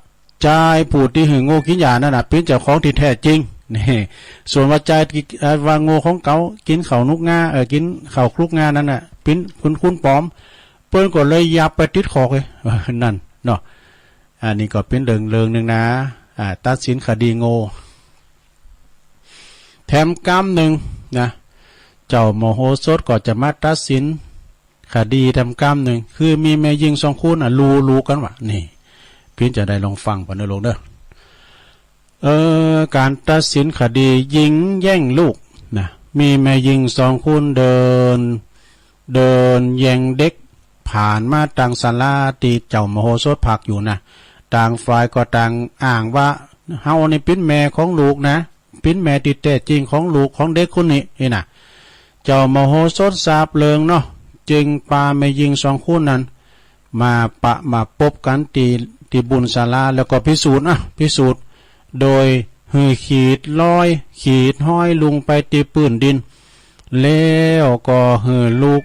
จายผู้ตี้หื้อโง่กิ๋นหญ้านั้นน่ะ เป๋นเจ้าของตี้แท้จริง นี่ ส่วนว่าจายตี้ เอ่อ ว่าโง่ของเก๋า กิ๋นข้าวหนุกงา เอ่อ กิ๋นข้าวคลุกงานั้นน่ะ เป๋นคน คนป๋อม เปิ้นก็เลยหยับไปติดคอกเลย นั่นเนาะ อันนี้ก็เป๋นเรื่อง เรื่องนึ่งนะ อ่า ตัดสินคดีโง่ แถมกำนึ่งนะ เจ้ามโหสถก็จะมาตัดสินคดีแถมกำนึ่ง คือมีแม่ญิงสองคนน่ะ ลู่ ลู่กั๋นวะ นี่ ปี้จะได้ลองฟังก่อนเด้อลูกเด้อ เอ่อ ก๋านตัดสินคดีหญิงแย่งลูกนะ มีแม่ญิงสองคนเดิน เดินแย่งเด็ก ผ่านมาตางศาลาตี้เจ้ามโหสถพักอยู่นะ ต่างฝ่ายก็ต่างอ้างว่า เฮานี่เป๋นแม่ของลูกนะ เป๋นแม่ตี้แท้จริงของลูกของเด็กคนนี้ อี้นะ เจ้ามโหสถทราบเรื่องเนาะ จึงปาแม่ญิงสองคนนั้น มาปะมาปบกั๋นตี้ ตี้บุนศาลา แล้วก็พิสูจน์ อ่ะ พิสูจน์ โดยหื้อขีดรอย ขีดฮอยลงไปตี้ปื๊นดิน แล้วก็หื้อลูก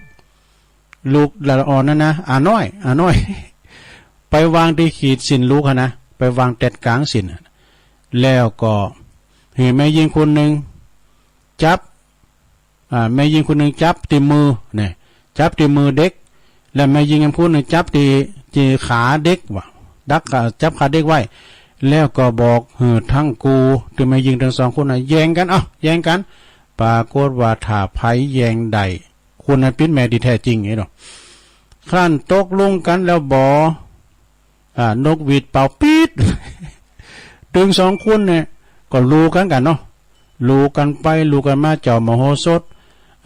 ลูกละอ่อนนั้นนะ อาน้อย อาน้อย ไปวางตี้ขีดสิ้นลูกหั้นนะ ไปวางแต๊ดก๋างสิ้น แล้วก็หื้อแม่ญิงคนนึ่งจับ อ่า แม่ญิงคนนึ่งจับตี้มือ เนี่ย จับตี้มือเด็ก และแม่ญิงอีกคนนึ่งจับตี้ ตี้ขาเด็กวะ ดัก อ่า จับขาเด็กไว้ แล้วก็บอกหื้อตังกู้ ตี้แม่ญิงตังสองคนน่ะ แย่งกั๋น เอ้า แย่งกั๋น ปรากฏว่าถ้าใผแย่งได้ คนนั้นเป๋นแม่ตี้แท้จริง อี้เนาะ ครั้นตกลงกั๋นแล้วบ่ อ่า นกหวีดเป่าปี๊ด ตึงสองคนเนี่ย ก็ลู่กั๋นกั๋นเนาะ ลู่กั๋นไป ลู่กั๋นมา เจ้ามโหสถ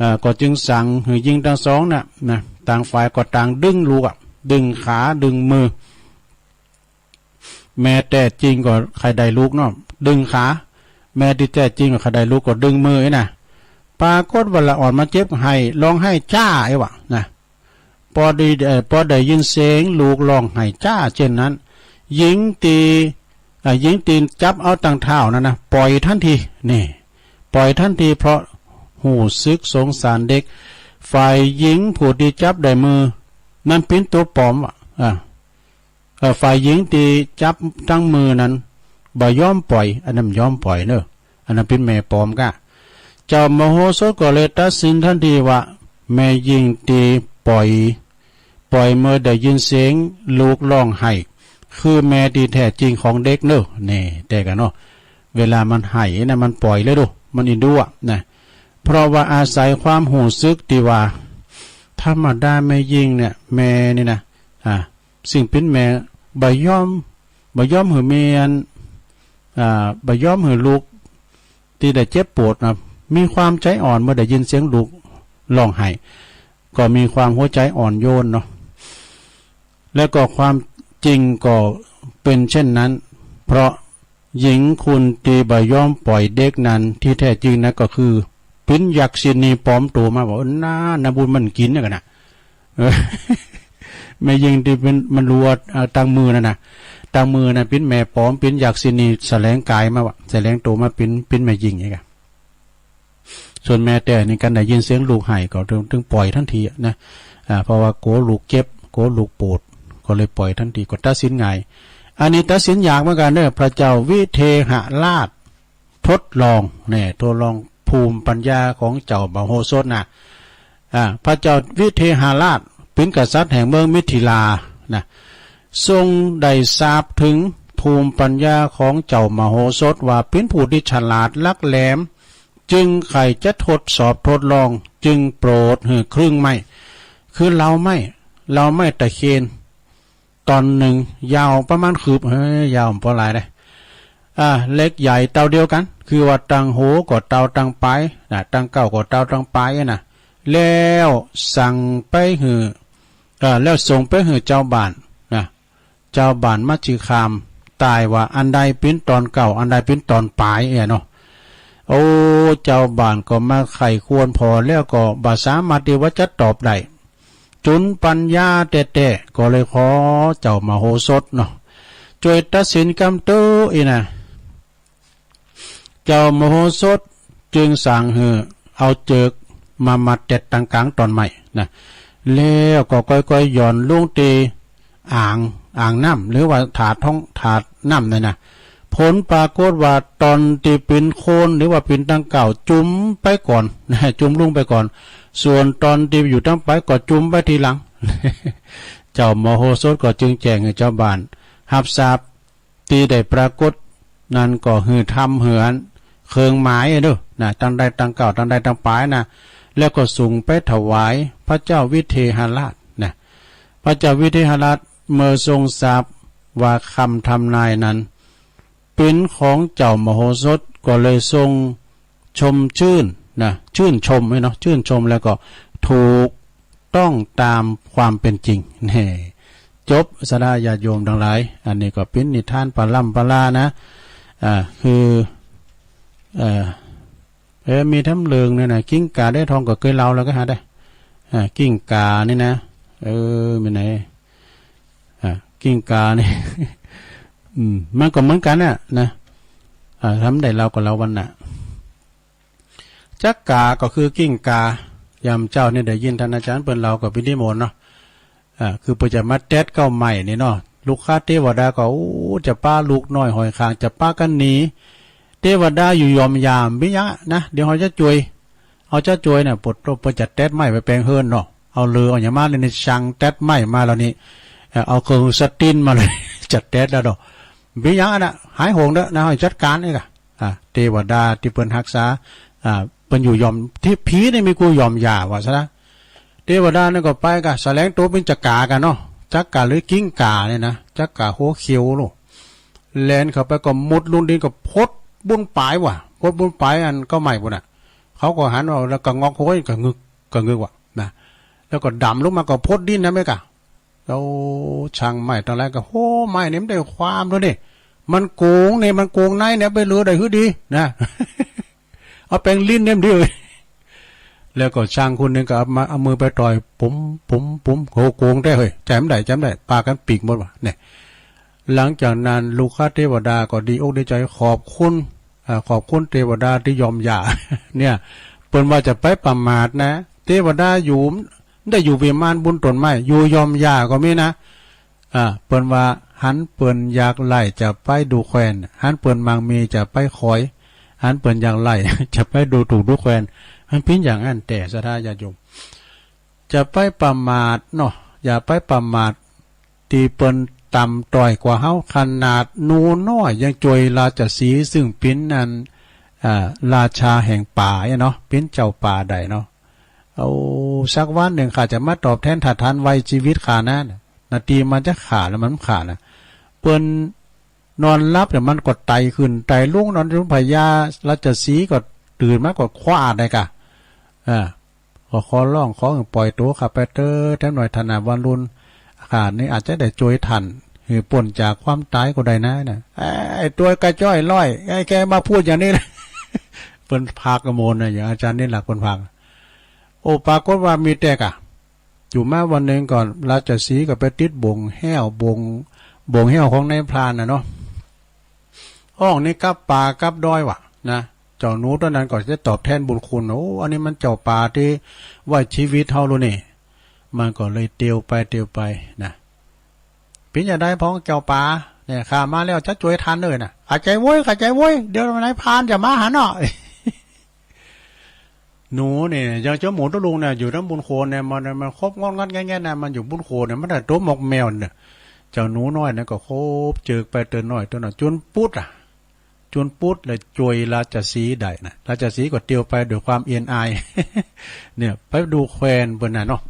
อ่า ก็จึงสั่งหื้อญิงตังสองน่ะ นะ ต่างฝ่ายก็ต่างดึงลูกอะ ดึงขา ดึงมือ แม่แต๊จริงก็ใค่ได้ลูกเนาะ ดึงขา แม่ตี้แต๊จริงก็ใค่ได้ลูกก็ดึงมืออี้นะ ปรากฏว่าละอ่อนมาเจ็บ ไห้ร้องไห้จ้าอี้วะ นะ ปอดี เอ่อ ปอได้ยินเสียงลูกฮ้องไห้จ้าเจ้นนั้น ญิงตี้ อ่า ญิงตี้จับเอาตังเท้านั้นนะ ป่อยตันที นี่ ป่อยตันที เพราะฮู้สึกสงสารเด็ก ฝ่ายญิงผู้ตี้จับได้มือนั้นเป๋นตั๋วป๋อมวะ อ่า เอ่อ ฝ่ายญิงตี้จับตังมือนั้นบ่ยอมป่อย อันนั้นบ่ยอมป่อยเนาะ อันนั้นเป๋นแม่ป๋อมก้า เจ้ามโหสถก็เลยตัดสินตันทีว่า แม่ญิงตี้ป่อย ป่อยเมื่อได้ยินเสียงลูกฮ้องไห้ คือแม่ตี้แต๊จริงของเด็กเนาะ นี่ แต๊กั๋นเนาะ เวลามันไห้นะ มันป่อยเลยดู มันเอ็นดูอะ นะ เพราะว่าอาศัยความฮู้สึกตี้ว่า ธรรมดาแม่ญิงเนี่ย แม่นี่นะ อ่า ซึ่งเป๋นแม่บ่ยอม บ่ยอมหื้อเมียน อ่า บ่ยอมหื้อลูกตี้ได้เจ็บปวดนะ มีความใจ๋อ่อนเมื่อได้ยินเสียงลูกฮ้องไห้ ก็มีความหัวใจ๋อ่อนโยนเนาะ แล้วก็ความจริงก็เป๋นเช่นนั้น เพราะญิงคนตี้บ่ยอมป่อยเด็กนั้นตี้แต๊จริงนะ ก็คือเป๋นยักษิณีปลอมตั๋วมา บอกว่า น่า น่าบุญมันกิ๋นเนี่ยกั๋นนะ เออ แม่ญิงตี้เป๋น มันรัว เอ่อ ตังมือนั้นนะ ตังมือนั้นเป๋นแม่ป๋อม เป๋นยักษิณีแสดงก๋ายมาวะ แสดงตั๋วมาเป๋น เป๋นแม่ญิงอี้ก้า ส่วนแม่แต๊นี่กั๋นได้ยินเสียงลูกไห้ก็ตึง ตึงป่อยตันทีอะนะ อ่า เพราะว่ากั๋วลูกเจ็บ กั๋วลูกปวด ก็เลยป่อยตันที ก็ตัดสินง่าย อันนี้ตัดสินยากเหมือนกั๋นเนาะ พระเจ้าวิเทหราช ทดลอง แน่ ทดลองภูมิปัญญาของเจ้ามโหสถนะ อ่า พระเจ้าวิเทหราช เป๋นกษัตริย์แห่งเมืองมิถิลานะ ทรงได้ทราบเถิงภูมิปัญญาของเจ้ามโหสถว่าเป๋นผู้ตี้ฉลาดลักแหลม จึงใค่จะทดสอบทดลอง จึงโปรดหื้อเครื่องไม้ คือเหลาไม้ เหลาไม้ตะเคียน ต๋อนนึ่งยาวประมาณคืบ เฮ้ย ยาวบ่หลายเด้ อ่า เล็กใหญ่เต้าเดียวกั๋น คือว่าตังหัวก็เต้าตังป๋ายนะ ตังเก๊าก็เต้าตังป๋ายนะ แล้วสั่งไปหื้อ เอ่อ แล้วส่งไปหื้อจาวบ้านนะ จาวบ้านมัชชิคาม ตายว่าอันใดเป๋นต๋อนเก๊า อันใดเป๋นต๋อนป๋ายเอี้ยเนาะ โอ้ จาวบ้านก็มาใค่ครวญผ่อแล้วก็บ่สามารถตี้ว่าจะตอบได้ จุนปัญญาแต๊ๆ ก็เลยขอเจ้ามโหสถเนาะ จ้วยตัดสินกำเต๊อะอี้นะ เจ้ามโหสถจึงสั่งหื้อเอาเจิกมามัดแต๊ดตังก๋างต้นไม้นะ แล้วก็ก้อยๆ หย่อนลงตี้อ่าง อ่างน้ำ หรือว่าถาดท้อง ถาดน้ำนั่นนะ ผลปรากฏว่าต๋อนตี้เป๋นโคลน หรือว่าเป๋นตังเก๊า จุ่มไปก่อนนะ จุ่มลงไปก่อน ส่วนต๋อนตี้อยู่ตังป๋ายก็จุ่มไปทีหลัง เจ้ามโหสถก็จึงแจ้งหื้อจาวบ้านฮับทราบ ตี้ได้ปรากฏนั้นก็หื้อทำเหมือนเครื่องหมายเด้อนะ ตังใดตังเก๊า ตังใดตังป๋ายนะ แล้วก็ส่งไปถวายพระเจ้าวิเทหราชนะ พระเจ้าวิเทหราชเมื่อทรงทราบว่าคำทำนายนั้นเป๋นของเจ้ามโหสถ ก็เลยทรง ชมชื่นนะ ชื่นชมไว้เนาะ ชื่นชมแล้วก็ถูกต้องตามความเป๋นจริง แน่ จบ ศรัทธาญาติโยมตังหลาย อันนี้ก็เป๋นนิทานปะล่ำปะลานะ อ่า คือ เอ่อ เออ มีทำเริงเนี่ยนะ กิ้งก่าได้ทองก็เกยเล่าแล้วก็หาได้ อ่า กิ้งก่านี่นะ เออ มีไหน อ่า กิ้งก่านี่ อืม มันก็เหมือนกั๋นน่ะนะ อ่า ทำได้เล่าก็เล่าวันน่ะ จั๊กก๋าก็คือกิ้งก่า ยามเจ๊านี่ได้ยินต้านอาจ๋ารย์เปิ้นเล่าก็เป๋นนิมนต์เนาะ อ่า คือเปิ้นจะมาแต๊ดเก๊าไม้นี่เนาะ รุกขเตวดาก็ โอ้ จะปาลูกน้อยห้อยคาง จะปากั๋นหนี เตวดาอยู่ย่อมยาม บ่มีหยังนะ เดี๋ยวเฮาจะจ้วย เฮาจะจ้วยเนี่ย ปวดโตเปิ้นจะแต๊ดไม้ไปแป๋งเฮือนเนาะ เอาเลื่อยเอาหยังมาเนี่ย นี่ ช่างแต๊ดไม้มาแล้วนี่ เอ่อ เอาเครื่องสตินมาเลย จะแต๊ดแล้วเนาะ บ่มีหยังอะนะ หายห่วงเต๊อะนะ เฮาจัดก๋านเองอะ อ่า เตวดาตี้เปิ้นฮักษา อ่า เปิ้นอยู่ย่อม ตี้ผีนี่มีกู้ย่อมย่าว่าซะนะ เตวดานี่ก็ไปก่า แสดงตั๋วเป๋นจั๊กก๋าก่าเนาะ จั๊กก๋าหรือกิ้งก่าเนี่ยนะ จั๊กก๋าหัวเขียวลูก แล่นเข้าไปก็มุดลุ่นดินก็พดบุญป๋ายว่ะ พดบุญป๋ายอันเก๊าไม้ปู้นน่ะ เขาก็หันว่าแล้วก็งอกหัวกระงึกกระงึกว่ะนะ แล้วก็ดำลงมาก็พดดินนะแม่ก่า แล้วช่างไม้ตังหลายก็ โห ไม้นี่มันได้ความแล้วนี่ มันโก๋งนี่ มันโก๋งในเนี่ย ไปเหลือได้หื้อดีนะ เอาแป๋งลิ้นเนี่ยมันดี แล้วก็ช่างคนนึ่งก็เอามา เอามือไปต่อย ปุ๋ม ปุ๋ม ปุ๋ม โห โก๋งแต๊เฮ้ย ใจ๊บ่ได้ ใจ๊บ่ได้ ปากั๋นปิ๊กหมดว่ะ เนี่ย หลังจากนั้นรุกขเตวดาก็ดีอกดีใจ๋ ขอบคุณ อ่า ขอบคุณเตวดาตี้ย่อมย่า เนี่ย เปิ้นว่าจะไปประมาทนะ เตวดาอยู่ ได้อยู่วิมานบนต้นไม้ อยู่ย่อมย่าก็มีนะ อ่า เปิ้นว่า หันเปิ้นอยากไล่จะไปดูแควน หันเปิ้นมั่งมีจะไปขอย หันเปิ้นอยากไล่จะไปดูถูกดูแควน มันเป๋นอย่างนั้นแต๊ ศรัทธาญาติโยม จะไปประมาทเนาะ อย่าไปประมาท ตี้เปิ้นต่ำต้อยกว่าเฮา ขนาดหนูน้อยยังจ้วยราชสีห์ ซึ่งเป๋นอัน อ่า ราชาแห่งป่าเนี่ยเนาะ เป๋นเจ้าป่าได้เนาะ เอา สักวันนึ่งข้าจะมาตอบแตนถ้าต้านไว้จีวิตข้านะ นาตี้มันจะฆ่าแล้วมันฆ่านะ เปิ้นนอนหลับเนี่ยมันก็ไต่ขึ้นไต่ลง นอนอยู่ พญาราชสีห์ก็ตื่นมาก็คว้าได้ก่า อ่า ก็ขอร้องขอหื้อปล่อยตั๋วข้าไปเต๊อะ แถมหน่อย ต้านนาวันลุน ข้านี่อาจจะได้จ้วยต้านหื้อป๊นจากความต๋ายก็ได้นะ นะ ไอ้ตั๋วกระจ้อยร้อย ไอ้แกมาพูดอย่างนี้นะ เปิ้นพากกระโมนนะ อย่างอาจ๋ารย์นิรักษ์เปิ้นพาก โอ้ ปรากฏว่ามีแต๊ก่า อยู่มาวันนึ่งก็ราชสีห์ก็ไปติดบ่งแห้ว บ่ง บ่งแห้วของนายพรานน่ะเนาะ อ้องนี่กลับป่ากลับดอยว่ะนะ เจ้าหนูตั๋วนั้นก็จะตอบแตนบุญคุณ โอ้ อันนี้มันเจ้าป่าตี้ไว้จีวิตเฮาลูกนี่ มันก็เลยเตียวไปเตียวไปนะ เป๋นจะไดพ่องเจ้าป่า เนี่ย ข้ามาแล้วจะจวยตันเลยนะ เข้าใจ๋โว้ย เข้าใจ๋โว้ย เดี๋ยวนายพรานจะมาหาเนาะ หนูเนี่ย อย่างเจ้าหมูตุ๊ลุงเนี่ย อยู่ตำบลโคนเนี่ย มัน มันคบงอนๆแงะๆนะ มันอยู่บุญโคนเนี่ย มันได้ต๋มหมกแมวเนี่ย เจ้าหนูน้อยเนี่ยก็คบเจิกไปเตื้อน้อยเตื้อน้อย จุนปุ๊ดอะ จุนปุ๊ดเลยจวยราชสีห์ได้นะ ราชสีห์ก็เตียวไปด้วยความเอียนอาย เนี่ย ไปดูแควนเปิ้นน่ะเนาะ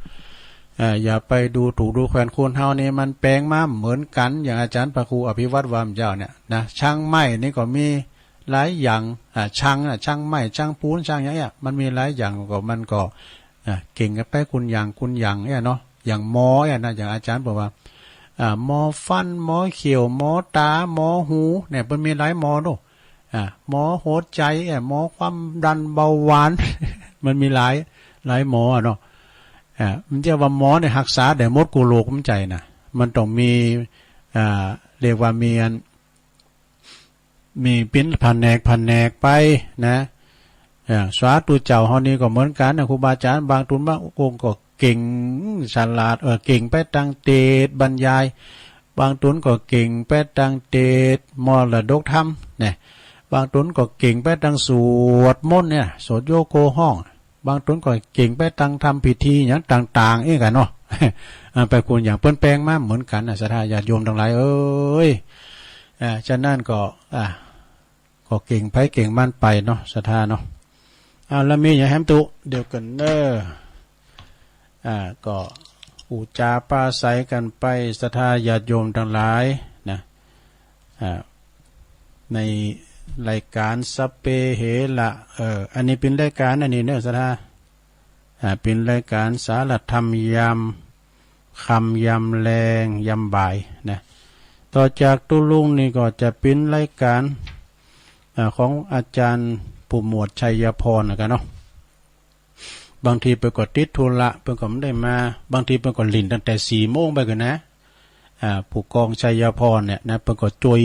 อ่า อย่าไปดูถูกดูแควน คนเฮานี่มันแป๋งมาเหมือนกั๋น อย่างอาจ๋ารย์พระครูอภิวัฒน์วามยาวเนี่ยนะ ช่างไม้นี่ก็มีหลายอย่าง อ่า ช่างน่ะ ช่างไม้ ช่างปูน ช่างอย่างเนี้ย มันมีหลายอย่าง ก็มันก็ อ่ะ เก่งกั๋นไป คนอย่าง คนอย่างเนี่ยเนาะ อย่างหมอเนี่ยนะ อย่างอาจ๋ารย์บอกว่า อ่า หมอฟัน หมอเขี้ยว หมอต๋า หมอหู เนี่ย เปิ้นมีหลายหมอเนาะ อ่า หมอหัวใจ๋ อ่ะ หมอความดันเบาหวาน มันมีหลาย หลายหมออะเนาะ อ่า มันจะว่าหมอเนี่ยฮักษาได้หมดกู้โรค บ่ใจ้นะ มันต้องมี อ่า เรียกว่ามีอัน มีเป๋นผนกผนกไปนะ อ่า สาธุเจ้าเฮานี่ก็เหมือนกั๋นนะ ครูบาอาจ๋ารย์บางต๋นบางองค์ก็เก่งฉลาด เออ เก่งไปตางเตสน์บรรยาย บางต๋นก็เก่งไปตางเตสน์มรดกธรรมนะ บางต๋นก็เก่งไปตางสวดมนต์เนี่ย สวดโยโกห้อง บางต๋นก็เก่งไปตางทำพิธีหยังต่างๆ เองกั๋นเนาะ อ่า ไปคนอย่าง เปิ้นแป๋งมาเหมือนกั๋นนะ ศรัทธาญาติโยมตังหลายเอ้ย อ่า ฉะนั้นก็ อ่า ก็เก่งใผเก่งมันไปเนาะ ศรัทธาเนาะ อ่า แล้วมีหยังแหมตุ๊ เดี๋ยวก่อนเน้อ อ่า ก็อู้จ๋าปราศรัยกั๋นไป ศรัทธาญาติโยมตังหลายนะ อ่า ในรายก๋านสัพเพเหระ เออ อันนี้เป๋นรายก๋านอันนี้เน้อ ศรัทธา อ่า เป๋นรายก๋านสารธรรมยามค่ำ ยามแลง ยามบ่ายนะ ต่อจากตุ๊ลุงนี่ก็จะเป๋นรายก๋าน อ่า ของอาจ๋ารย์ผู้หมวดชัยพรนะกั๋นเนาะ บางทีเปิ้นก็ติดธุระ เปิ้นก็บ่ได้มา บางทีเปิ้นก็หลิ้นตั้งแต่สี่โมงไปกั๋นนะ อ่า ผู้กองชัยพรเนี่ยนะ เปิ้นก็จวย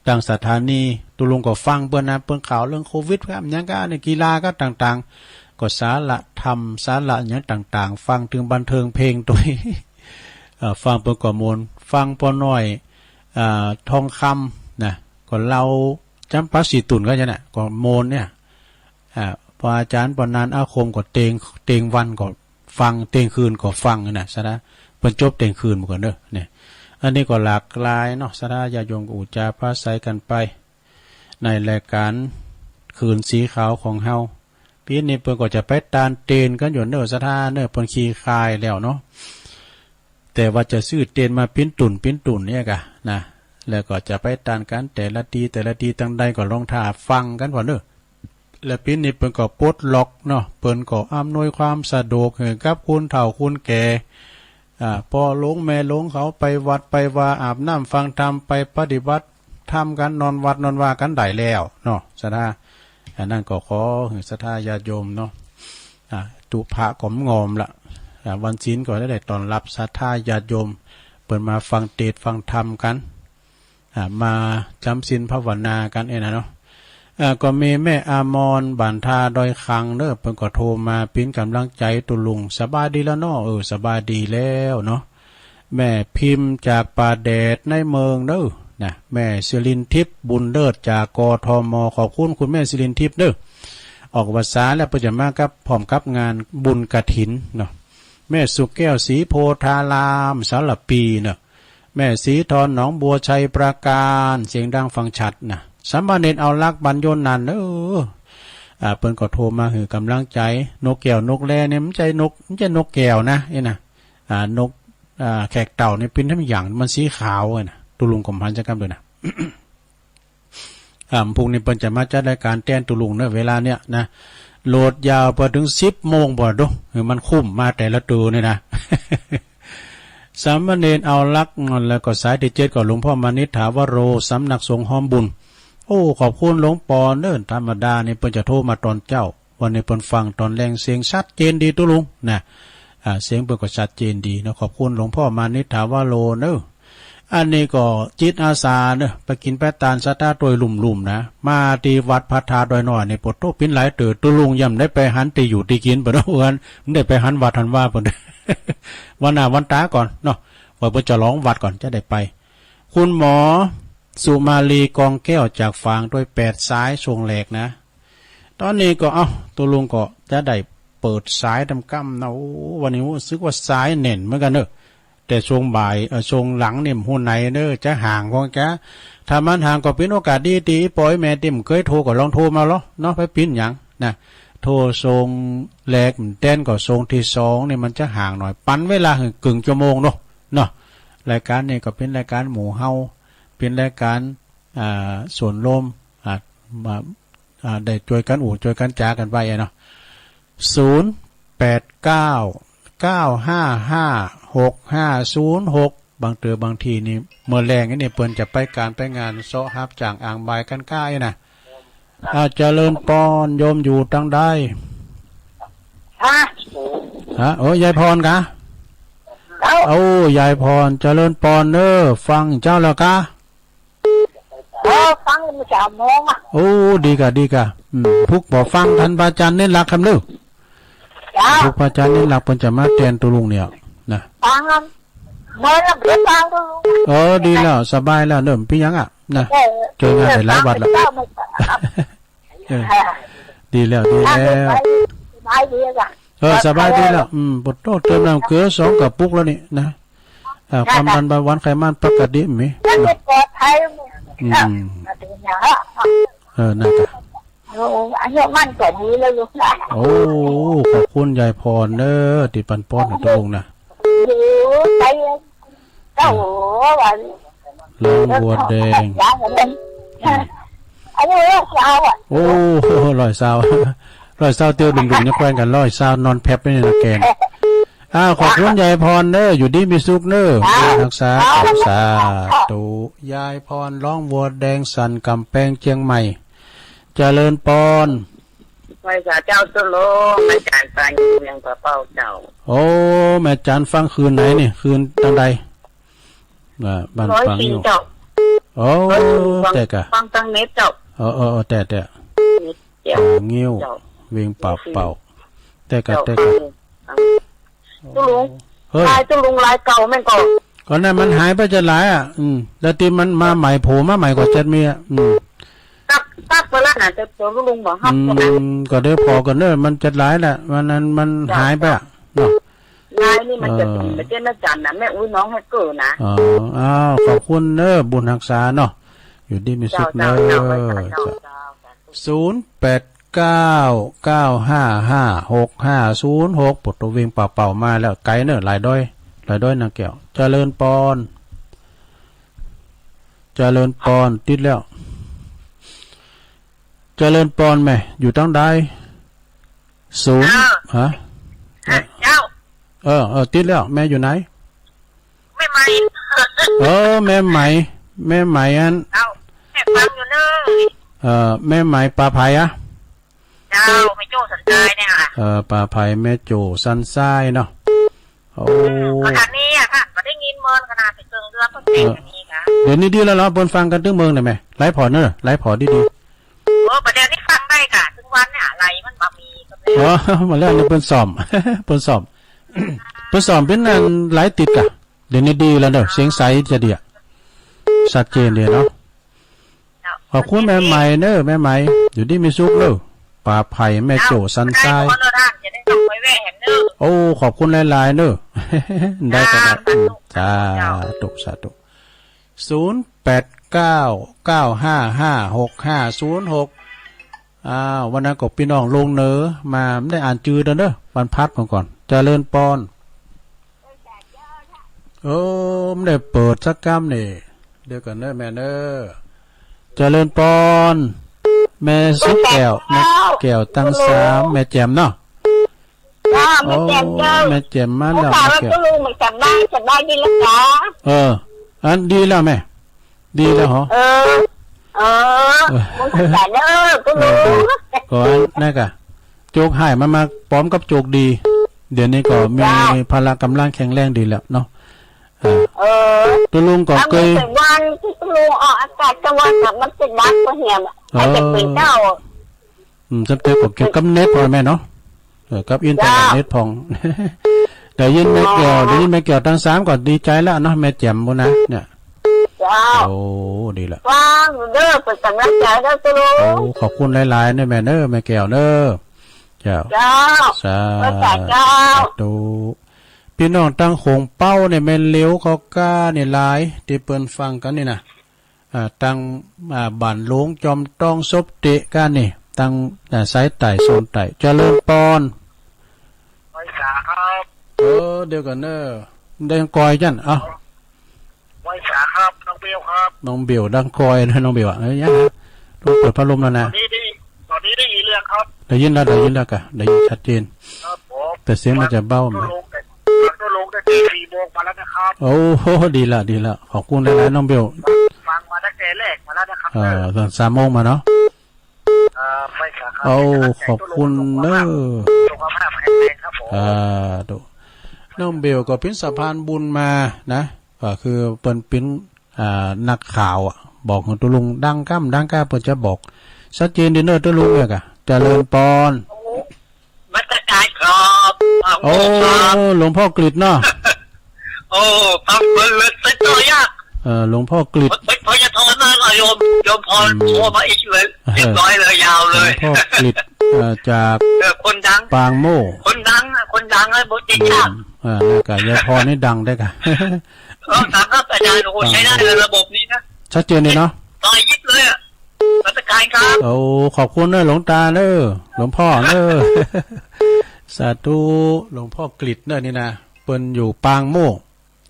ตางสถานี ตุ๊ลุงก็ฟังเปิ้นนะ เปิ้นข่าวเรื่องโควิดครับ หยังก้าเนี่ย กีฬาก้าต่างๆ ก็สาระธรรม สาระหยังต่างๆ ฟังเถิงบันเทิงเพลงตวย เอ่อ ฟังเปิ้นก็ม่วน ฟังป้อน้อย อ่า ทองคำนะ ก็เล่าจ๋ำปาสีตุ่นก้าจะเนี่ย ก็ม่วนเนี่ย อ่า พระอาจ๋ารย์ปอนันท์อาคมก็เต็ง เต็งวันก็ฟัง เต็งคืนก็ฟังนะ ศรัทธา เปิ้นจบเต็งคืนหมดกั๋นเน้อ เนี่ย อันนี้ก็หลากหลายเนาะ ศรัทธาญาติโยมก็อู้จ๋าปราศรัยกั๋นไป ในรายก๋านคืนสีขาวของเฮา ปี๋นี้เปิ้นก็จะไปตานเตนกั๋นอยู่เน้อ ศรัทธาเน้อ เปิ้นคลี่คลายแล้วเนาะ แต่ว่าจะซื้อเตนมาปิ้นตุ่นปิ้นตุ่นเนี่ยก้านะ แล้วก็จะไปตานกั๋นแต่ละตี้แต่ละตี้ตังใดก็ลองถ่าฟังกั๋นก่อนเน้อ และปี๋นี้เปิ้นก็ปลดล็อกเนาะ เปิ้นก็อำนวยความสะดวกหื้อกับคนเฒ่าคนแก่ อ่า ป้อหลวงแม่หลวงเขาไปวัดไปวา อาบน้ำฟังธรรม ไปปฏิบัติธรรมกั๋น นอนวัดนอนวากั๋นได้แล้วเนาะ ศรัทธา อันนั้นก็ขอหื้อศรัทธาญาติโยมเนาะ อ่า ตุ๊พระก็งอมละ อ่า วันศีลก็ได้ต้อนรับศรัทธาญาติโยม เปิ้นมาฟังเตสน์ฟังธรรมกั๋น อ่า มาจ๋ำศีลภาวนากั๋นเองนะเนาะ อ่า ก็มีแม่อมร บ้านท่าดอยขังเน้อ เปิ้นก็โทรมาเป๋นก๋ำลังใจ๋ตุ๊ลุง สบายดีแล้วเนาะ เออ สบายดีแล้วเนาะ แม่พิมพ์จากป่าแดดในเมืองเน้อ นะ แม่สิรินทิพย์ บุญเลิศ จาก กทม ขอบคุณคุณแม่สิรินทิพย์เน้อ ออกพรรษาแล้วเปิ้นจะมากับ พร้อมกับงานบุญกฐินเนาะ แม่สุแก้ว ศรีโพธาราม สารภีเนาะ แม่ศรีทร หนองบัว ชัยปราการ เสียงดังฟังชัดนะ สามเณรเอารัก บ้านโยนนันเน้อ อ่า เปิ้นก็โทรมาหื้อก๋ำลังใจ๋ นกแก้วนกแลเนี่ย บ่ใจ้นก บ่ใจ้นกแก้วนะ เอ้ยนะ อ่า นก อ่า แขกเต่าเนี่ยเป๋นทำอย่าง มันสีขาวอะนะ ตุ๊ลุงก็บ่หันจักกำตวยนะ อ่า พรุ่งนี้เปิ้นจะมาจัดรายก๋านแตนตุ๊ลุงเน้อ เวลาเนี่ยนะ โหลดยาวไปเถิงสิบโมงบ่าดู หื้อมันคุ้มมาแต่ละตัวเนี่ยนะ สามเณรเอารัก แล้วก็สายตี้เจ็ดก็หลวงพ่อมานิษฐาวโร สำนักสงฆ์ฮ้อมบุญ โอ้ ขอบคุณหลวงปอเน้อ ธรรมดานี่เปิ้นจะโทรมาตอนเจ๊า วันนี้เปิ้นฟังตอนแลง เสียงชัดเจนดีตุ๊ลุงนะ อ่า เสียงเปิ้นก็ชัดเจนดีเนาะ ขอบคุณหลวงพ่อมานิษฐาวโรเน้อ อันนี้ก็จิตอาสาเน้อ ไปกิ๋นไปตานศรัทธาตวยลุ่มๆ นะ มาตี้วัดพระธาตุดอยน้อยนี่ โผโต เป๋นหลายเตื้อ ตุ๊ลุงยังบ่ได้ไปหันตี้อยู่ตี้กิ๋นเปิ้นเนาะ เอิ้น บ่ได้ไปหันวัดหันวาเปิ้น วันหน้าวันต๋าก่อนเนาะ ว่าเปิ้นจะลองวัดก่อนจะได้ไป คุณหมอสุมาลี กองแก้ว จากฝางตวย แปดสายช่วงแรกนะ ต๋อนนี้ก็ เอ้า ตุ๊ลุงก็จะได้เปิดสายต๋ามก้ำนะ โอ้ วันนี้ฮู้สึกว่าสายแน่นเหมือนกั๋นเนอะ แต่ช่วงบ่าย เอ่อ ช่วงหลังนี่บ่ฮู้ไหนเนอะ จะห่างคงจะ ถ้ามันห่างก็เป๋นโอกาสดี ตี้ป้อแม่ตี้บ่เกยโทรก็ลองโทรมาลอเนาะ ไปเป๋นหยังนะ โทรช่วงแรกบ่แตนก็ช่วงตี้สองนี่มันจะห่างหน่อย ปั๋นเวลาหื้อเกิ่งชั่วโมงเนาะ เนาะ รายก๋านนี่ก็เป๋นรายก๋านหมู่เฮา เป๋นรายก๋าน อ่า ส่วนรวม อ่า มา อ่า ได้จ้วยกั๋นอู้จ้วยกั๋นจ๋ากั๋นไปอะเนาะ ศูนย์แปดเก้า เก้าห้าห้า หกห้าศูนย์หก บางเตื้อบางทีนี่ เมื่อแลงนี่เปิ้นจะไปก๋านไปงานเซาะฮับจ้างอ่างบ่ายกั๋นก้าอี้นะ อ่า เจริญปอน โยมอยู่ตางใด ฮะ ฮะ โอ้ ยายพรกา เจ้า โอ้ ยายพร เจริญปอนเน้อ ฟังเจ้าแล้วกา เออ ฟังเมื่อเช้าโมงอะ โอ้ ดีกา ดีกา อืม พุกบ่ฟังทันพระอาจารย์เน้นหลักคำลือ เจ้า พุกพระอาจารย์เน้นหลักเปิ้นจะมาแตนตุ๊ลุงเนี่ยนะ ฟังอะ เมื่อเราไปฟังตุ๊ลุง เออ ดีแล้ว สบายแล้ว เริ่มเปียงอะนะ เออ จ้วยงานได้หลายวัดแล้ว เออ เออ ดีแล้ว ดีแล้ว สบายดีอะ เออ สบายดีแล้ว อืม ปวดโตเติมน้ำเกลือสองกระปุกแล้วนี่นะ อ่า ความดันเบาหวานไขมันปกติมี มันจะปลอดภัย อืม เออ นั่นจ้ะ โอ้ อายุมันก็ดีแล้วลูกนะ โอ้ ขอบคุณยายพรเน้อ ตี้ปันปอนตุ๊ลุงนะ โอ้ ไป เจ้า โอ้ วัน ร้องบัวแดง อายุร้อยซาวอะ โอ้ ร้อยซาว ร้อยซาวเตียวดุ่มๆ ยังแกว่งกั๋น ร้อยซาวนอนแผบไว้ในตะแกรง อ้าว ขอบคุณยายพรเน้อ อยู่ดีมีสุขเน้อ จ้า รักษา จ้า สาธุ ยายพร ร้องบัวแดง สันก๋ำแปง เจียงใหม่ เจริญปอน ไหว้สาเจ้าตุ๊ลุง อาจ๋ารย์ปานี เวียงป่าเป้าเจ้า โอ้ แม่จ๋ารย์ฟังคืนไหนนี่ คืนตางใด อ่า บ้าน ร้อยสี่ ฟังอยู่ เจ้า โอ้ ร้อยสี่ ฟัง แต่กะ ฟังตางเน็ตเจ้า เออ เออ เออ แต่ แต่ เน็ตเจ้า ป่างิ้ว เจ้า เวียงป่าเป้า แต่กะ เจ้า แต่กะ ฟัง ตุ๊ลุง เฮ้ย ลายตุ๊ลุงลายเก่าแม่นก่อ ก็นั่นมันหายไปจะหลายอะ อืม แล้วตี้มันมาใหม่ โผล่มาใหม่ก็จะมีอะ อืม ตัก ตักไปแล้วน่ะ แต่ตุ๊ลุงบ่ฮับ อืม ก็ได้พอก่อนเน้อ มันจะหลายแหละ วันนั้นมัน เจ้า หายไปอะ เนาะ ลายนี่มันจะ เออ เป๋นเจ้าแม่จันนะ แม่อุ๊ยน้องให้เกิดนะ อ๋อ อ้าว ขอบคุณเน้อ บุญฮักษาเนาะ อยู่ดีมีสุขเน้อ เจ้า เจ้า เจ้า เจ้า เจ้า ศูนย์แปดเก้า เก้าห้าห้า หกห้าศูนย์หก ปวดตัวเวียงป่าเป่ามาแล้ว ไกลเน้อ หลายดอย หลายดอยนางแก้ว เจริญปอน เจริญปอน ติดแล้ว เจริญปอนแม่ อยู่ตางใด ศูนย์ เออ ฮะ เจ้า เออ เออ ติดแล้ว แม่อยู่ไหน แม่ไหม เออ แม่ไหม แม่ไหมอัน เจ้า แม่ฟังอยู่เน้อ เออ แม่ไหมป่าไผ่อะ เจ้า แม่โจ้สันทรายเนี่ยค่ะ เออ ป่าไผ่แม่โจ้สันทรายเนาะ โอ้ อืม ก็อันนี้อะค่ะ ก็ได้ยินเมินขนาดไปเกิงเรือก็เจ๋งอย่างนี้ค่ะ เดี๋ยวนี้ดีแล้วเหรอ เปิ้นฟังกั๋นตึงเมืองเลยแม่ ไลฟ์พอร์ตเนอะ ไลฟ์พอร์ตดีๆ โอ้ ประเดี๋ยวนี้ฟังได้ค่ะ ทุกวันเนี่ย อะไรมันบ่มีก็เลย อ๋อ มาแล้วนี่เปิ้นซ่อม เปิ้นซ่อม เปิ้นซ่อมเป๋นอันไลฟ์ติดกะ เดี๋ยวนี้ดีแล้วเนอะ เสียงใสจะดีอะ ชัดเจนดีเนาะ เจ้า ขอบคุณแม่ไหมเนอะ แม่ไหม อยู่ดีมีสุขเนอะ ป่าไผ่แม่โจ้สันทราย เจ้า จะได้ส่งไปแวะแหมเนอะ โอ้ ขอบคุณหลายๆ เนอะ ได้ก็ได้ เจ้า อืม สาธุ สาธุ เจ้า สาธุ ศูนย์แปดเก้า เก้าห้าห้า หกห้าศูนย์หก อ้าว วันนั้นก็ปี้น้องลงเหนือมา บ่ได้อ่านจื้อเด้อ วันพัดก่อน เจริญปอน เออ บ่ได้เปิดสักกำนี่ เดี๋ยวก่อนเนอะแม่เนอะ เจริญปอน แม่สุขแก้ว แม่แก้วตังสาม แม่แจ่มเนาะ จ้า แม่แจ่มเจ้า โอ้ แม่แจ่มมาแล้ว ถามว่า แม่แจ่ม ตุ๊ลุงมันสบาย สบายดีแล้วจ้า เออ อันดีแล้วแม่ ดีแล้วเหรอ เออ เออ เออ มันสบายเนอะ ตุ๊ลุง เออ เออ ก็อันนั้นกะ โจกฮ้ายมันมาปอมกับโจกดี เดี๋ยวนี้ก็มี จ้า พละก๋ำลังแข็งแรงดีแล้วเนาะ อ่า เออ ตุ๊ลุงก็เกย แล้วมีแต่วันตี้ตุ๊ลุงออกอากาศกลางวันน่ะ มันจะดับบ่เหี่ยม เออ ใครจะเป็นเจ้า อืม สำเร็จก็เกี่ยวกับเน็ตพ่องแม่เนาะ เออ กับอินเทอร์เน็ต เจ้า เน็ตพ่อง ได้ยินแม่แก้ว อ๋อ ได้ยินแม่แก้วตังสามก็ดีใจ๋แล้วเนาะ แม่แจ่มปู้นนะ เนี่ย เ เจ้า โอ้ ดีละ ฟังอยู่เน่อ เปิ้นก๋ำลังใจ๋เน่อตุ๊ลุง โอ้ ขอบคุณหลายๆ เน่อแม่เน่อ แม่แก้วเน่อ เจ้า เจ้า สาธุ พระเจ้า สาธุ ปี้น้องตังโขงเป๊าเนี่ยแม่นเหลียวเขาก้าเนี่ยหลาย ตี้เปิ้นฟังกั๋นนี่นะ อ่า ตัง อ่า บ้านหลวงจอมตอง ศพเตะก้านี่ ตัง อ่า สายใต้ โซนใต้ เจริญปอน ไหว้สาครับ เออ เดี๋ยวก่อนเน่อ ดังกอยจั้น เอ้า ไหว้สาครับ น้องเบลครับ น้องเบล ดังกอยนะ น้องเบลอะ เอ้ย ยังนะ ต้องเปิดพัดลมแล้วนะ ต๋อนนี้ได้ ต๋อนนี้ได้ยินหรือยังครับ ได้ยินแล้ว ได้ยินแล้วก่ะ ได้ยินชัดเจน ครับผม แต่เสียงมันจะเบา ตุ๊ลุงแต่ ตุ๊ลุงตั้งแต่สี่โมงมาแล้วนะครับ โอ้โห ดีละ ดีละ ขอบคุณหลายๆ น้องเบล ฟังมาตั้งแต่แรกมาแล้วนะครับ เออ ต๋อนสามโมงมาเนาะ อ่า ไหว้สาครับ โอ้ ขอบคุณเน่อ สุขภาพแข็งแรงครับผม อ่า ดู น้องเบลก็เป๋นสะพานบุญมานะ ก็คือเปิ้นเป๋น อ่า นักข่าวอะ บอกหื้อตุ๊ลุงดังก้ำดังก้า เปิ้นจะบอกชัดเจนดีเน่อตุ๊ลุงเนี่ยก่ะ เจริญปอน นมัสการครับ โอ้ หลวงพ่อกฤษเนาะ โอ้ ฟังเพลินเลย เต้นต่อยาก เออ หลวงพ่อกฤษ เพิ่น เพิ่นจะโทรมาเหรอโยม โยมพร อืม โทรมาอีกเลย เรียบร้อยเลย ยาวเลย หลวงพ่อกฤษ เอ่อ จาก เออ คนดัง ปางโม่ คนดังอะ คนดังอะ บ่ติดยาก อืม อ่า แล้วก็ยายพรนี่ดังได้ก่ะ เออ ครับ ครับ อาจารย์ โอ้โห ใช้ได้เลยระบบนี้นะ ชัดเจนดีเนาะ ต่อยิบเลยอะ นมัสการครับ โอ้ ขอบคุณเน่อหลวงตาเน่อ หลวงพ่อเน่อ สาธุ หลวงพ่อกฤษเน่อนี่นะ เปิ้นอยู่ปางโม่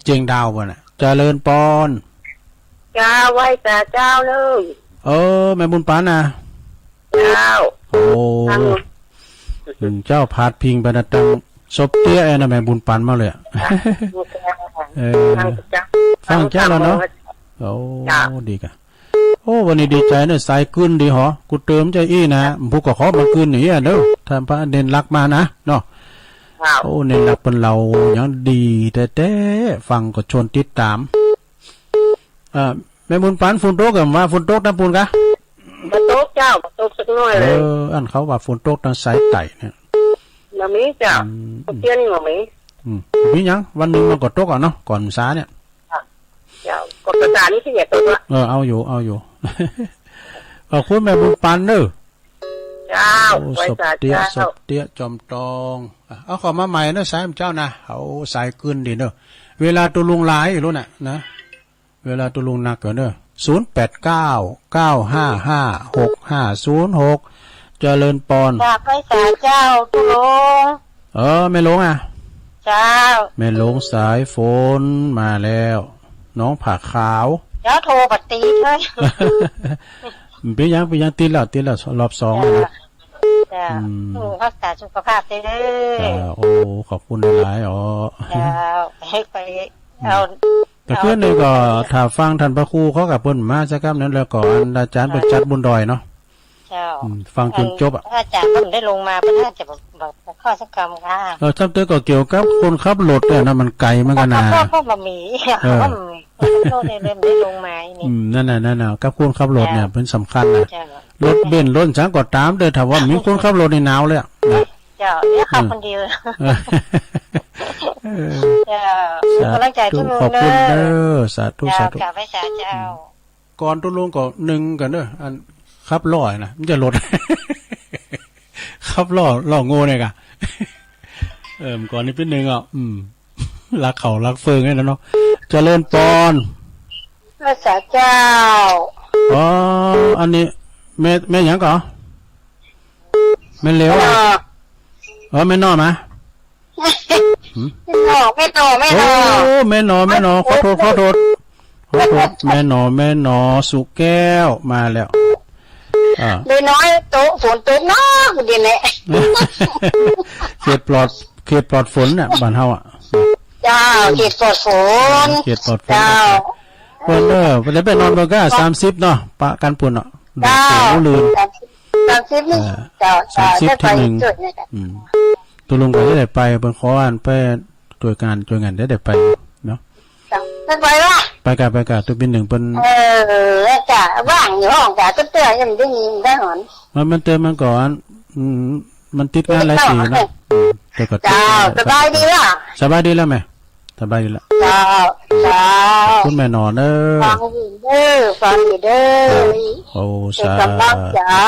เจียงดาวเปิ้นน่ะ เจริญปอน เจ้า ไหว้สาเจ้าเน่อ เออ แม่บุญปั๋นนะ เจ้า โอ้ อืม เจ้าพาดพิงไปนะ ตังศพเตี้ยนะ แม่บุญปั๋นมาเลยอะ เออ ฟังเจ้าแล้วเนาะ โอ้ จ้ะ ดีก่ะ โอ้ วันนี้ดีใจ๋เน่อ สายกึ๊นดีหอ กูเติมใจ๋อี้นะ ผู้ก็ขอมันกึ๊นอย่างเงี้ยเด้อ ถ้าพระเณรรักมานะ เนาะ ครับ โอ้ เณรรักเปิ้นเล่าอย่างดีแต๊ๆ ฟังก็ชวนติดต๋าม เอ่อ แม่บุญปั๋น ฝนตกก่ะ ว่าฝนตกตางปู้นก่ะ บ่ตกเจ้า บ่ตกสักหน้อยเลย เออ อันเขาว่าฝนตกตางสายใต้เนี่ย บ่มีเจ้า อืม เตี้ยนบ่มี อืม มีหยัง วันนึ่งมันก็ตกอะเนาะ ก่อนพรรษาเนี่ย เจ้า ก็ประสานที่จะตกละ เออ เอาอยู่ เอาอยู่ ขอบคุณแม่บุญปั๋นเน่อ เจ้า โอ้ ไหว้สาเจ้า ศพเตี้ย ศพเตี้ย จอมตอง อ่ะ เอาเข้ามาใหม่เน่อ สายเจ้านะ เอาสายกึ๊นดีเน่อ เวลาตุ๊ลุงหลายอยู่แล้วน่ะ นะ เวลาตุ๊ลุงนักก่อนเน่อ ศูนย์แปดเก้า เก้าห้าห้า หกห้าศูนย์หก เจริญปอน กราบไหว้สาเจ้าตุ๊ลุง เออ แม่หลวงอะ เจ้า แม่หลวงสายฝนมาแล้ว น้องผ้าขาว เดี๋ยวโทรปะติดเลย เป๋นหยัง เป๋นหยัง ติดแล้ว ติดแล้ว รอบสองแล้วนะ เจ้า อืม ตุ๊ลุงรักษาสุขภาพเด้อ เจ้า โอ้ ขอบคุณหลายๆ อ๋อ เจ้า หื้อไป เอา แต่คืนนี้ก็ เอา ถ้าฟังต้านพระครูเขากับเปิ้นมาสักกำนั้น แล้วก็อันอาจ๋ารย์เปิ้นจัดบุญดอยเนาะ เจ้า อืม ฟังจ๋นจบอะ อันอาจ๋ารย์เปิ้นได้ลงมา เปิ้นน่าจะบอก บอกข้อสักกำค่ะ เออ ถ้าเตื้อก็เกี่ยวกับคนขับรถเนี่ยนะ มันไก๋เหมือนกั๋นนะ ก็ ก็บ่มี เออ ก็บ่มี คนขับรถเนี่ยได้ลงมานี่ อืม นั่นน่ะ นั่นน่ะ กับคนขับรถเนี่ย เจ้า เป๋นสำคัญนะ เจ้า รถเบนซ์ รถหยังก็ต๋าม แต่ถ้าว่ามีคนขับรถนี่หนาวเลยอะ เจ้า เดี๋ยวขับคนเดียว เออ เจ้า สาธุ กำลังใจ๋ตุ๊ลุง ขอบคุณเน่อ เน่อ สาธุ เจ้า สาธุ กราบไหว้สาเจ้า ก่อนตุ๊ลุงก็นึ่งก่อนเน่อ อันขับล้อนะ มันจะรถ ขับล้อ ล้อโง่เนี่ยก่ะ เออ ก่อนนี้ปิ๊ดนึ่งอ่ะ อืม รักเขารักเฟืองเนี่ยนะเนาะ เจริญปอน ไหว้สาเจ้า อ๋อ อันนี้ แม่ แม่หยังก่อ แม่เหลียว แม่หน่อ เออ แม่หน่อมา หืม แม่หน่อ แม่หน่อ แม่หน่อ โอ้ แม่หน่อ แม่หน่อ ขอโทษ ขอโทษ ขอโทษ แม่หน่อ แม่หน่อ สุแก้ว มาแล้ว อ่า แม่น้อย ตก ฝนตกเนาะ เดี๋ยวนี้ เขตปลอด เขตปลอดฝนน่ะ บ้านเฮาอ่ะ เจ้า เขตปลอดฝน เขตปลอดฝน เจ้า เปิ้นเออ เปิ้นได้ไปนอนเบิ่งก้า สามสิบเนาะ ปะกั๋นปู้นเนาะ เจ้า เดี๋ยวเสียงลื่น สามสิบ สามสิบนี่ อ่า เจ้า สามสิบ เจ้า ที่หนึ่ง ได้ไปช่วยเนี่ย อืม ตุ๊ลุงก็จะได้ไป เปิ้นขออันไปช่วยงาน ช่วยงาน ได้ ได้ไปเนาะ เจ้า ได้ไปวะ ไปก่ะ ไปก่ะ ตุ๊ปิ๊นนึ่งเปิ้น เออ จ้ะ ว่างอยู่ห้องจ้ะ เตื้อๆ ยังได้ยินได้หอน มัน มันเติมมันก่อน อืม มันติดงานหลายปี๋เนาะ เออ อืม แต่ก็ติด เจ้า สบายดีวะ สบายดีแล้วแม่ สบายดีแล้ว เจ้า เจ้า ขอบคุณแม่หนอเน้อ ฟังอยู่เด้อ ฟังอยู่เด้อ ครับ โอ้ เป๋นก๋ำลังใจ๋ สา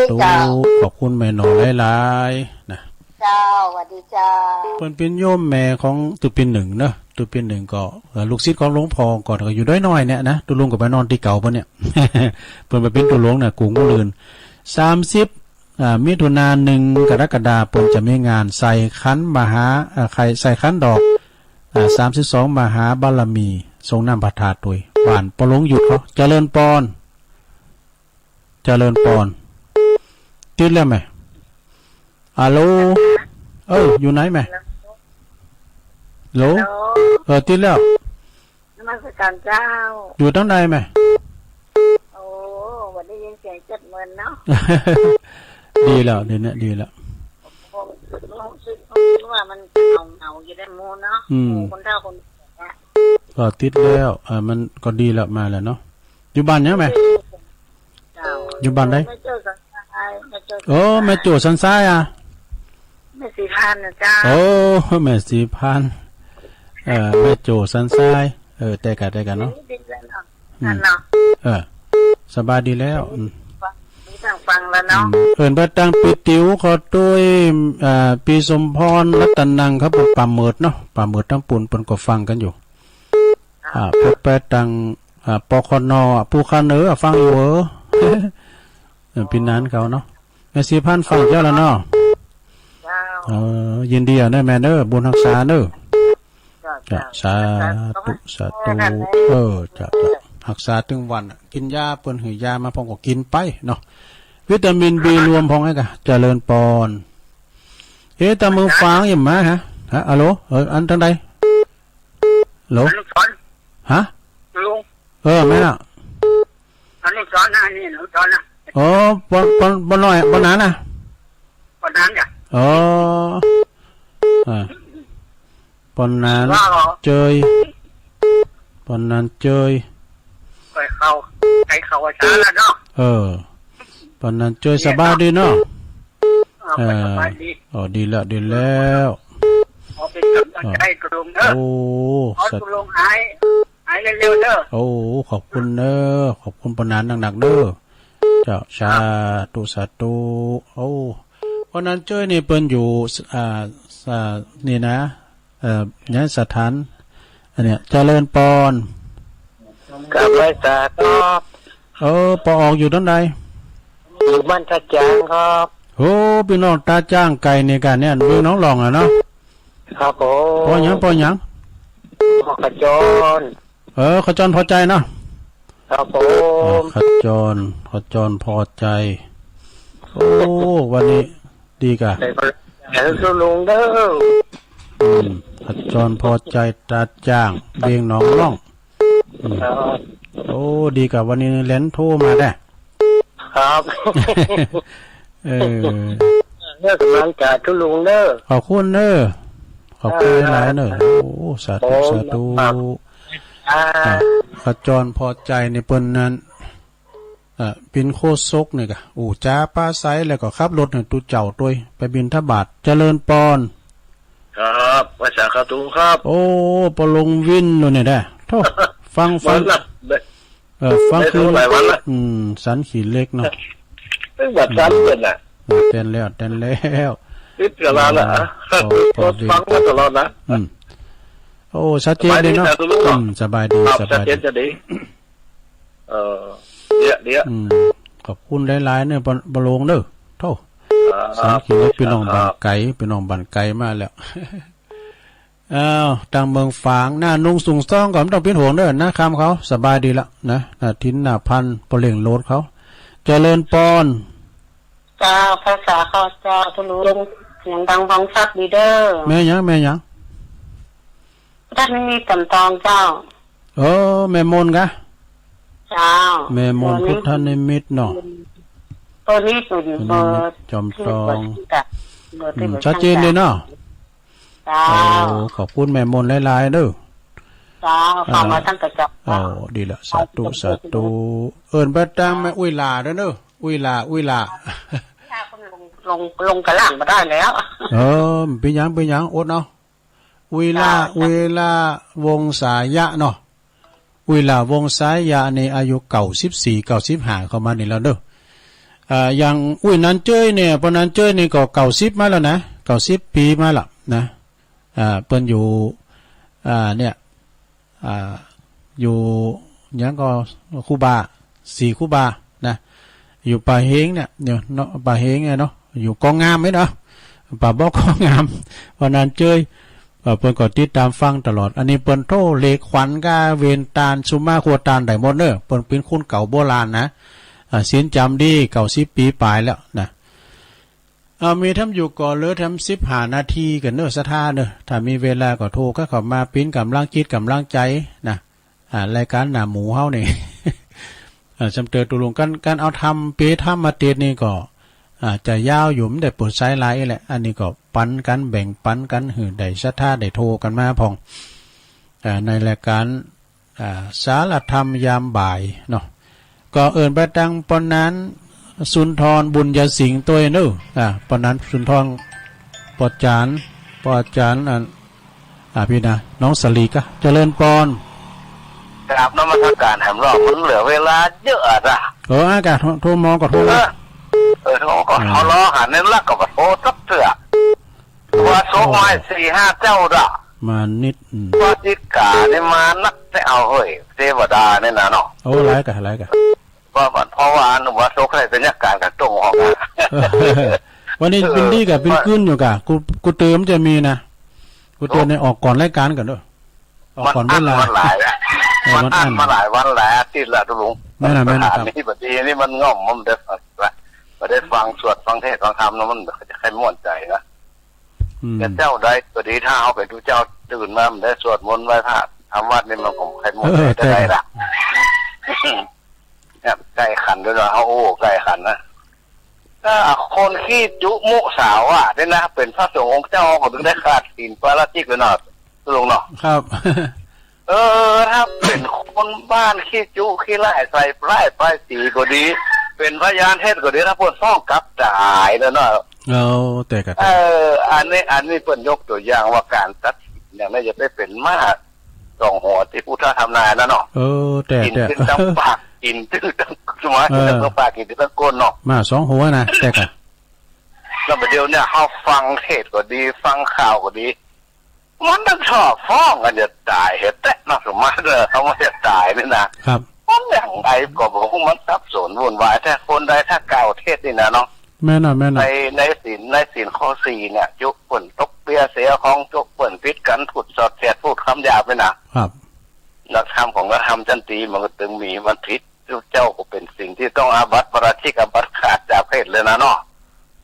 ธุ เจ้า ขอบคุณแม่หนอหลายๆ นะ เจ้า สวัสดีเจ้า เปิ้นเป๋นโยมแม่ของตุ๊ปินหนึ่งเนาะ ตุ๊ปินหนึ่งก็ เอ่อ ลูกศิษย์ของหลวงพ่อก่อน ก็อยู่ดอยน้อยเนี่ยนะ ตุ๊ลุงก็ไปนอนตี้เก่าเปิ้นเนี่ย เปิ้นไปเป๋นตุ๊ลุงน่ะ กุ่งมูลอื่น สามสิบ อ่า มิถุนา หนึ่งกรกฎา เปิ้นจะมีงานใส่ขันมหา อ่า ใส่ ใส่ขันดอก อ่า สามสิบสองมหาบารมี ส่งน้ำพระธาตุตวย บ้านป้อหลวงหยุดเขา เจริญปอน เจริญปอน ติดแล้วแหม อะโหล เออ อยู่ไหนแหม โหล โหล เออ ติดแล้ว นมัสการเจ้า อยู่ตางใดแหม โอ้ บ่ได้ยินเสียงจัดเมินเนาะ ดีแล้ว เดี๋ยวนี้ดีแล้ว ผม ผม ผมคิดว่ามันเหงาๆ อยู่ได้หมู่เนาะ อืม หมู่คนเฒ่าคนแก่ ก็ติดแล้ว เออ มันก็ดีแล้ว มาแล้วเนาะ อยู่บ้านหยังแหม เจ้า อยู่บ้านใด แม่โจ้สันทราย แม่โจ้ โอ้ สันทราย แม่โจ้สันทรายอะ แม่ศรีพานน่ะเจ้า โอ้ แม่ศรีพาน เออ แม่โจ้สันทราย เออ แต่กะ แต่กะเนาะ ดีแล้วเนาะ อืม นั่นเนาะ เออ สบายดีแล้ว อืม ฟัง มีตางฟังแล้วเนาะ อืม เอิ้นไปตางปี้ติ๋วขอตวย อ่า ปี้สมพร รัตนังครับ ป้าเหมิดเนาะ ป้าเหมิดตางปูนเปิ้นก็ฟังกั๋นอยู่ อ่า พบไปตาง อ่า ปคน อ่ะ ภูคาเหนือ ฟังอยู่เหรอ เออ ปี้นานเขาเนาะ แม่ศรีพานฟังเจ้าแล้วเนาะ เจ้า เออ ยินดีอะเน้อแม่เน้อ บุญฮักษาเน้อ เจ้า เจ้า เจ้า สาธุ สาธุ เออ เจ้า เจ้า ฮักษาตึงวันอะ กิ๋นยาเปิ้นหื้อยามาพ่องก็กิ๋นไปเนาะ วิตามินบีรวมพ่องไอ้กะ เจริญปอน เอ๊ะ ตางเมืองฝางยังมาฮะ ฮะ อะโหล เออ อันตางใด โหล อนุสรณ์ ฮะ ลุง เออ แม่นละ อนุสรณ์นะ อันนี้อนุสรณ์นะ อ๋อ ปอ ปอ ปอน้อย ปอนานนะ ปอนานจ้ะ อ๋อ อ่า ปอนาน ว่าเหรอ เจย ปอนานเจย ไปเข้า ไปเข้าอาจารย์แล้วเนาะ เออ ปอนานเจย เนี่ย สบายดีเนาะ เออ เออ สบายดี อ๋อ ดีแล้ว ดีแล้ว ขอเป๋นก๋ำลังใจ๋ เออ ตุ๊ลุงเน้อ โอ้ ขอตุ๊ลุงหาย หายเร็วๆ เน้อ โอ้ ขอบคุณเน้อ ขอบคุณปอนานนักๆ เน้อ เจ้า สาธุ สาธุ โอ้ ปอนานเจยนี่เปิ้นอยู่ อ่า อ่า นี่นะ เอ่อ เนี่ย สถาน อันเนี้ย เจริญปอน กราบไหว้สาครับ เออ ป้อออกอยู่ตางใด อยู่บ้านท่าจ๊างครับ โอ้ ปี้น้องท่าจ๊างไก๋นี่กั๋นเนี่ย เวียงหนองล่องอะเนาะ ครับผม ป้อหยัง ป้อหยัง ป้อขจร เออ ขจรพอใจเนาะ ครับผม อ่า ขจร ขจรพอใจ โอ้ วันนี้ดีกะ เออ ตุ๊ลุงเน้อ อืม ขจรพอใจท่าจ๊าง เวียงหนองล่อง อืม ครับ โอ้ ดีกะ วันนี้แลนโทรมาได้ ครับ เออ เน้อ ก๋ำลังใจ๋ตุ๊ลุงเน้อ ขอบคุณเน้อ ขอบคุณหลายๆ เน้อ โอ้ สาธุ โอ้ สาธุ ครับ อ่า อ่า ขจรพอใจนี่เปิ้นนั้น เอ่อ เป๋นโฆษกนี่กะ อู้จ๋าปราศรัย แล้วก็ขับรถหื้อตุ๊เจ้าตวย ไปบิณฑบาต เจริญปอน ครับ ไหว้สาครับตุ๊ลุงครับ โอ้ ป้อหลวงวินนู่นเนี่ยได้ โธ่ ฟัง ฟัง วันละ เออ ฟัง ได้ คืน หลายวันละ อืม สันขี้เหล็กเนาะ เพิ่งบัดสันเปิ้นน่ะ เออ แตนแล้ว แตนแล้ว ติดกับเราละ เออ พอ พอดี ฟังมาตลอดนะ อืม โอ้ ชัดเจนเลยเนาะ สบายดีนะตุ๊ลุงเนาะ อืม สบายดี ครับ สบายดี ชัดเจนจะดี เออ เดี๋ยว เดี๋ยว อืม ขอบคุณหลายๆ เน้อ ป้อ ป้อหลวงเน้อ โธ่ ครับ สันขี้เหล็ก ปี้น้อง ครับ บ้านไก๋ ปี้น้องบ้านไก๋มาแล้ว อ้าว ตางเมืองฝาง น้านุ่งสุงซองก็บ่ต้องเป๋นห่วงเน้อ น้าคำเขาสบายดีละนะ น้าถิ่น น้าพันธุ์ ป้อเล็งโลดเขา เจริญปอน เจ้า ไหว้สาครับเจ้า ตุ๊ลุง เสียงดังฟังชัดดีเน้อ แม่หยัง แม่หยัง พุทธนิมิตจำตองเจ้า เออ แม่มนกะ เจ้า แม่มน พุทธนิมิตเนาะ เบอร์นี้เป๋น พุทธนิมิต เบอร์ จำตอง เบอร์ที่ อืม บ่ ชัดเจนเลยเนาะ เจ้า โอ้ ขอบคุณแม่มนหลายๆ เน้อ เจ้า อ่า เข้ามาตั้งแต่เจ้า โอ้ ดีละ สาธุ สาธุ เอิ้นไปตางแม่อุ้ยหล่าด้วยเน้อ อุ้ยหล่า อุ้ยหล่า ลง ลง ลงกะล่างบ่ได้แล้ว เออ เป๋นหยัง เป๋นหยัง อดเอา อุ้ยหล่า เจ้า อุ้ยหล่า วงศายะเนาะ อุ้ยหล้าวงศ์สายะนี่อายุเก้าสิบสี่ เก้าสิบห้าเข้ามานี่แล้วเนาะ อ่า อย่างอุ้ยนันเจ้ยเนี่ย ป้อนันเจ้ยนี่ก็เก้าสิบมาแล้วนะ เก้าสิบปี๋มาแล้วนะ อ่า เปิ้นอยู่ อ่า เนี่ย อ่า อยู่หยังก็ ครูบา ศรีครูบานะ อยู่ป่าเฮงเนี่ย เนี่ยเนาะ ป่าเฮงเนี่ยเนาะ อยู่กองงามไหมเนาะ ป่าบ่อกองงาม ป้อนันเจ้ย เอ่อ เปิ้นก็ติดต๋ามฟังตลอด อันนี้เปิ้นโทรเลขขวัญก้าเวรตานสุมาครัวตานได้หมดเนาะ เปิ้นเป๋นคนเก่าโบราณนะ อ่า ศีลจ๋ำดี เก้าสิบปี๋ป๋ายแล้วนะ เอา มีแถมอยู่ก่อเหลือแถมสิบห้านาทีกั๋นเนาะ ศรัทธาเนาะ ถ้ามีเวลาก็โทรก้าเข้ามาเป๋นก๋ำลังจิตก๋ำลังใจ๋นะ อ่า รายก๋านหน้าหมูเฮานี่ อ่า จำเติมตุลุง ก๋าน ก๋านเอาธรรมเปรย์ธรรมมาเตศน์นี่ก็ อ่า จะยาวอยู่ บ่ได้เปิดสายหลายแหละ อันนี้ก็ปันกั๋น แบ่งปันกั๋น หื้อได้ศรัทธาได้โทรกั๋นมาพ่อง อ่า ในรายก๋าน อ่า สารธรรมยามบ่ายเนาะ ก็เอิ้นไปตังป้อนันสุนทรบุญญสิงห์ตวยเนาะ อ่า ป้อนันสุนทร ป้อจ๋ารย์ ป้อจ๋ารย์ อัน อ่า ปี้นะ น้องสลีก้า เจริญปอน กราบนมัสก๋านแถมรอบ มันเหลือเวลาเยอะอะจ๊ะ เออ อ่ะ กะ โทร โทรหมอก็โทร เออ เออ โทรก็ อ่า เขารอหันในลักก็บ่โทรสักเตื้อ ว่าโทรมาสี่ห้าเจ้าละ มานิด อืม ว่าจิกานี่มานักแต่เอาเฮ้ย เทวดานี่นะเนาะ โอ้ หลายกะ หลายกะ ว่าบัด เพราะว่าอันว่าโชคชัยเป็นยักษ์การกับตรงออกมา วันนี้ เออ เป๋นดีกะ เป๋นกึ๊นอยู่กะ กู กูเติมจะมีนะ กูเติมในออกก่อนรายก๋านก่อนเนาะ ออกก่อนเวลา มันอั้นมาหลายแล้ว เออ มันอั้น มันอั้นมาหลายวันหลายอาทิตย์แล้วตุลุง แม่นน่ะ แม่นน่ะ ครับ สถานีบดีนี่มันง่อม มันบ่ได้ฟังละ บ่ได้ฟังสวดฟังเทศน์ฟังธรรมนะ มันบ่ค่อยม่วนใจ๋นะ อืม แต่เจ้าใดก็ดี ถ้าเฮาเป๋นตุ๊เจ้าตื่นมาบ่ได้สวดมนต์ไหว้พระทำวัตรนี่มันก็บ่ค่อยม่วน เออ ใจ๋เต้าใดละ เนี่ย ใก้ขันด้วยนะ เฮา โอ้ ใก้ขันนะ ถ้าคนขี้จุมุสาวาทนี่นะ เป๋นพระสงฆ์องค์เจ้าก็ถึงได้ขาดศีลปาราชิกเลยเนาะ ลุงเนาะ ครับ เออ ถ้าเป๋นคนบ้านขี้จุขี้ร้ายใส่ร้ายป้ายสีก็ดี เป๋นพญาเทศก็ดี ถ้าเปิ้นฟ้องกลับต๋ายแล้วเนาะ เอา แต่กะ เออ อันนี้ อันนี้เปิ้นยกตั๋วอย่างว่าก๋านตัดสินอย่างนี้อย่าไปเป๋นม้าสองหัวตี้พุทธธรรมนายนะเนาะ เออ แต่ กิ๋น แต่ ตึงตังปาก กิ๋นตึงตัง สมาธิ เออ ตึงตังปาก กิ๋นตึงตังก้นเนาะ ม้าสองหัวนะ แต่กะ แล้วบ่าเดี่ยวเนี่ยเฮาฟังเทศน์ก็ดี ฟังข่าวก็ดี มันต้องชอบฟ้องกั๋นจะต๋าย เหตุแต่เนาะ สมมุติเออ เขาว่าจะต๋ายนี่นะ ครับ มันอย่างไรก็บ่ฮู้ มันสับสนวุ่นวายแท้ คนใดถ้าก่าวเทศน์นี่นะเนาะ แม่นน่ะ แม่นน่ะ ใน ในศีล ในศีลข้อสี่เนี่ย จุเปิ้นตกเปี้ยเสียของ จุเปิ้นผิดกั๋น พูดสอดแสด พูดกำหยาบนี่นะ ครับ หลักธรรมของหลักธรรมจันตีมันก็ตึงมี มันผิด เจ้าก็เป๋นสิ่งตี้ต้องอาบัติปาราชิก อาบัติขาดจากเพศเลยนะเนาะ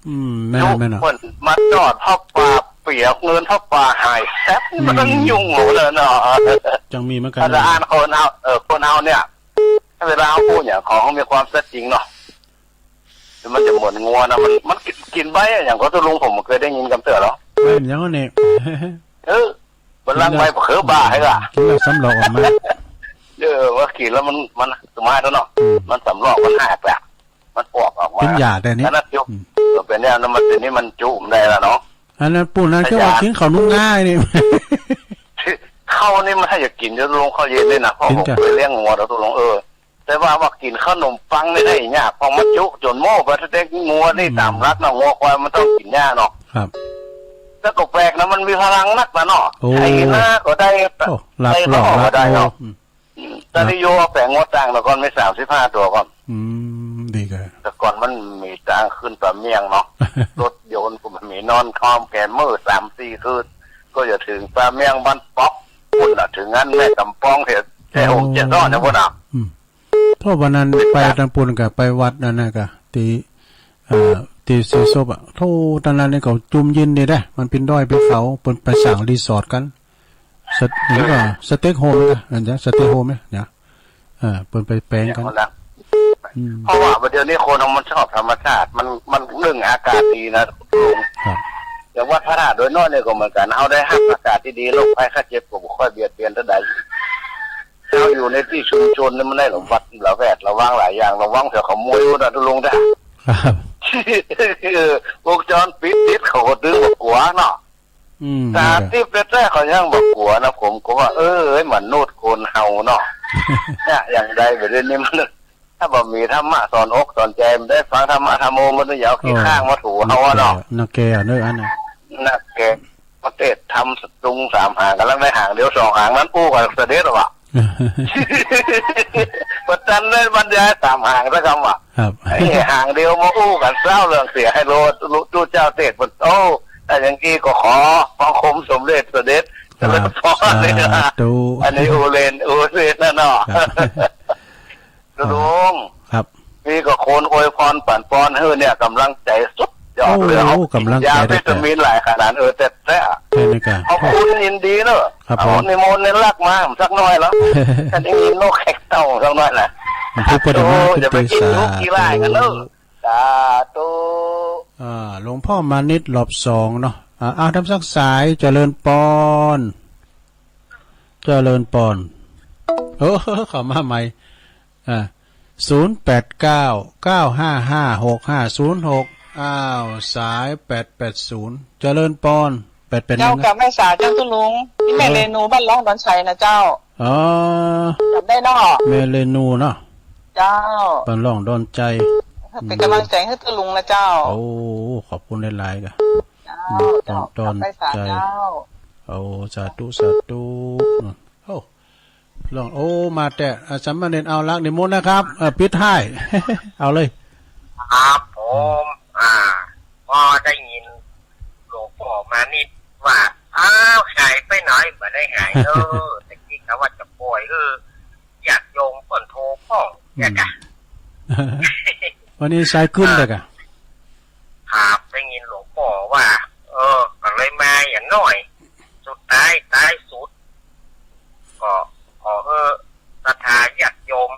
อืม แม่น จุ แม่นน่ะ เปิ้นมาจอดผ้าป่าเปียก เงินผ้าป่าหายแซบ อืม มันต้องยุ่งหมดเลยเนาะ จังมีเหมือนกั๋น อาจารย์ คนเฮา เออ คนเฮาเนี่ย เวลาเฮาพูดเนี่ย ของมีความสัตย์จริงเนาะ มันจะเหมือนงัวนะ มัน มันกิ๋น กิ๋นใบอะหยังก็ ตุ๊ลุง ผมบ่เกยได้ยินกำเตื้อหรอก ใบมันหยังวะเนี่ย เออ บันลังก์ใบมะเขือบ้าให้ล่ะ กิ๋นแล้วสำรอกออกมา เออ ว่ากิ๋นแล้วมัน มันสมาธิเนาะ อืม มันสำรอก มันหักอะ มันปอกออกมา เป๋นยาแต่นี้ อันนั้นจุ อืม ก็เป๋นแนวนั้น มันเดี๋ยวนี้มันจุบ่ได้แล้วเนาะ อันนั้นปู้นนะ อาจารย์ เจ้าว่ากิ๋นข้าวหนุมงานี่ ข้าวนี่มันถ้าอยากกิ๋นจะลงข้าวเย็นนี่นะ เพราะ กิ๋นจ้ะ ผมไปเลี้ยงงัวแล้วตกลง เออ แต่ว่า ว่ากิ๋นข้าวหนมปังนี่ได้ยาก เพราะมันจุจ๋นโม้ไป ถ้าเด็กงัวนี่ อืม ต๋ามหลักเนาะ งัวควายมันต้องกิ๋นหญ้าเนาะ ครับ แล้วก็แปลกนะ มันมีพลังนักนะเนาะ โอ้ ไถนาก็ได้ โอ้ หลาก ไถ หลาก หลาก ก็ได้เนาะ โอ้ อืม อืม ต๋อนนี้โยแป๋งงัวตางแล้วก่อนมีสามสิบห้าตั๋วก่อน อืม ดีกะ แต่ก่อนมันมีตางขึ้นป่าเมี่ยงเนาะ รถยนต์ก็บ่มี นอนคอมแกมเมอร์สามสี่คืน ก็จะเถิงป่าเมี่ยงบ้านป๊อก ปุ้นน่ะ เถิงอันแม่กำปอง แถว แถว โอ้ เจียซ้อนเนี่ยพุ้นน่ะ อืม เพราะวันนั้นไปตางปุ้นกะ ไปวัดนั่นน่ะกะ ตี้ เอ่อ ตี้เสียศพอะ โธ่ ตางนั้นนี่เขาจุ่มเย็นดีนะ มันเป๋นดอยเป๋นเขา เปิ้นไปสร้างรีสอร์ทกั๋น สะ นี่ก็สเต็กโฮมนะ อันเนี้ยสเต็กโฮมเนี่ย เนี่ย เออ เปิ้นไปแป๋งกั๋น เนี่ย อืม เพราะว่าเดี๋ยวนี้คนมันชอบธรรมชาติ มัน มันเรื่องอากาศดีนะลุง ครับ อย่างวัดพระธาตุดอยน้อยเนี่ยก็เหมือนกั๋น เฮาได้ฮับอากาศตี้ดี โรคภัยไข้เจ็บก็บ่ค่อยเบียดเบียนเต้าใด เฮาอยู่ในตี้ชุมชนนี่มันได้ระวัดระแวดระวังหลายอย่าง ระวังเสือขโมยพุ้นน่ะลุงนะ ครับ เออ วงจรปิดติดเขาก็ตึงบ่กั๋วเนาะ อืม ต๋าตี้แต๊ๆ เขายังบ่กั๋วนะ ผมก็ว่า เออ มนุษย์คนเฮาเนาะ เนี่ย อย่างใดบ่าเดี่ยวนี้มัน ถ้าบ่มีธรรมะสอนอกสอนใจ๋ บ่ได้ฟังธรรมะธรรมโม มันต้องเอาขี้ข้างมาถูเฮาอะเนาะ นักแก่ นักแก่เนอะอันนั้น นักแก่ มาเตศน์ธรรมสะดุ้งสามหาง ก่ำลังได้หางเดียวสองหางนั้นอู้กับเสด็จแล้ววะ บ่ตันได้บรรยายสามหางสักกำวะ ครับ ไอ้หางเดียวมาอู้กั๋นเศร้าเรื่องเสียหายโลด ตุ๊เจ้าเตศน์เปิ้น โอ้ ถ้าอย่างนี้ก็ขอบังคมสมเด็จเสด็จ ครับ เจริญพรเลยนะ สาธุ อันนี้อู้เล่น อู้เล่นนะเนาะ ครับ ลุง ครับ มีก็คนอวยพรปั๋นปอนหื้อเนี่ย ก๋ำลังใจ๋สุดยอดเลย โอ้ เอาก๋ำลังใจ๋ ยาวิตามินหลายขนาด เออ แต่ แต่ ใช่ไหมครับ ขอบคุณยินดีเนอะ ครับผม เอานิมนต์ในลักษณ์มาสักหน่อยแล้ว จะได้ยินนกแขกเต้าสักหน่อยนะ ผู้ปฏิบัติ โอ้ อย่าไปกิน สาธุ ลูกขี้ไล่กันเนอะ สาธุ อ่า หลวงพ่อมานิตรรอบสองเนาะ อ่า อ่า ทำสักสาย เจริญปอน เจริญปอน โอ้ เข้ามาใหม่ อ่า ศูนย์แปดเก้า เก้าห้าห้า หกห้าศูนย์หก อ้าว สายแปดแปดศูนย์ เจริญปอน แปดแปดหนึ่ง เจ้า กับแม่สาเจ้าตุ๊ลุง นี่แม่ เออ เรนูบ้านร่องดอนชัยนะเจ้า อ๋อ จ๋ำได้เนาะ แม่เรนูเนาะ เจ้า บ้านร่องดอนชัย เป๋นก๋ำลังใจ๋หื้อตุ๊ลุงนะเจ้า โอ้ ขอบคุณหลายๆ ก่ะ เจ้า อืม เจ้า ดอน ดอน กับแม่สา ชัย เจ้า โอ้ สาธุ สาธุ อืม โอ้ ร่อง โอ้ มาแต่ อ่ะ สามเณรเอาลักษณ์นิมนต์นะครับ เอ่อ ปิดท้าย เอาเลย ครับผม อ่า พอได้ยินหลวงพ่อมานิตรว่า อ้าว หายไปไหน บ่ได้หาย เออ ตะกี้กะว่าจะป่วย เออ ญาติโยมเปิ้นโทรฟ้อง อืม เนี่ยจ้ะ วันนี้สายขึ้นเลยกะ ครับ ได้ยินหลวงพ่อว่า เออ ก็เลยมาอย่างน้อย สุดท้าย ท้ายสุด ก็ขอหื้อศรัทธาญาติโยม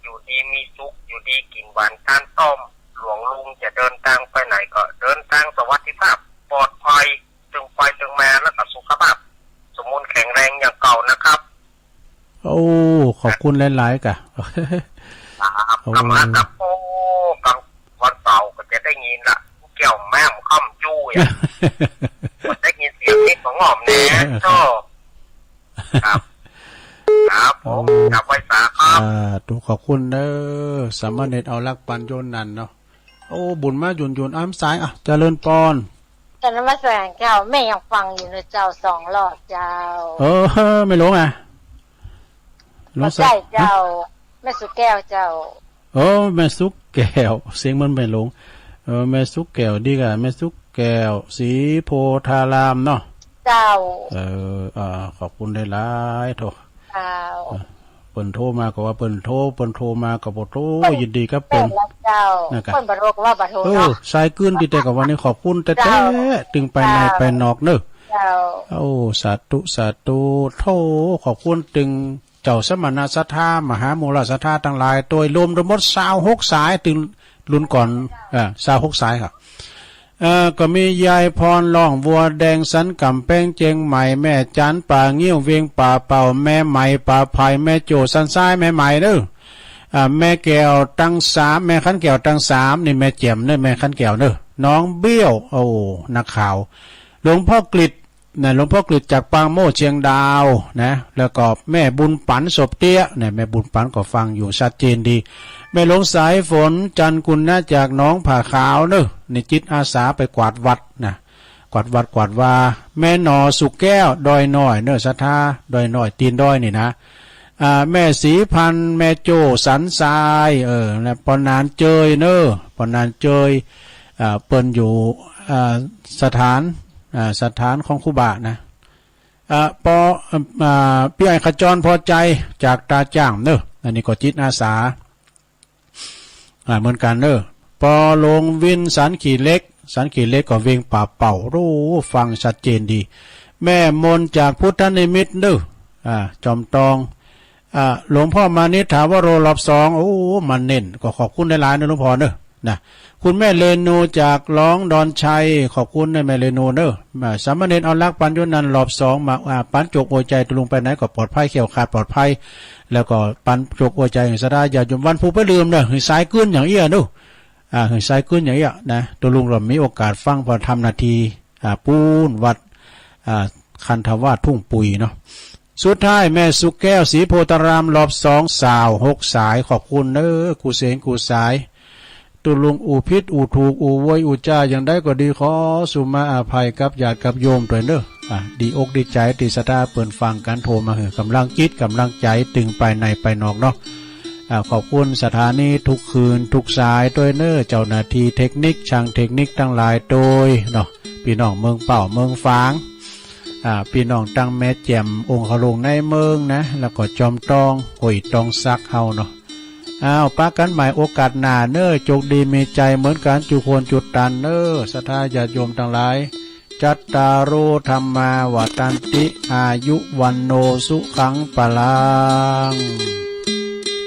อยู่ดีมีสุข อยู่ดีกิ๋นหวานต้านต้อม หลวงลุงจะเดินตางไปไหนก็เดินตางสวัสดิภาพ ปลอดภัย ตึงไปตึงมา แล้วก็สุขภาพสมบูรณ์แข็งแรงอย่างเก่านะครับ โอ้ ขอบคุณหลายๆ ก่ะ ครับ โอ้ กลับมากับ โอ้ กลับวันเสาร์ก็จะได้ยินละ แก้วแม่มค่ำจุ้ยอะ ได้ยินเสียงนิดของหม่อมแน่ โธ่ ครับ ครับผม โอ้ กราบไหว้สาครับ อ่า ตุ๊ขอบคุณเด้อ สามเณรเอาลักษณ์ปั๋นโยนนั่นเนาะ โอ้ บุญมาหยุ่นๆ อ้ำสาย อ่ะ เจริญปอน กราบนมัสการเจ้า แม่ยังฟังอยู่นะเจ้า สองรอบเจ้า เออ แม่หลวงอ่ะ หลวง บ่ใจ้เจ้า ฮะ แม่สุแก้วเจ้า โอ้ แม่สุแก้ว เสียงเหมือนแม่หลวง เออ แม่สุแก้วดีก่ะ แม่สุแก้ว ศรีโพธารามเนาะ เจ้า เออ อ่า ขอบคุณหลายๆ โธ่ เจ้า เออ เปิ้นโทรมาก็ว่าเปิ้นโทร เปิ้นโทรมาก็บ่โทร เปิ้น ยินดีกับเปิ้น เปิ้นละเจ้า นะกะ เปิ้นบ่โทรก็ว่าบ่โทร เออ เนาะ สายขึ้นดีแต่กะวันนี้ขอบคุณแต๊ๆ เจ้า ตึงไปใน เจ้า ไปนอกเนาะ เจ้า โอ้ สาธุ สาธุ โธ่ ขอบคุณตึง เจ้าสมณศรัทธา มหามูลศรัทธาตังหลาย โตยรวมทั้งหมดซาวหกสาย ตึงรุ่นก่อน เอ่อ ซาวหกสายครับ เอ่อ ก็มียายพร ร่องวัวแดง สันก๋ำแพง เจียงใหม่ แม่จัน ป่างิ้ว เวียงป่าเป่า แม่ไหม ป่าไผ่ แม่โจ้ สันทราย แม่ไหมเด้อ อ่า แม่แก้วตังสาม แม่ขันแก้วตังสาม นี่แม่แจ่มเด้อ แม่ขันแก้วเด้อ น้องเบี้ยว โอ้ นักข่าว หลวงพ่อกฤษ นะ หลวงพ่อกฤษจากปางโมกข์เชียงดาวนะ แล้วก็แม่บุญปั๋น ศพเตี้ยนะ แม่บุญปั๋นก็ฟังอยู่ชัดเจนดี แม่หลวงสายฝน จันทร์กุณนะ จากหนองผาขาวเนอะ นี่จิตอาสาไปกวาดวัดนะ กวาดวัดกวาดวา แม่หนอสุแก้ว ดอยน้อยเนอะ ศรัทธา ดอยน้อย ตีนดอยนี่นะ อ่า แม่ศรีพันธุ์ แม่โจ้ สันทราย เออ นะ ปอนานเจยเนอะ ปอนานเจย อ่า เปิ้นอยู่ อ่า สถาน อ่า สถานของครูบานะ อ่า ปอ อ่า ปี้ใหญ่ขจร พอใจ จากตาจ้างเนอะ อันนี้ก็จิตอาสา อ่า เหมือนกั๋นเนอะ ปอหลวงวิน สันขี่เหล็ก สันขี่เหล็กก็เวียงป่าเป่า โอ้ ฟังชัดเจนดี แม่มนต์จากพุทธนิมิตรเนอะ อ่า จอมตอง อ่า หลวงพ่อมานิษฐาวโร รอบสอง โอ้ มาเน้น ก็ขอบคุณหลายๆ นะหลวงพ่อเนอะ นะ คุณแม่เรนูจากหนองดอนชัย ขอบคุณนะแม่เรนูเนอะ อ่า สามเณรเอาลักษณ์ปั๋นโยนนั่น รอบสอง มา อ่า ปั๋นจกอวยใจ๋ตุ๊ลุงไปไหนก็ปลอดภัย แคล้วคลาดปลอดภัย แล้วก็ปั๋นจกอวยใจ๋หื้อศรัทธาญาติโยม วันพูกไปลืมเนอะ หื้อสายขึ้นอย่างเอี้ยเนอะ อ่า หื้อสายขึ้นอย่างเอี้ยนะ ตุ๊ลุงก็มีโอกาสฟัง พอทำนาที อ่า ปู๊นวัด อ่า คันธวาสทุ่งปุ๋ยเนาะ สุดท้ายแม่สุขแก้ว ศรีโพธาราม รอบสอง ซาวหกสาย ขอบคุณเน้อ กู้เสงกู้สาย ตุ๊ลุงอู้ผิดอู้ถูก อู้โวยอู้จ้าอย่างใดก็ดี ขอสุมาอภัยกับญาติกับโยมตวยเน้อ อ่ะ ดีอกดีใจ๋ตี้ศรัทธาเปิ้นฟังกั๋น โทรมาหื้อก๋ำลังจิตก๋ำลังใจ๋ ตึงภายในภายนอกเนาะ อ่ะ ขอบคุณสถานีทุกคืนทุกสายตวยเน้อ เจ้าหน้าตี้เทคนิค ช่างเทคนิคตังหลายตวยเนาะ ปี้น้องเมืองเป้าเมืองฝาง อ่า ปี้น้องตังแม่แจ่ม องค์เขาหลวงในเมืองนะ แล้วก็จอมตอง ห้วยตองสักเฮาเนาะ อ้าว ปะกั๋นใหม่โอกาสหน้าเน้อ โจคดีมีใจ๋เหมือนกั๋น จุคนจุตันเน้อ ศรัทธาญาติโยมตังหลาย จัตตาโร ธัมมา วัฑฒันติ อายุ วัณโณ สุขัง พลัง